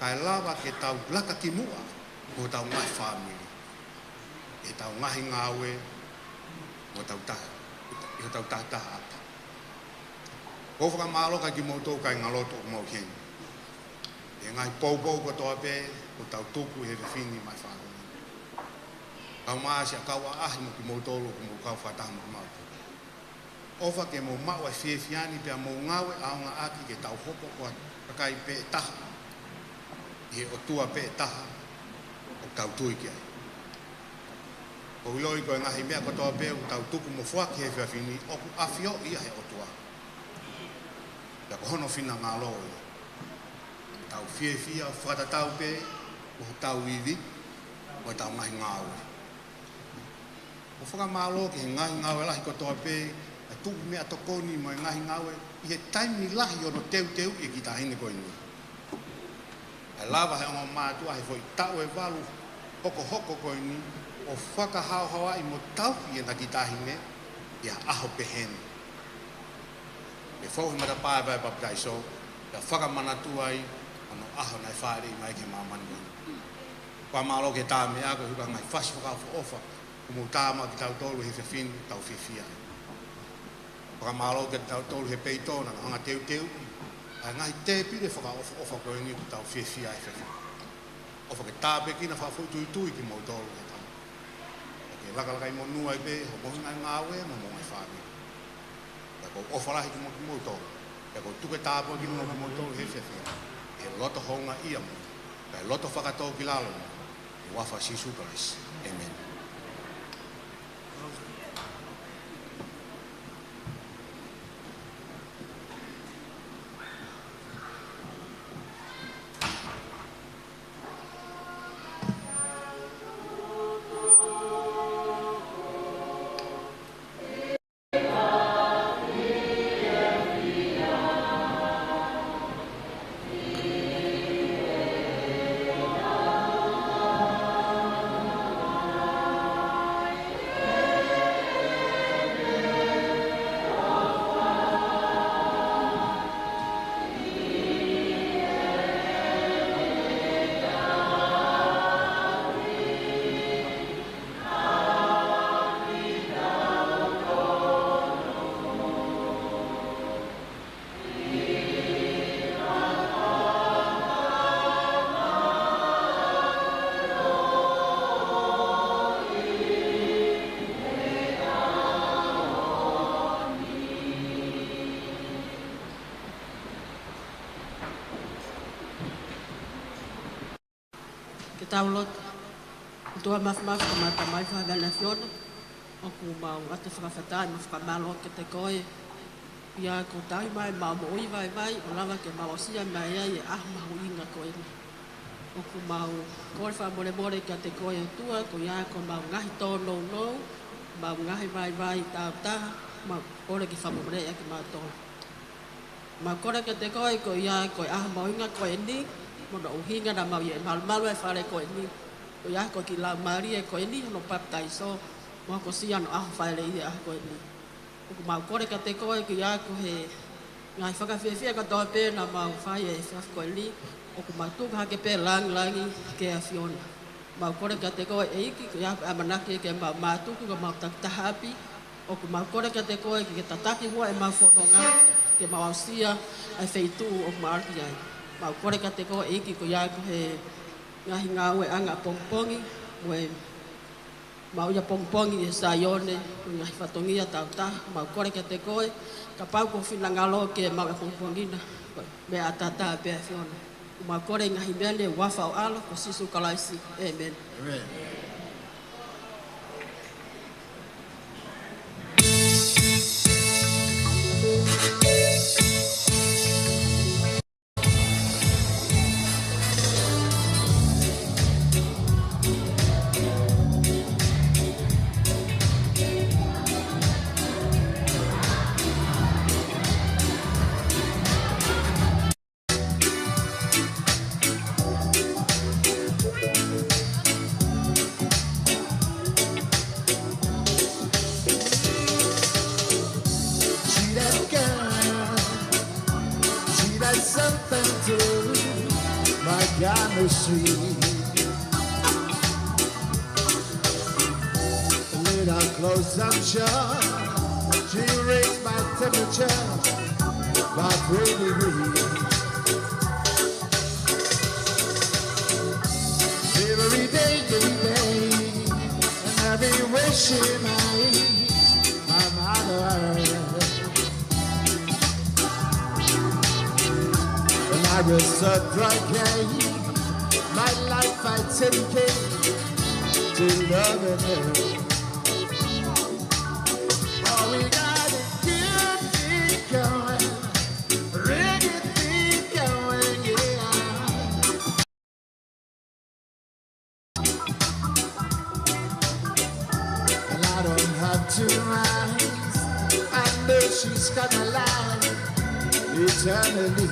kae lava ke tau laka ki muʻa, mo hotau ngaahi fāmili. ʻEtau ngaahi ngāue, mo hotau taha. ʻi hotau tahataha ʻapi. ʻOku ou fakamālō kia kimoutolu kāingalotu ʻoku mou ʻi heni. ʻI he ngaahi poupou kotoa pē, ʻoku tau tuku he efiafi ni maʻa e Fāmili. Kau mai siʻa kau ʻaʻahi mo kimoutolu ʻoku mou kau fakataha mo kimautolu. ʻOfa ke mou maʻu ʻa e fiefia ni pea mou ngāue ʻaonga ʻaki ke tau hoko ko ha kakai pē ʻe taha, ʻi he ʻOtua pē ʻe taha ʻoku tau tui ki ai. ʻOku ou ʻiloʻi ko e ngaahi meʻa kotoa pē ʻoku tau tuku mo foaki he efiafi ni ʻoku ʻafioʻi ia ʻe he ʻOtua. Pea ko hono finangalo ia. Tau fiefia fakatatau pē mo hotau ivi, mo ʻetau ngaahi ngāue. ʻOku ou fakamālō ki he ngaahi ngāue lahi kotoa pē, ʻa e tuku meʻatokoni mo e ngaahi ngāue ʻi he taimi lahi ʻo hono teuteuʻi e kiʻi taʻahine ko eni. ʻA e lava he ongo mātuʻa he foʻi taʻu ʻe valu hokohoko ko eni ʻo fakahaohaoaʻi mo tauhi ʻena kiʻi taʻahine ʻi ha ʻaho pehē ni. ʻE fou he matapā ʻa e papitaiso, pea fakamanatu ai hono ʻaho naʻe fāʻeleʻi mai ki māmani. Fakamālō ki he tā meʻa ko e huka ngaahi fasi fakaʻofoʻofa, ʻoku mou tā maʻa kitautolu he efiafi ni, tau fiefia ai. Fakamālō kiate kitautolu he peito naʻa nau hanga teuteuʻi ʻa e ngaahi tēpile fakaʻofoʻofa ko eni ʻoku tau fiefia ai he efiafi ni. ʻOfa ke tāpuekina fakafoʻituitui kimoutolu he tama. Ke lakalaka ʻi monū ai pē, hoʻomou ngaahi ngāue, mo hoʻomou ngaahi fāmili. Pea ʻoku ou ʻofa lahi ki mo kimoutolu. Pea ʻoku ou tuku e tāpuaki mo kimoutolu he efiafi ni. ʻI he loto houngaʻia mo, pea loto fakatōkilalo mo, ʻi he huafa ʻo Sīsū Kalaisi. ʻĒmeni. Ke tau lotu. ʻOtua Māfimafi, ko homau Tamai Fakahēvani ʻa e ʻAfiona, ʻoku mau ʻoatu e fakafetaʻi mo e fakamālō kiate koe, ʻi he kuo tauhi mai ʻemau moʻui vaivai, ʻo lava ke mau aʻusia mai ai e ʻaho mahuʻinga ko eni. ʻOku mau kole fakamolemole kiate koe ʻOtua, koeʻuhi ko ʻemau ngaahi tōnounou, ʻemau ngaahi vaivai tāutaha, mau kole ke fakamolemoleʻi ʻaki kimautolu. Mau kole kiate koe, koeʻuhi ko e ʻaho mahuʻinga ko eni, mo hono ʻuhinga naʻa mau ʻi he malumalu ʻo e fale ko eni, koeʻuhi ko e kiʻi laumālie ko eni, hono papitaiso, mo hokosia hono ʻaho fāʻeleʻi he ʻaho ko eni. ʻOku mau kole kiate koe, koeʻuhi ko e ngaahi fakafiefia kotoa pē naʻa mau fai he efiafi ko eni, ʻoku mau tuku hake pē lāngilangi ki he ʻAfiona. Mau kole kiate koe ʻEiki, koeʻuhi ko e ʻamanaki ke mau mātuku, ke mau takitaha ʻapi. ʻOku mau kole kiate koe ke ke tataki hua ʻemau fononga, ke mau aʻusia ʻa e feituʻu ʻoku mau ʻalu ki ai. Mau kole kiate koe ʻEiki, koeʻuhi ko e ngaahi ngāueʻanga ʻapongipongi, mo e maʻu ʻapongipongi ʻi Saione, mo e ngaahi fatongia tāutaha. Mau kole kiate koe, kapau ko ho finangalo ke mau ʻapongipongi na, meʻa ʻataʻatā pē ʻAfiona. Mau kole ngaahi meʻa ni ʻi he huafa ʻo ho ʻAlo ko Sīsū Kalaisi. ʻĒmeni. ʻĒmeni. See that girl, she does something to my chemistry. A little close, I'm sure she But really, really, every day, every day, and I've been wishing my, my mother. And I was so drunk, my life I dedicate to loving her. Oh, we got a good thing going. Really think I wanna get out. And I don't have two eyes. I know she's gonna lie eternally.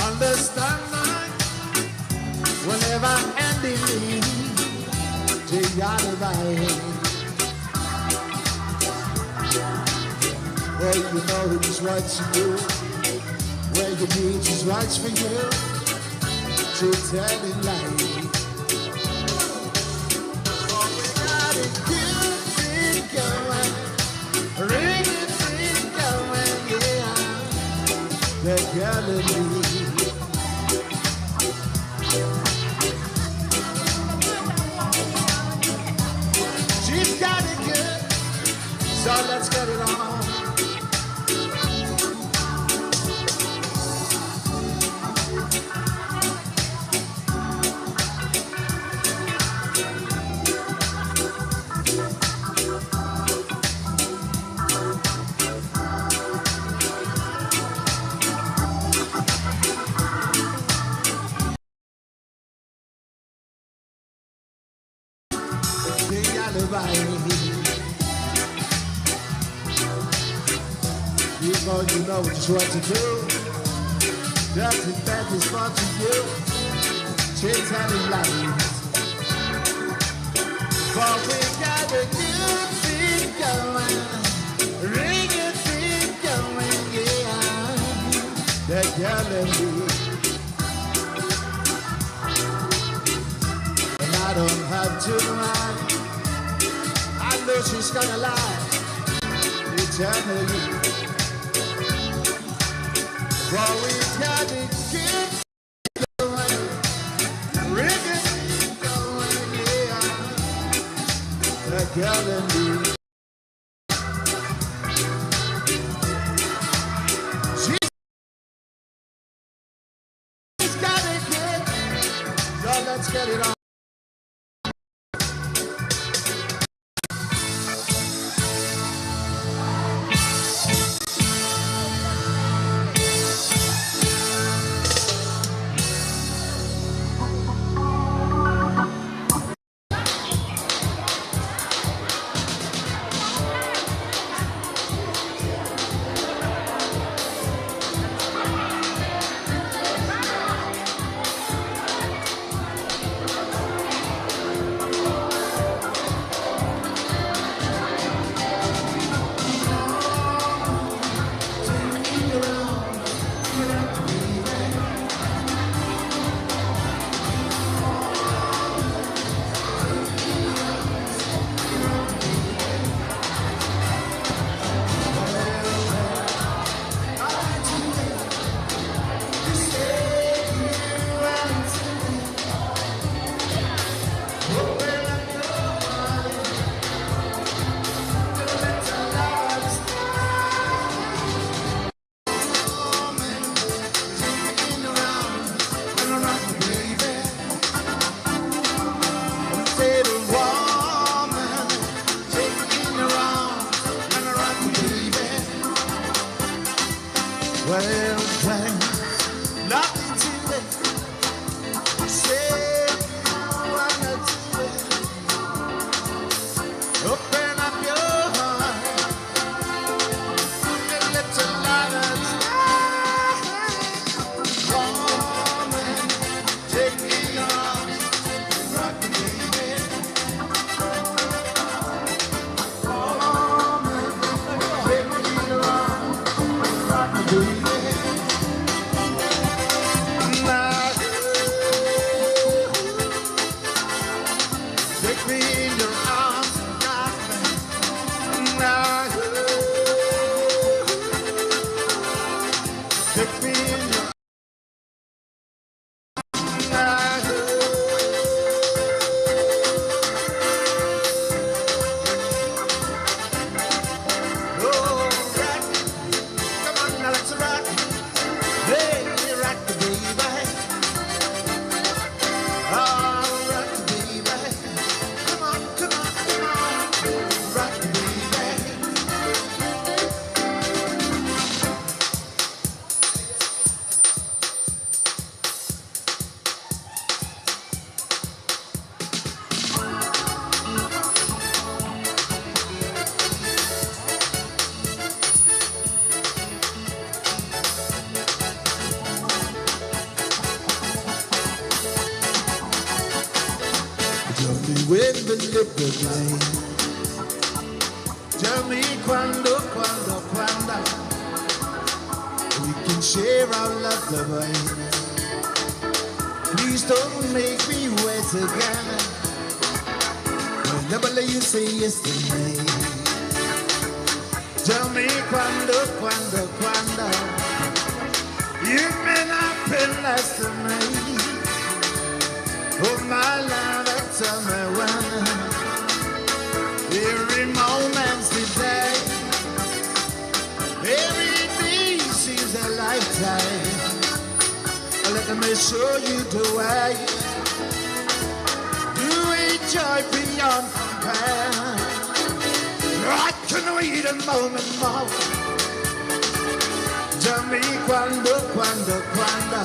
Understand my whenever ending me, they got it right. Well, you know who's right for you. Where you need is right for you. To tell it like. Oh, we got a good thing going. Really think going, yeah. The girl in me. She's got it good, so let's get it on. People, you know just what to do. That's it, that is what to do. Change how they life. But we got a good thing going. Really good thing going, yeah. That girl in me. And I don't have to lie. I know she's gonna lie eternally. But we got it good going. Really good going, yeah. That girl in me. She's got it good. So let's get it on. Well, well, nothing to it. Say you wanna do it. Open up your heart and let your love fly. Woman, take me on, rock me, baby. Take me in your arms, darling. Come on, now let's rock. Hey, rock the baby. Oh, rock the baby. Come on, come on, come on. Rock the baby. Tell me when will it be night? Tell me cuándo, cuándo, cuándo we can share our love, love, baby. Please don't make me wait again. Whenever you say yes to me. Tell me cuándo, cuándo, cuándo you may not be last to me. Oh, my love, tell me when. Every moment's the day. Every day seems a lifetime. Let me show you the way. You enjoy beyond compare. I can wait a moment more. Tell me cuándo, cuándo, cuándo.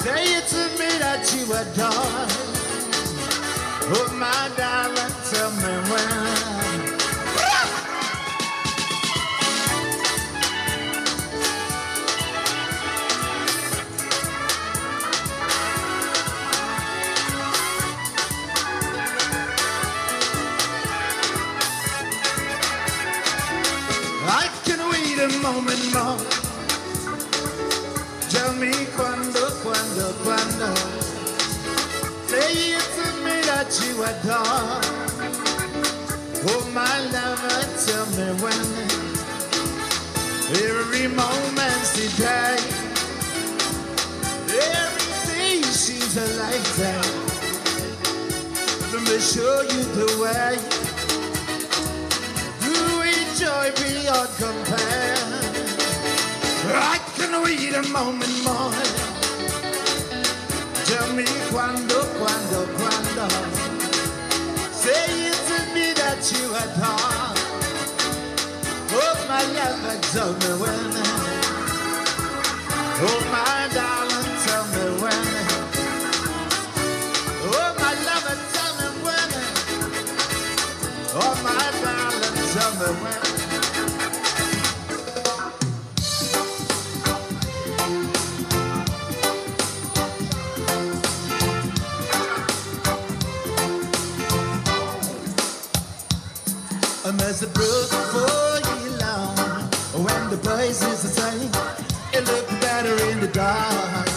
Say it to me that you adore. Oh, my darling, tell me when. I can wait a moment more. Tell me cuándo, cuándo, cuándo. Say it to me that you adore. Oh, my lover, tell me when. Every moment's the day. Every day seems a lifetime. Let me show you the way. You enjoy beyond compare. I can wait a moment more. Tell me cuándo, cuándo, cuándo. Say it to me that you adore. Oh, my lover, tell me when. Oh, my darling, tell me when. Oh, my lover, tell me when. Oh, my darling, tell me when. And there's a book for you long when the place is the same. It look better in the dark.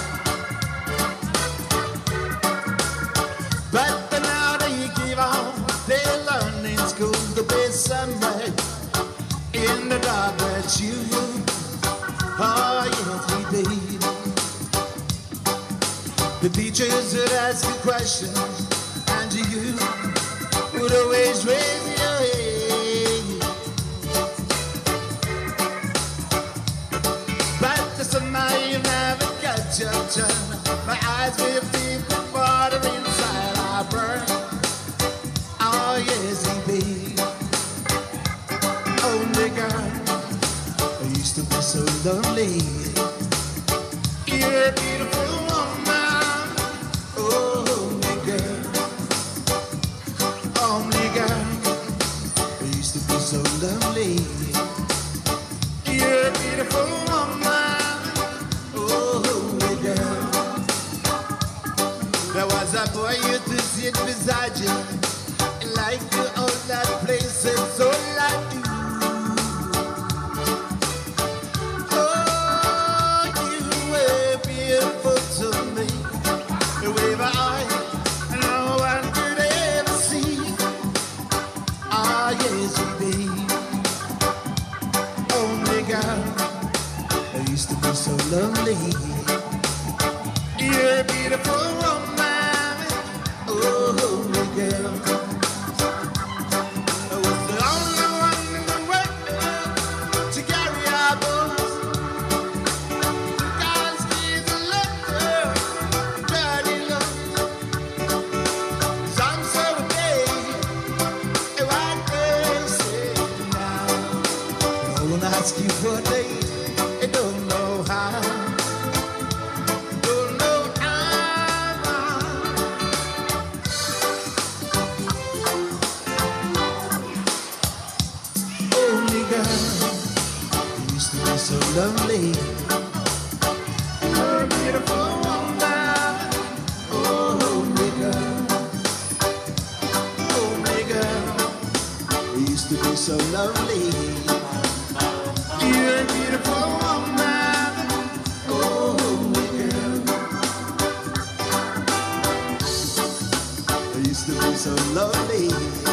But the now they give up, they learn in school the best somewhere in the dark that you. Oh, yes, we did. The teachers would ask you questions, and you would always raise your hand. But the smile never got your turn. My eyes were deep in water, inside I burn. Oh, yes, indeed. Only girl, I used to be so lonely. You're a beautiful woman. Only girl, only girl. Yes, babe. Only girl, I used to be so lonely. You're a beautiful woman. Oh, only girl. I was the only one in the world to carry our bones. God's given love, dirty love. Some say we gave a white person now. I wanna ask you for a date. I don't know how. Don't know how. Only girl, you used to be so lovely. You're a beautiful woman. Oh, only girl, only girl, you used to be so lovely. You're a beautiful woman. Oh, only girl, you used to be so lovely.